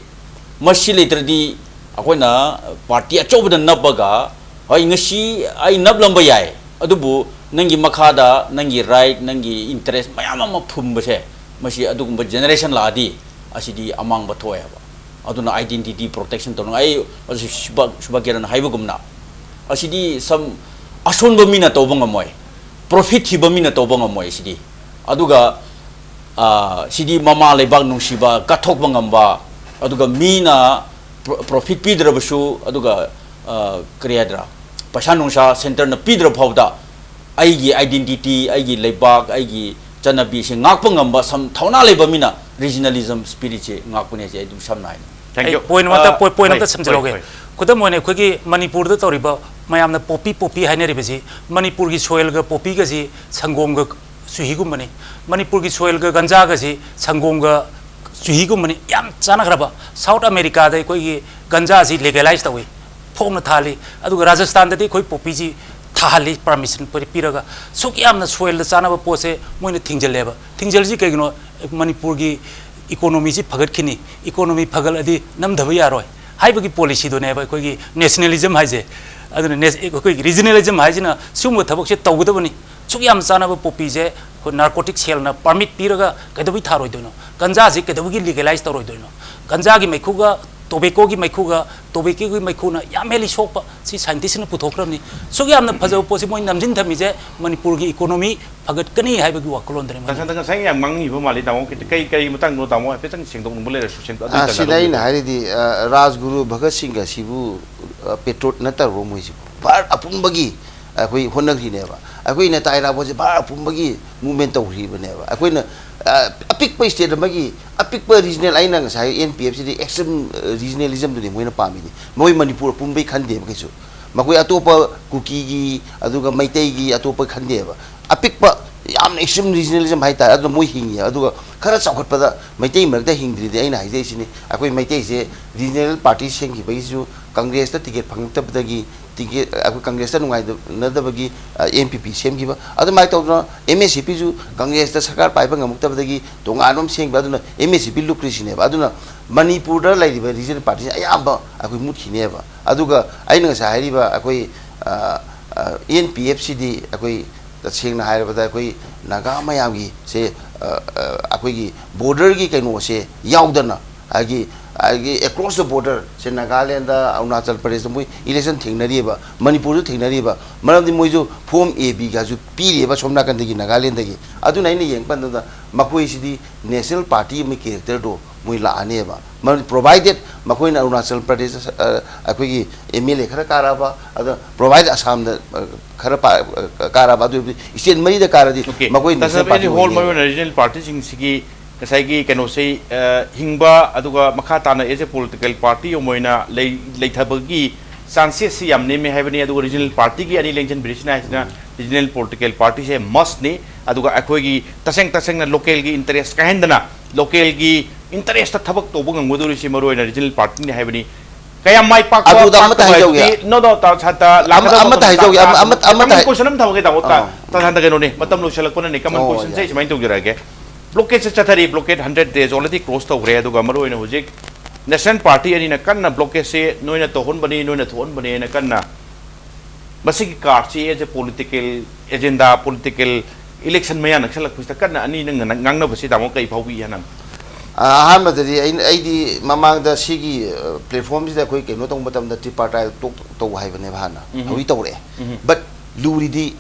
ꯃꯁꯤ ꯂꯩꯇ꯭ꯔꯗꯤ ꯑꯩꯈꯣꯏꯅ party ꯑꯆꯧꯕꯗ ꯅꯞꯄꯒ, "ꯍꯣꯏ, ꯉꯁꯤ ꯑꯩ ꯅꯞꯂꯝꯕ ꯌꯥꯏ, ꯑꯗꯨꯕꯨ ꯅꯪꯒꯤ ꯃꯈꯥꯗ ꯅꯪꯒꯤ right, ꯅꯪꯒꯤ interest ꯃꯌꯥꯝ ꯑꯃ ꯐꯨꯝꯕꯁꯦ, ꯃꯁꯤ ꯑꯗꯨꯒꯨꯝꯕ generation ꯂꯥꯛꯑꯗꯤ ꯑꯁꯤꯗꯤ ꯑꯃꯥꯡꯕ ꯊꯣꯛꯑꯦꯕ"꯫ ꯑꯗꯨꯅ identity protection ꯇꯧꯅ-, ꯑꯩ ꯍꯧꯖꯤꯛ ꯁꯨꯕ-, ꯁꯨꯕꯀꯤꯔꯟꯅ ꯍꯥꯏꯕꯒꯨꯝꯅ, ꯑꯁꯤꯗꯤ some ꯑꯁꯣꯟꯕ ꯃꯤꯅ ꯇꯧꯕ ꯉꯝꯃꯣꯏ꯫ ꯄ꯭ꯔꯣꯐꯤꯠ ꯊꯤꯕ ꯃꯤꯅ ꯇꯧꯕ ꯉꯝꯃꯣꯏ ꯁꯤꯗꯤ꯫ ꯑꯗꯨꯒ, ꯑ, ꯁꯤꯗꯤ ꯃꯃꯥ ꯂꯩꯕꯥꯛ ꯅꯨꯡꯁꯤꯕ, ꯀꯠꯊꯣꯛꯄ ꯉꯝꯕ, ꯑꯗꯨꯒ ꯃꯤꯅ ꯄ꯭ꯔꯣ-, ꯄ꯭ꯔꯣꯐꯤꯠ ꯄꯤꯗ꯭ꯔꯕꯁꯨ, ꯑꯗꯨꯒ, ꯑ, ꯀꯔꯤ ꯍꯥꯏꯗ꯭ꯔꯥ, ꯄꯩꯁꯥ ꯅꯨꯡꯁꯥ ꯁꯦꯟꯇꯔꯅ ꯄꯤꯗ꯭ꯔ ꯐꯥꯎꯕꯗ ꯑꯩꯒꯤ identity, ꯑꯩꯒꯤ ꯂꯩꯕꯥꯛ, ꯑꯩꯒꯤ ꯆꯠꯅꯕꯤꯁꯤ ꯉꯥꯛꯄ ꯉꯝꯕ ꯁꯝ-, ꯊꯧꯅꯥ ꯂꯩꯕ ꯃꯤꯅ regionalism spiritꯁꯦ ꯉꯥꯛꯄꯅꯦ ꯁꯦ ꯑꯩ ꯑꯗꯨꯝ ꯁꯝꯅ ꯍꯥꯏꯅ꯫ Thank ꯑꯩ you. Point ꯑꯃꯇ, ꯑ, ꯄꯣꯏ-, point ꯍꯣꯏ, ꯑꯃꯇ ꯍꯣꯏ, ꯁꯝꯖꯤꯜꯍꯧꯒꯦ꯫ ꯍꯣꯏ꯫ ꯈꯨꯗꯝ ꯑꯣꯏꯅ ꯑꯩꯈꯣꯏꯒꯤ ꯃꯅꯤꯄꯨꯔꯗ ꯇꯧꯔꯤꯕ ꯃꯌꯥꯝꯅ poppy, poppy ꯍꯥꯏꯅꯔꯤꯕꯁꯤ, ꯃꯅꯤꯄꯨꯔꯒꯤ soilꯒ poppyꯒꯁꯤ ꯁꯪꯒꯣꯝꯒ ꯆꯨꯍꯤꯒꯨꯝꯕꯅꯤ꯫ ꯃꯅꯤꯄꯨꯔꯒꯤ soilꯒ ꯒꯟꯖꯥꯒꯁꯤ ꯁꯪꯒꯣꯝꯒ ꯆꯨꯍꯤꯒꯨꯝꯕꯅꯤ꯫ ꯌꯥꯝ ꯆꯥꯟꯅꯈ꯭ꯔꯕ꯫ South Americaꯗ ꯑꯩꯈꯣꯏꯒꯤ ꯒꯟꯖꯥꯁꯤ legalize ꯇꯧꯏ, ꯐꯣꯡꯅ ꯊꯥꯍꯜꯂꯤ꯫ ꯑꯗꯨꯒ ꯔꯥꯖꯁꯊꯥꯟꯗꯗꯤ ꯑꯩꯈꯣꯏ poppyꯁꯤ ꯊꯥꯍꯜꯂꯤ, permission ꯄꯤꯔꯒ꯫ ꯁꯨꯛ ꯌꯥꯝꯅ soilꯗ ꯆꯥꯟꯅꯕ ꯄꯣꯠꯁꯦ ꯃꯣꯏꯅ ꯊꯤꯡꯖꯤꯜꯂꯦꯕ꯫ ꯊꯤꯡꯖꯤꯜꯂꯤꯁꯤ ꯀꯩꯒꯤꯅꯣ? ꯃꯅꯤꯄꯨꯔꯒꯤ economyꯁꯤ ꯐꯒꯠꯈꯤꯅꯤ, economy ꯐꯒꯠꯂꯗꯤ ꯅꯝꯗꯕ ꯌꯥꯔꯣꯏ ꯍꯥꯏꯕꯒꯤ policyꯗꯨꯅꯦꯕ ꯑꯩꯈꯣꯏꯒꯤ nationalism ꯍꯥꯏꯁꯦ꯫ ꯑꯗꯨꯅ ꯅꯦꯁ-, ꯑꯩꯈꯣꯏꯒꯤ regionalism ꯍꯥꯏꯁꯤꯅ ꯁꯤꯒꯨꯝꯕ ꯊꯕꯛꯁꯦ ꯇꯧꯒꯗꯕꯅꯤ꯫ ꯁꯨꯛ ꯌꯥꯝ ꯆꯥꯟꯅꯕ poppyꯁꯦ ꯑꯩꯈꯣꯏ narcotic cellꯅ permit ꯄꯤꯔꯒ ꯀꯩꯗꯧꯕꯩ ꯊꯥꯔꯣꯏꯗꯣꯏꯅꯣ? ꯒꯟꯖꯥꯁꯤ ꯀꯩꯗꯧꯕꯒꯤ legalize ꯇꯧꯔꯣꯏꯗꯣꯏꯅꯣ? ꯒꯟꯖꯥꯒꯤ ꯃꯩꯈꯨꯒ tobaccoꯒꯤ ꯃꯩꯈꯨꯒ tobaccoꯒꯤ ꯃꯩꯈꯨꯅ ꯌꯥꯝ ꯍꯦꯜꯂꯤ ꯁꯣꯛꯄ꯫ ꯁꯤ scientistꯅ ꯄꯨꯊꯣꯛꯈ꯭ꯔꯕꯅꯤ꯫ ꯁꯨꯛ ꯌꯥꯝꯅ ꯐꯖꯕ ꯄꯣꯠꯁꯤ ꯃꯣꯏ ꯅꯝꯁꯤꯟ ꯊꯝꯃꯤꯁꯦ ꯃꯅꯤꯄꯨꯔꯒꯤ economy ꯐꯒꯠꯀꯅꯤ ꯍꯥꯏꯕꯒꯤ ꯋꯥꯈꯜꯂꯣꯟꯗꯅꯤ ꯃꯣꯏꯅ꯫ ꯇꯥꯁꯟꯗ ꯉꯁꯥꯏ ꯌꯥꯝ ꯉꯥꯡꯉꯤꯕ ꯃꯥꯜꯂꯤ, ꯇꯥꯃꯣ꯫ ꯀꯔꯤ, ꯀꯔꯤ ꯃꯇꯥꯡꯗꯅꯣ, ꯇꯥꯃꯣ? ꯍꯥꯏꯐꯦꯠꯇꯪ ꯁꯦꯡꯗꯣꯛꯅꯤꯡꯕ ꯂꯩꯔꯁꯨ ꯁꯦꯡꯗꯣꯛ-, ꯑꯗꯨꯒꯤ ꯑꯥ, ꯇꯥꯟꯖꯥ ꯁꯤꯗ ꯑꯩꯅ ꯂꯧꯕꯤꯔꯣ꯫ ꯍꯥꯏꯔꯗꯤ, ꯑꯥ, ꯔꯥꯖꯒꯨꯔꯨ ꯚꯒꯠ ꯁꯤꯡꯒ ꯑꯁꯤꯕꯨ, ꯑꯥ, patriot ꯅꯠꯇ꯭ꯔꯕꯣ ꯃꯣꯏꯁꯤꯕꯨ? ꯚꯥꯔꯠ ꯑꯄꯨꯝꯕꯒꯤ ꯑꯩꯈꯣꯏ ꯍꯣꯠꯅꯈ꯭ꯔꯤꯅꯦꯕ꯫ ꯑꯩꯈꯣꯏꯅ ꯇꯥꯏ ꯔꯥꯕꯣꯠꯁꯦ ꯚꯥꯔꯠ ꯑꯄꯨꯝꯕꯒꯤ movement ꯇꯧꯈ꯭ꯔꯤꯕꯅꯦꯕ꯫ ꯑꯩꯈꯣꯏꯅ, ꯑꯥ, ꯑꯄꯤꯛꯄ state ꯑꯃꯒꯤ ꯑꯄꯤꯛꯄ regional, ꯑꯩꯅ ꯉꯁꯥꯏ N P Fꯁꯤꯗꯤ extreme, ꯑꯥ, regionalismꯗꯨꯅꯤ ꯃꯣꯏꯅ ꯄꯥꯝꯃꯤꯗꯤ꯫ ꯃꯣꯏ ꯃꯅꯤꯄꯨꯔ ꯑꯄꯨꯝꯕꯩ ꯈꯟꯗꯦꯕ ꯀꯩꯁꯨ꯫ ꯃꯈꯣꯏ ꯑꯇꯣꯞꯄ ꯀꯨꯀꯤꯒꯤ, ꯑꯗꯨꯒ ꯃꯩꯇꯩꯒꯤ ꯑꯇꯣꯞꯄ ꯈꯟꯗꯦꯕ꯫ ꯑꯄꯤꯛꯄ, ꯌꯥꯝꯅ extreme regionalism ꯍꯥꯏꯇꯥꯔꯦ꯫ ꯑꯗꯨꯅ ꯃꯣꯏ ꯍꯤꯡꯉꯤ꯫ ꯑꯗꯨꯒ ꯈꯔ ꯆꯥꯎꯈꯠꯄꯗ ꯃꯩꯇꯩ ꯃꯔꯛꯇ ꯍꯤꯡꯗ꯭ꯔꯤꯗꯤ ꯑꯩꯅ ꯍꯥꯏꯖꯔꯤꯁꯤꯅꯤ꯫ ꯑꯩꯈꯣꯏ ꯃꯩꯇꯩꯁꯦ regional party ꯁꯦꯝꯈꯤꯕꯒꯤꯁꯨ Congressꯇ ticket ꯐꯪꯉꯛꯇꯕꯗꯒꯤ ticket, ꯑꯩꯈꯣꯏ Congressꯇ ꯅꯨꯡꯉꯥꯏꯅꯗꯕꯒꯤ, ꯑ, N P P ꯁꯦꯝꯈꯤꯕ꯫ ꯑꯗꯨꯃꯥꯏꯅ ꯇꯧꯗꯅ M S C Pꯁꯨ Congressꯇ ꯁꯔꯀꯥꯔ ꯄꯥꯏꯕ ꯉꯝꯃꯛꯇꯕꯗꯒꯤ ꯇꯣꯉꯥꯟꯕ ꯑꯃ ꯁꯦꯝꯈꯤꯕ꯫ ꯑꯗꯨꯅ M S C P ꯂꯨꯞꯈ꯭ꯔꯤꯁꯤꯅꯦꯕ꯫ ꯑꯗꯨꯅ ꯃꯅꯤꯄꯨꯔꯗ ꯂꯩꯔꯤꯕ regional partyꯁꯤꯡ ꯑꯌꯥꯝꯕ ꯑꯩꯈꯣꯏ ꯃꯨꯠꯈꯤꯅꯦꯕ꯫ ꯑꯗꯨꯒ ꯑꯩꯅ ꯉꯁꯥꯏ ꯍꯥꯏꯔꯤꯕ ꯑꯩꯈꯣꯏ, ꯑ, ꯑ, N P Fꯁꯤꯗꯤ ꯑꯩꯈꯣꯏ ꯇꯁꯦꯡꯅ ꯍꯥꯏꯔꯕꯗ ꯑꯩꯈꯣꯏ ꯅꯥꯒꯥ ꯃꯌꯥꯝꯒꯤ ꯁꯦ, ꯑ, ꯑ, ꯑꯩꯈꯣꯏꯒꯤ borderꯒꯤ ꯀꯩꯅꯣꯁꯦ ꯌꯥꯎꯗꯅ, ꯍꯥꯏꯗꯤ ꯑꯗꯒꯤ across the border ꯁꯦ ꯅꯥꯒꯥꯂꯦꯟꯗ, ꯑꯔꯨꯅꯥꯆꯜ ꯄ꯭ꯔꯗꯦꯁꯇ ꯃꯣꯏ election ꯊꯦꯡꯅꯔꯤꯕ, ꯃꯅꯤꯄꯨꯔꯗ ꯊꯦꯡꯅꯔꯤꯕ, ꯃꯔꯝꯗꯤ ꯃꯣꯏꯁꯨ form A B ꯒꯁꯨ ꯄꯤꯔꯤꯕ ꯁꯣꯝ ꯅꯥꯀꯟꯗꯒꯤ ꯅꯥꯒꯥꯂꯦꯟꯗꯒꯤ꯫ ꯑꯗꯨꯅ ꯑꯩꯅ ꯌꯦꯡꯕ ꯃꯇꯝꯗ ꯃꯈꯣꯏꯁꯤꯗꯤ national party ꯑꯃꯒꯤ character ꯗꯣ ꯃꯣꯏ ꯂꯥꯛꯑꯅꯦꯕ꯫ ꯃꯔꯝꯗꯤ provided ꯃꯈꯣꯏꯅ ꯑꯔꯨꯅꯥꯆꯜ ꯄ꯭ꯔꯗꯦꯁ, ꯑ, ꯑꯩꯈꯣꯏꯒꯤ M L A ꯈꯔ ꯀꯥꯔꯛꯑꯕ, ꯑꯗ provided ꯑꯁꯥꯝꯗ, ꯑ, ꯈꯔ ꯄꯥ-, ꯑ, ꯀꯥꯔꯛꯑꯕ, ꯑꯗꯨ ꯑꯣꯏꯔꯗꯤ state ꯃꯔꯤꯗ ꯀꯥꯔꯗꯤ Okay. ꯃꯈꯣꯏ national ꯇꯥꯁꯅꯕ party ꯑꯩꯗꯤ ꯍꯣꯜ ꯑꯣꯏꯅꯦꯕ꯫ ꯃꯔꯨꯑꯣꯏꯅ regional party ꯁꯤꯡꯁꯤꯒꯤ ꯉꯁꯥꯏꯒꯤ ꯀꯩꯅꯣꯁꯤ, ꯑ, ꯍꯤꯡꯕ ꯑꯗꯨꯒ ꯃꯈꯥ ꯇꯥꯅ as a political party ꯑꯃ ꯑꯣꯏꯅ ꯂꯩ-, ꯂꯩꯊꯕꯒꯤ chances ꯁꯤ ꯌꯥꯝ ꯅꯦꯝꯃꯦ ꯍꯥꯏꯕꯅꯤ꯫ ꯑꯗꯨꯒ regional party ꯒꯤ ꯑꯅꯤ ꯂꯦꯡꯁꯤꯟꯕꯤꯔꯤꯁꯤꯅ ꯍꯥꯏꯁꯤꯅ regional political party ꯁꯦ must ꯅꯤ꯫ ꯑꯗꯨꯒ ꯑꯩꯈꯣꯏꯒꯤ ꯇꯁꯦꯡ ꯇꯁꯦꯡꯅ local ꯒꯤ interest ꯀꯥꯏꯍꯟꯗꯅ local ꯒꯤ interest ꯇ ꯊꯕꯛ ꯇꯧꯕ ꯉꯝꯒꯗꯧꯔꯤꯁꯤ ꯃꯔꯨꯑꯣꯏꯅ regional party ꯅꯤ ꯍꯥꯏꯕꯅꯤ꯫ ꯀꯌꯥꯝ ꯃꯥꯏ ꯄꯥꯛꯄ ꯑꯗꯨꯗ ꯑꯃꯇ ꯄꯥꯛꯇꯕ ꯍꯥꯏꯖꯧꯒꯦ꯫ ꯍꯥꯏꯕꯗꯤ, no, no, ꯇꯥ-, ꯁꯥ-, ꯇꯥ-, ꯑꯃ-, ꯂꯥꯛꯀꯗꯕ ꯑꯃꯇ ꯃꯇꯝ ꯍꯥꯏꯖꯧꯒꯦ, ꯇꯥ-, ꯑꯃ-, ꯑꯃ-, ꯑꯃꯇ common ꯍꯥꯏ-, question ꯑꯃ ꯊꯝꯃꯒꯦ, ꯇꯥꯃꯣ, ꯇꯥ-, ꯑꯥ꯫ ꯇꯥ-, ꯁꯥꯟꯇ ꯀꯩꯅꯣꯅꯦ, ꯃꯇꯝ ꯂꯣꯏꯁꯤꯜꯂꯛꯄꯅꯅꯦ, common ꯑꯣ, question ꯁꯦ ꯌꯥꯏ꯫ ꯁꯨꯃꯥꯏꯅ ꯇꯧꯖꯔꯛꯑꯒꯦ꯫ Blockade ꯁꯦ ꯆꯠꯊꯔꯤ, blockade hundred days already cross ꯇꯧꯈ꯭ꯔꯦ, ꯑꯗꯨꯒ ꯃꯔꯨꯑꯣꯏꯅ ꯍꯧꯖꯤꯛ national party ꯑꯅꯤꯅ ꯀꯟꯅ blockade ꯁꯦ ꯅꯣꯏꯅ ꯇꯧꯍꯟꯕꯅꯤ, ꯅꯣꯏꯅ ꯊꯣꯛꯍꯟꯕꯅꯤ ꯍꯥꯏꯅ ꯀꯟꯅ ꯃꯁꯤꯒꯤ card ꯁꯤ as a political agenda, political election ꯃꯌꯥ ꯅꯛꯁꯜꯂꯛꯄꯁꯤꯗ ꯀꯟꯅ ꯑꯅꯤꯅ ꯉ-, ꯉꯥꯡꯅꯕꯁꯤ ꯇꯥꯃꯣ ꯀꯔꯤ ꯐꯥꯎꯕꯤ ꯍꯥꯏꯅ? ꯑ, ꯑꯍꯥꯟꯕꯗꯗꯤ ꯑꯩꯅ, ꯑꯩꯗꯤ ꯃꯃꯥꯡꯗ ꯁꯤꯒꯤ, ꯑ, platform ꯁꯤꯗ ꯑꯩꯈꯣꯏ ꯀꯩꯅꯣ ꯇꯧꯕ ꯃꯇꯝꯗ tripartite talk ꯇꯧ ꯍꯥꯏꯕꯅꯦꯕ ꯍꯥꯟꯅ꯫ ꯎꯝ꯫ ꯍꯧꯖꯤꯛ ꯇꯧꯔꯛꯑꯦ꯫ ꯎꯝ꯫ But ꯂꯨꯔꯤꯗꯤ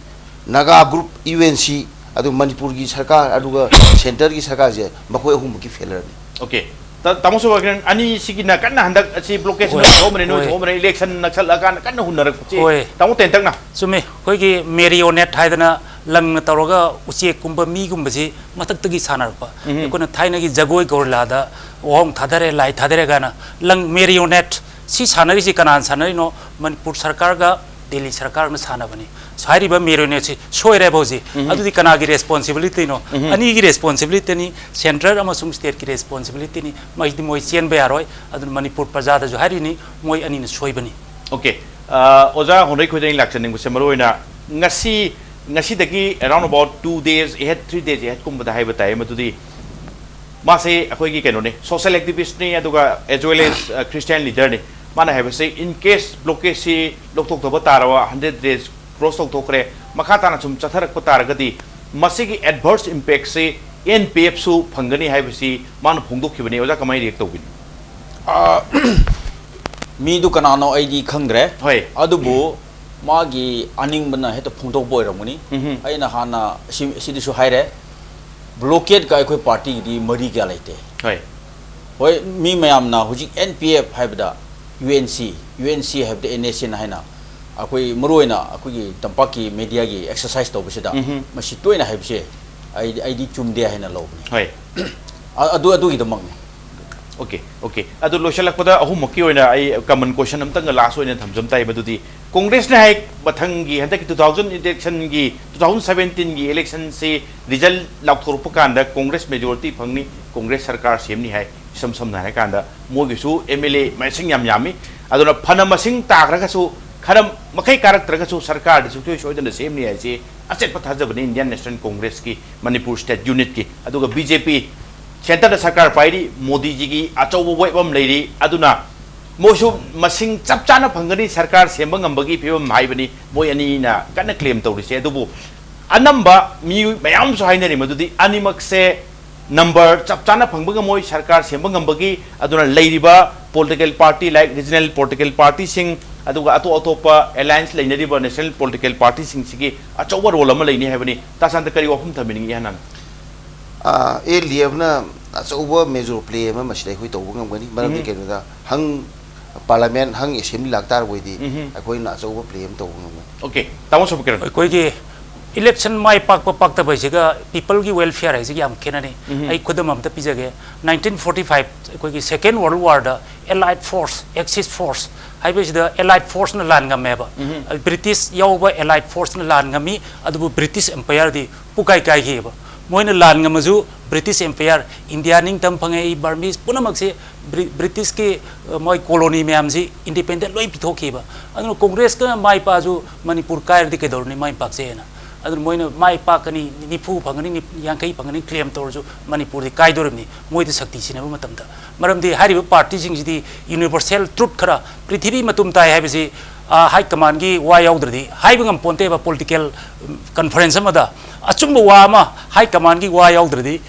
Naga group, U N C, ꯑꯗꯨ ꯃꯅꯤꯄꯨꯔꯒꯤ ꯁꯔꯀꯥꯔ, ꯑꯗꯨꯒ centre ꯒꯤ ꯁꯔꯀꯥꯔꯁꯦ ꯃꯈꯣꯏ ꯑꯍꯨꯝꯃꯛꯀꯤ failure ꯅꯤ꯫ Okay. ꯇꯥ-, ꯇꯥꯃꯣ ꯁꯣꯕꯥꯀꯤꯔꯟ, ꯑꯅꯤꯁꯤꯒꯤꯅ ꯀꯟꯅ ꯍꯟꯗꯛ ꯑꯁꯤ blockade ꯁꯤ ꯍꯣꯏ, ꯅꯣꯏ ꯊꯣꯛꯑꯝꯕꯅꯦ, ꯅꯣꯏ ꯍꯣꯏ꯫ ꯊꯣꯛꯑꯝꯕꯅꯦ, election ꯅꯛꯁꯜꯂꯛꯑꯀꯥꯟꯗ ꯀꯟꯅ ꯍꯨꯟꯅꯔꯛꯄꯁꯦ꯫ ꯍꯣꯏ꯫ ꯇꯥꯃꯣ ꯇꯦꯟꯇꯛꯅ꯫ ꯆꯨꯝꯃꯤ꯫ ꯑꯩꯈꯣꯏꯒꯤ marionette ꯍꯥꯏꯗꯅ ꯂꯪꯅ ꯇꯧꯔꯒ ꯎꯆꯦꯛꯀꯨꯝꯕ ꯃꯤꯒꯨꯝꯕꯁꯤ ꯃꯊꯛꯇꯒꯤ ꯁꯥꯟꯅꯔꯛꯄ꯫ ꯎꯝ꯫ ꯑꯩꯈꯣꯏꯅ ꯊꯥꯏꯅꯒꯤ ꯖꯒꯣꯏ ꯒꯣꯔꯤꯂꯥꯗ ꯋꯥꯍꯣꯡ ꯊꯥꯗꯔꯦ, ꯂꯥꯏ ꯊꯥꯗꯔꯦ ꯀꯥꯏꯅ ꯂꯪ marionette ꯁꯤ ꯁꯥꯟꯅꯔꯤꯁꯤ ꯀꯅꯥꯅ ꯁꯥꯟꯅꯔꯤꯅꯣ? ꯃꯅꯤꯄꯨꯔ ꯁꯔꯀꯥꯔꯒ ꯗꯦꯜꯂꯤ ꯁꯔꯀꯥꯔꯅ ꯁꯥꯟꯅꯕꯅꯤ꯫ ꯍꯥꯏꯔꯤꯕ marionette ꯁꯤ ꯁꯣꯏꯔꯦꯕ ꯍꯧꯖꯤꯛ꯫ ꯎꯝ꯫ ꯑꯗꯨꯗꯤ ꯀꯅꯥꯒꯤ responsibility ꯅꯣ? ꯎꯝ꯫ ꯑꯅꯤꯒꯤ responsibility ꯅꯤ, central ꯑꯃꯁꯨꯡ state ꯀꯤ responsibility ꯅꯤ꯫ ꯃꯁꯤꯗꯤ ꯃꯣꯏ ꯆꯦꯟꯕ ꯌꯥꯔꯣꯏ꯫ ꯑꯗꯨꯅ ꯃꯅꯤꯄꯨꯔ ꯄ꯭ꯔꯖꯥꯗꯁꯨ ꯍꯥꯏꯔꯤꯅꯤ, ꯃꯣꯏ ꯑꯅꯤꯅ ꯁꯣꯏꯕꯅꯤ꯫ Okay. ꯑ, ꯑꯣꯖꯥ ꯍꯣꯟꯗꯩ ꯈꯣꯏꯗꯩ ꯂꯥꯛꯆꯅꯤꯡꯕꯁꯦ ꯃꯔꯨꯑꯣꯏꯅ ꯉꯁꯤ, ꯉꯁꯤꯗꯒꯤ around about two days ahead, three days ahead ꯀꯨꯝꯕꯗ ꯍꯥꯏꯕ ꯇꯥꯏ, ꯃꯗꯨꯗꯤ ꯃꯥꯁꯦ ꯑꯩꯈꯣꯏꯒꯤ ꯀꯩꯅꯣꯅꯤ, social activist ꯅꯤ, ꯑꯗꯨꯒ as well as, ꯑ, Christian leader ꯅꯤ꯫ ꯃꯥꯅ ꯍꯥꯏꯕꯁꯦ, in case blockade ꯁꯤ ꯂꯧꯊꯣꯛꯇꯕ ꯇꯥꯔꯕ, hundred days cross ꯇꯧꯊꯣꯛꯈ꯭ꯔꯦ, ꯃꯈꯥ ꯇꯥꯅ ꯁꯨꯝ ꯆꯠꯊꯔꯛꯄ ꯇꯥꯔꯒꯗꯤ ꯃꯁꯤꯒꯤ adverse impact ꯁꯤ N P F ꯁꯨ ꯐꯪꯒꯅꯤ ꯍꯥꯏꯕꯁꯤ ꯃꯥꯅ ꯐꯣꯡꯗꯣꯛꯈꯤꯕꯅꯤ꯫ ꯑꯣꯖꯥ ꯀꯃꯥꯏꯅ react ꯇꯧꯕꯤꯅꯤ? ꯑꯥ, ꯃꯤꯗꯨ ꯀꯅꯥꯅꯣ ꯑꯩꯗꯤ ꯈꯪꯗ꯭ꯔꯦ꯫ ꯍꯣꯏ꯫ ꯑꯗꯨꯕꯨ ꯃꯥꯒꯤ ꯑꯅꯤꯡꯕꯅ ꯍꯦꯛꯇ ꯐꯣꯡꯗꯣꯛꯄ ꯑꯣꯏꯔꯝꯒꯅꯤ꯫ ꯎꯝꯍꯨꯝ꯫ ꯑꯩꯅ ꯍꯥꯟꯅ ꯁꯤ-, ꯁꯤꯗꯁꯨ ꯍꯥꯏꯔꯦ, ꯕ꯭ꯂꯣꯀꯦꯠꯀ ꯑꯩꯈꯣꯏ ꯄꯥꯔꯇꯤꯒꯤꯗꯤ ꯃꯔꯤ ꯀꯌꯥ ꯂꯩꯇꯦ꯫ ꯍꯣꯏ꯫ ꯍꯣꯏ, ꯃꯤ ꯃꯌꯥꯝꯅ ꯍꯧꯖꯤꯛ ꯑꯦꯟ ꯄꯤ ꯑꯦꯐ ꯍꯥꯏꯕꯗ U N C, U N C ꯍꯥꯏꯕꯗ ꯑꯦꯟ ꯑꯦꯁ ꯑꯦꯟ ꯍꯥꯏꯅ ꯑꯩꯈꯣꯏ ꯃꯔꯨꯑꯣꯏꯅ ꯑꯩꯈꯣꯏꯒꯤ ꯇꯝꯄꯥꯛꯀꯤ ꯃꯦꯗꯤꯌꯥꯒꯤ ꯑꯦꯛꯁꯔꯁꯥꯏꯁ ꯇꯧꯕꯁꯤꯗ ꯎꯝꯍꯨꯝ꯫ ꯃꯁꯤ ꯇꯣꯏꯅ ꯍꯥꯏꯕꯁꯦ ꯑꯩꯗꯤ, ꯑꯩꯗꯤ ꯆꯨꯝꯗꯦ ꯍꯥꯏꯅ ꯂꯧꯕꯅꯤ꯫ ꯍꯣꯏ꯫ ꯑ-, ꯑꯗꯨ, ꯑꯗꯨꯒꯤꯗꯃꯛꯅꯤ꯫ Okay, okay. ꯑꯗꯨ ꯂꯣꯏꯁꯤꯜꯂꯛꯄꯗ ꯑꯍꯨꯝꯃꯛꯀꯤ ꯑꯣꯏꯅ ꯑꯩ common question ꯑꯝꯇꯪꯒ last ꯑꯣꯏꯅ ꯊꯝꯖꯝ ꯇꯥꯏ, ꯃꯗꯨꯗꯤ ꯀꯣꯡꯒ꯭ꯔꯦꯁꯅ ꯍꯦꯛ ꯃꯊꯪꯒꯤ ꯍꯟꯗꯛꯀꯤ two thousand election ꯒꯤ, two thousand seventeen ꯒꯤ election ꯁꯤ result ꯂꯥꯎꯊꯣꯔꯛꯄ ꯀꯥꯟꯗ ꯀꯣꯡꯒ꯭ꯔꯦꯁ majority ꯐꯪꯅꯤ, ꯀꯣꯡꯒ꯭ꯔꯦꯁ ꯁꯔꯀꯥꯔ ꯁꯦꯝꯅꯤ ꯍꯥꯏ꯫ ꯏꯁꯝ ꯁꯝꯅ ꯍꯥꯏꯔꯀꯥꯟꯗ ꯃꯣꯏꯒꯤꯁꯨ ꯑꯦꯝ ꯑꯦꯜ ꯑꯦ ꯃꯁꯤꯡ ꯌꯥꯝ ꯌꯥꯝꯃꯤ꯫ ꯑꯗꯨꯅ ꯐꯅ ꯃꯁꯤꯡ ꯇꯥꯈ꯭ꯔꯒꯁꯨ, ꯈꯔ ꯃꯈꯩ ꯀꯥꯔꯛꯇ꯭ꯔꯒꯁꯨ ꯁꯔꯀꯥꯔꯗꯤ ꯁꯨꯡꯁꯣꯏ ꯁꯣꯏꯗꯅ ꯁꯦꯝꯅꯤ ꯍꯥꯏꯁꯤ ꯑꯆꯦꯠꯄ ꯊꯥꯖꯕꯅꯤ Indian National Congress ꯀꯤ ꯃꯅꯤꯄꯨꯔ state unit ꯀꯤ꯫ ꯑꯗꯨꯒ ꯕꯤ ꯖꯦ ꯄꯤ centre ꯗ ꯁꯔꯀꯥꯔ ꯄꯥꯏꯔꯤ, ꯃꯣꯗꯤꯖꯤꯒꯤ ꯑꯆꯧꯕ ꯋꯦꯕ ꯑꯃ ꯂꯩꯔꯤ꯫ ꯑꯗꯨꯅ ꯃꯣꯏꯁꯨ ꯃꯁꯤꯡ ꯆꯞ ꯆꯥꯅ ꯐꯪꯒꯅꯤ, ꯁꯔꯀꯥꯔ ꯁꯦꯝꯕ ꯉꯝꯕꯒꯤ ꯐꯤꯕꯝ ꯍꯥꯏꯕꯅꯤ ꯃꯣꯏ ꯑꯅꯤꯅ ꯀꯟꯅ claim ꯇꯧꯔꯤꯁꯦ꯫ ꯑꯗꯨꯕꯨ ꯑꯅꯝꯕ ꯃꯤꯑꯣꯏ ꯃꯌꯥꯝ ꯑꯃꯁꯨ ꯍꯥꯏꯅꯔꯤ ꯃꯗꯨꯗꯤ ꯑꯅꯤꯃꯛꯁꯦ number ꯆꯞ ꯆꯥꯅ ꯐꯪꯕ ꯉꯝꯃꯣꯏ ꯁꯔꯀꯥꯔ ꯁꯦꯝꯕ ꯉꯝꯕꯒꯤ꯫ ꯑꯗꯨꯅ ꯂꯩꯔꯤꯕ political party, like regional political party ꯁꯤꯡ, ꯑꯗꯨꯒ ꯑꯇꯣꯞ ꯑꯇꯣꯞꯄ alliance ꯂꯩꯅꯔꯤꯕ national political party ꯁꯤꯡꯁꯤꯒꯤ ꯑꯆꯧꯕ role ꯑꯃ ꯂꯩꯅꯤ ꯍꯥꯏꯕꯅꯤ꯫ ꯇꯥ ꯁꯥꯟꯇ, ꯀꯔꯤ ꯋꯥꯐꯝ ꯊꯝꯕꯤꯅꯤꯡꯉꯤ ꯏꯍꯥꯟ ꯍꯥꯟꯅ? ꯑꯦꯜ ꯗꯤ ꯑꯦꯐꯅ ꯑꯆꯧꯕ major play ꯑꯃ ꯃꯁꯤꯗ ꯑꯩꯈꯣꯏ ꯇꯧꯕ ꯉꯝꯒꯅꯤ꯫ ꯃꯔꯝꯗꯤ ꯎꯝꯍꯨꯝ꯫ ꯀꯩꯅꯣꯗ, ꯍꯪ parliament, ꯍꯪ assembly ꯂꯥꯛꯇꯥꯔꯕꯣꯏꯗꯤ ꯎꯝꯍꯨꯝ꯫ ꯑꯩꯈꯣꯏꯅ ꯑꯆꯧꯕ play ꯑꯃ ꯇꯧꯕ ꯉꯝꯒꯅꯤ꯫ Okay, ꯇꯥꯃꯣ ꯁꯣꯃꯀꯤꯔꯟ꯫ ꯑꯩꯈꯣꯏꯒꯤ election ꯃꯥꯏ ꯄꯥꯛꯄ ꯄꯥꯛꯇꯕ ꯍꯥꯏꯁꯤꯒ peopleꯒꯤ welfare ꯍꯥꯏꯁꯤꯒ ꯌꯥꯝ ꯈꯦꯠꯅꯔꯤ꯫ ꯎꯝꯍꯨꯝ꯫ ꯑꯩ ꯈꯨꯗꯝ ꯑꯝꯇ ꯄꯤꯖꯒꯦ꯫ Nineteen forty five ꯑꯩꯈꯣꯏꯒꯤ Second World Warꯗ Allied Force, Axis Force ꯍꯥꯏꯕꯁꯤꯗ Allied Forceꯅ ꯂꯥꯟ ꯉꯝꯃꯦꯕ꯫ ꯎꯝꯍꯨꯝ꯫ British ꯌꯥꯎꯕ Allied Forceꯅ ꯂꯥꯟ ꯉꯝꯃꯤ, ꯑꯗꯨꯕꯨ British Empireꯗꯤ ꯄꯨꯀꯥꯏ ꯀꯥꯏꯈꯤꯑꯕ꯫ ꯃꯣꯏꯅ ꯂꯥꯟ ꯉꯝꯃꯁꯨ British Empire, India ꯅꯤꯡꯇꯝ ꯐꯪꯉꯦ, Burmese ꯄꯨꯝꯅꯃꯛꯁꯦ Bri-, Britishꯀꯤ, ꯑ, ꯃꯣꯏ colony ꯃꯌꯥꯝꯁꯤ independent ꯂꯣꯏ ꯄꯤꯊꯣꯛꯈꯤꯕ꯫ ꯑꯗꯨꯅ ꯀꯣꯡꯒ꯭ꯔꯦꯁꯀ ꯃꯥꯏ ꯄꯥꯛꯑꯁꯨ ꯃꯅꯤꯄꯨꯔ ꯀꯥꯏꯔꯗꯤ ꯀꯩꯗꯧꯔꯅꯤ, ꯃꯥꯏ ꯄꯥꯛꯆꯩꯅ꯫ ꯑꯗꯨꯅ ꯃꯣꯏꯅ ꯃꯥꯏ ꯄꯥꯛꯀꯅꯤ, ꯅꯤꯐꯨ ꯐꯪꯒꯅꯤ, ꯅꯤꯞ-, ꯌꯥꯡꯈꯩ ꯐꯪꯒꯅꯤ claim ꯇꯧꯔꯁꯨ ꯃꯅꯤꯄꯨꯔꯗꯤ ꯀꯥꯏꯗꯣꯔꯤꯕꯅꯤ, ꯃꯣꯏꯗ ꯁꯛꯇꯤ ꯁꯤꯟꯅꯕ ꯃꯇꯝꯗ꯫ ꯃꯔꯝꯗꯤ ꯍꯥꯏꯔꯤꯕ partyꯁꯤꯡꯁꯤꯗꯤ universal truth ꯈꯔ, ꯄ꯭ꯔꯤꯊꯤꯕꯤ ꯃꯇꯨꯝ ꯇꯥꯏ ꯍꯥꯏꯕꯁꯤ, ꯑ, high commandꯒꯤ ꯋꯥ ꯌꯥꯎꯗ꯭ꯔꯗꯤ ꯍꯥꯏꯕ ꯉꯝꯄꯣꯟꯇꯦꯕ꯫ Political conference ꯑꯃꯗ ꯑꯆꯨꯝꯕ ꯋꯥ ꯑꯃ high commandꯒꯤ ꯋꯥ ꯌꯥꯎꯗ꯭ꯔꯗꯤ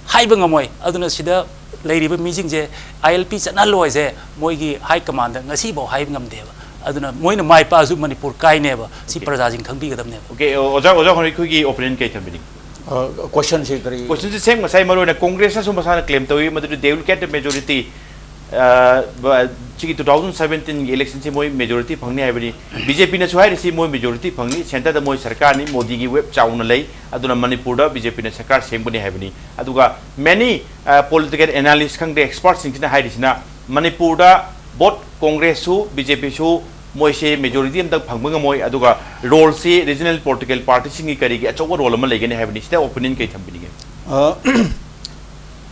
ꯍꯥꯏꯕ ꯉꯝꯃꯣꯏ꯫ ꯑꯗꯨꯅ ꯁꯤꯗ ꯂꯩꯔꯤꯕ ꯃꯤꯁꯤꯡꯁꯦ ꯑꯥꯏ ꯑꯦꯜ ꯄꯤ ꯆꯠꯅꯍꯜꯂꯣ ꯍꯥꯏꯁꯦ ꯃꯣꯏꯒꯤ ꯍꯥꯏ ꯀꯃꯥꯟꯗ ꯉꯁꯤꯐꯥꯎ ꯍꯥꯏꯕ ꯉꯝꯗꯦꯕ꯫ ꯑꯗꯨꯅ ꯃꯣꯏꯅ ꯃꯥꯏ ꯄꯥꯛꯑꯁꯨ ꯃꯅꯤꯄꯨꯔ ꯀꯥꯏꯅꯦꯕ꯫ ꯁꯤ Okay. ꯄ꯭ꯔꯖꯥꯁꯤꯡ ꯈꯪꯕꯤꯒꯗꯕꯅꯦꯕ꯫ Okay, ꯑꯣꯖꯥ, ꯑꯣꯖꯥ ꯍꯣꯏ, ꯑꯩꯈꯣꯏꯒꯤ opinion ꯀꯩ ꯊꯝꯕꯤꯅꯤꯡꯉꯤ? ꯑ, questionꯁꯤ ꯀꯔꯤ? Questionꯁꯤ same, ꯉꯁꯥꯏ ꯃꯔꯨ ꯑꯣꯏꯅ ꯀꯣꯡꯒ꯭ꯔꯦꯁꯅꯁꯨ ꯃꯁꯥꯅ claim ꯇꯧꯏ ꯃꯗꯨꯗꯤ they will get the majority, ꯑ, ꯕ-, ꯁꯤꯒꯤ two thousand seventeen ꯒꯤ electionꯁꯤ ꯃꯣꯏ majority ꯐꯪꯅꯤ ꯍꯥꯏꯕꯅꯤ꯫ BJPꯅꯁꯨ ꯍꯥꯏꯔꯤꯁꯤ ꯃꯣꯏ majority ꯐꯪꯅꯤ, centreꯗ ꯃꯣꯏ ꯁꯔꯀꯥꯔꯅꯤ, ꯃꯣꯗꯤꯒꯤ wave ꯆꯥꯎꯅ ꯂꯩ, ꯑꯗꯨꯅ ꯃꯅꯤꯄꯨꯔꯗ BJPꯅ ꯁꯔꯀꯥꯔ ꯁꯦꯝꯒꯅꯤ ꯍꯥꯏꯕꯅꯤ꯫ ꯑꯗꯨꯒ many, ꯑ, political analyst ꯈꯪꯗꯦ, expertꯁꯤꯡꯁꯤꯅ ꯍꯥꯏꯔꯤꯁꯤꯅ ꯃꯅꯤꯄꯨꯔꯗ both ꯀꯣꯡꯒ꯭ꯔꯦꯁꯁꯨ BJPꯁꯨ ꯃꯣꯏꯁꯦ majority ꯑꯝꯇꯪ ꯐꯪꯕ ꯉꯝꯃꯣꯏ, ꯑꯗꯨꯒ roleꯁꯤ regional political partyꯁꯤꯡꯒꯤ ꯀꯔꯤꯒꯤ ꯑꯆꯧꯕ role ꯑꯃ ꯂꯩꯒꯅꯤ ꯍꯥꯏꯕꯅꯤ꯫ ꯁꯤꯗ opinion ꯀꯩ ꯊꯝꯕꯤꯅꯤꯡꯉꯦ? ꯑ,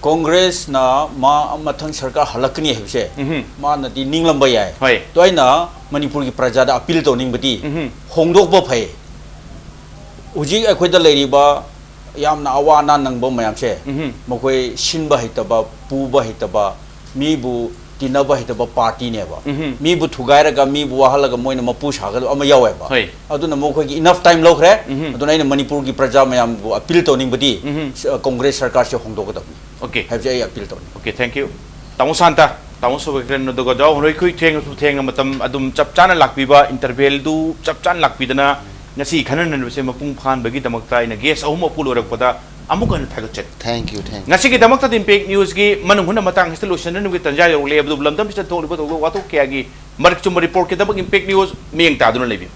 ꯀꯣꯡꯒ꯭ꯔꯦꯁꯅ ꯃꯥ ꯃꯊꯪ ꯁꯔꯀꯥꯔ ꯍꯜꯂꯛꯀꯅꯤ ꯍꯥꯏꯕꯁꯦ ꯎꯝꯍꯨꯝ꯫ ꯃꯥꯅꯗꯤ ꯅꯤꯡꯂꯝꯕ ꯌꯥꯏ꯫ ꯍꯣꯏ꯫ ꯑꯗꯣ ꯑꯩꯅ ꯃꯅꯤꯄꯨꯔꯒꯤ ꯄ꯭ꯔꯖꯥꯗ appeal ꯇꯧꯅꯤꯡꯕꯗꯤ ꯎꯝꯍꯨꯝ꯫ ꯍꯣꯡꯗꯣꯛꯄ ꯐꯩ꯫ ꯍꯧꯖꯤꯛ ꯑꯩꯈꯣꯏꯗ ꯂꯩꯔꯤꯕ ꯌꯥꯝꯅ ꯑꯋꯥ ꯑꯅꯥ ꯅꯪꯕ ꯃꯌꯥꯝꯁꯦ ꯎꯝꯍꯨꯝ꯫ ꯃꯈꯣꯏ ꯁꯤꯟꯕ ꯍꯩꯇꯕ, ꯄꯨꯕ ꯍꯩꯇꯕ, ꯃꯤꯕꯨ ꯇꯤꯟꯅꯕ ꯍꯩꯇꯕ partyꯅꯦꯕ꯫ ꯎꯝꯍꯨꯝ꯫ ꯃꯤꯕꯨ ꯊꯨꯒꯥꯏꯔꯒ, ꯃꯤꯕꯨ ꯋꯥꯍꯜꯂꯒ ꯃꯣꯏꯅ ꯃꯄꯨ ꯁꯥꯒꯗꯕ ꯑꯃ ꯌꯥꯎꯋꯦꯕ꯫ ꯍꯣꯏ꯫ ꯑꯗꯨꯅ ꯃꯈꯣꯏꯒꯤ enough time ꯂꯧꯈ꯭ꯔꯦ꯫ ꯎꯝꯍꯨꯝ꯫ ꯑꯗꯨꯅ ꯑꯩꯅ ꯃꯅꯤꯄꯨꯔꯒꯤ ꯄ꯭ꯔꯖꯥ ꯃꯌꯥꯝꯕꯨ appeal ꯇꯧꯅꯤꯡꯕꯗꯤ, ꯎꯝꯍꯨꯝ꯫ ꯁ-, ꯀꯣꯡꯒ꯭ꯔꯦꯁ ꯁꯔꯀꯥꯔꯁꯦ ꯍꯣꯡꯗꯣꯛꯀꯗꯕꯅꯤ Okay꯫ ꯍꯥꯏꯕꯁꯦ ꯑꯩ appeal ꯇꯧꯅꯤꯡꯉꯤ꯫ Okay, thank you꯫ ꯇꯥꯃꯣ ꯁꯥꯟꯇ, ꯇꯥꯃꯣ ꯁꯣꯕꯀꯤꯔꯟ, ꯑꯗꯨꯒ ꯖꯥꯎ ꯍꯣꯔꯣꯏꯈꯨꯏ ꯊꯦꯡꯉꯁꯨ ꯊꯦꯡꯉ ꯃꯇꯝ ꯑꯗꯨꯝ ꯆꯞ ꯆꯥꯅ ꯂꯥꯛꯄꯤꯕ, intervalꯗꯨ ꯆꯞ ꯆꯥꯅ ꯂꯥꯛꯄꯤꯗꯅ ꯉꯁꯤ ꯈꯟꯅ ꯅꯩꯅꯕꯁꯦ ꯃꯄꯨꯡ ꯐꯥꯍꯟꯕꯒꯤꯗꯃꯛꯇ ꯑꯩꯅ guest ꯑꯍꯨꯝ ꯑꯄꯨ ꯂꯣꯏꯔꯛꯄꯗ ꯑꯃꯨꯛ ꯍꯟꯅ ꯊꯥꯒꯠꯆꯔꯤ꯫ Thank you, thank you. ꯉꯁꯤꯒꯤꯗꯃꯛꯇꯗꯤ Impact Newsꯀꯤ ꯃꯅꯨꯡ ꯍꯨꯠꯅ ꯃꯇꯥꯡ ꯑꯁꯤꯗ ꯂꯣꯏꯁꯤꯟꯅꯅꯕꯒꯤ ꯇꯟꯖꯥ ꯌꯧꯔꯛꯂꯦ꯫ ꯑꯗꯨꯕꯨ ꯂꯝꯗꯝꯁꯤꯗ ꯊꯣꯛꯂꯤꯕ ꯊꯧꯗꯣꯛ ꯋꯥꯊꯣꯛ ꯀꯌꯥꯒꯤ ꯃꯔꯛ ꯆꯨꯝꯕ reportꯀꯤꯗꯃꯛ Impact News ꯃꯤꯠꯌꯦꯡ ꯇꯥꯗꯨꯅ ꯂꯩꯕꯤꯌꯨ꯫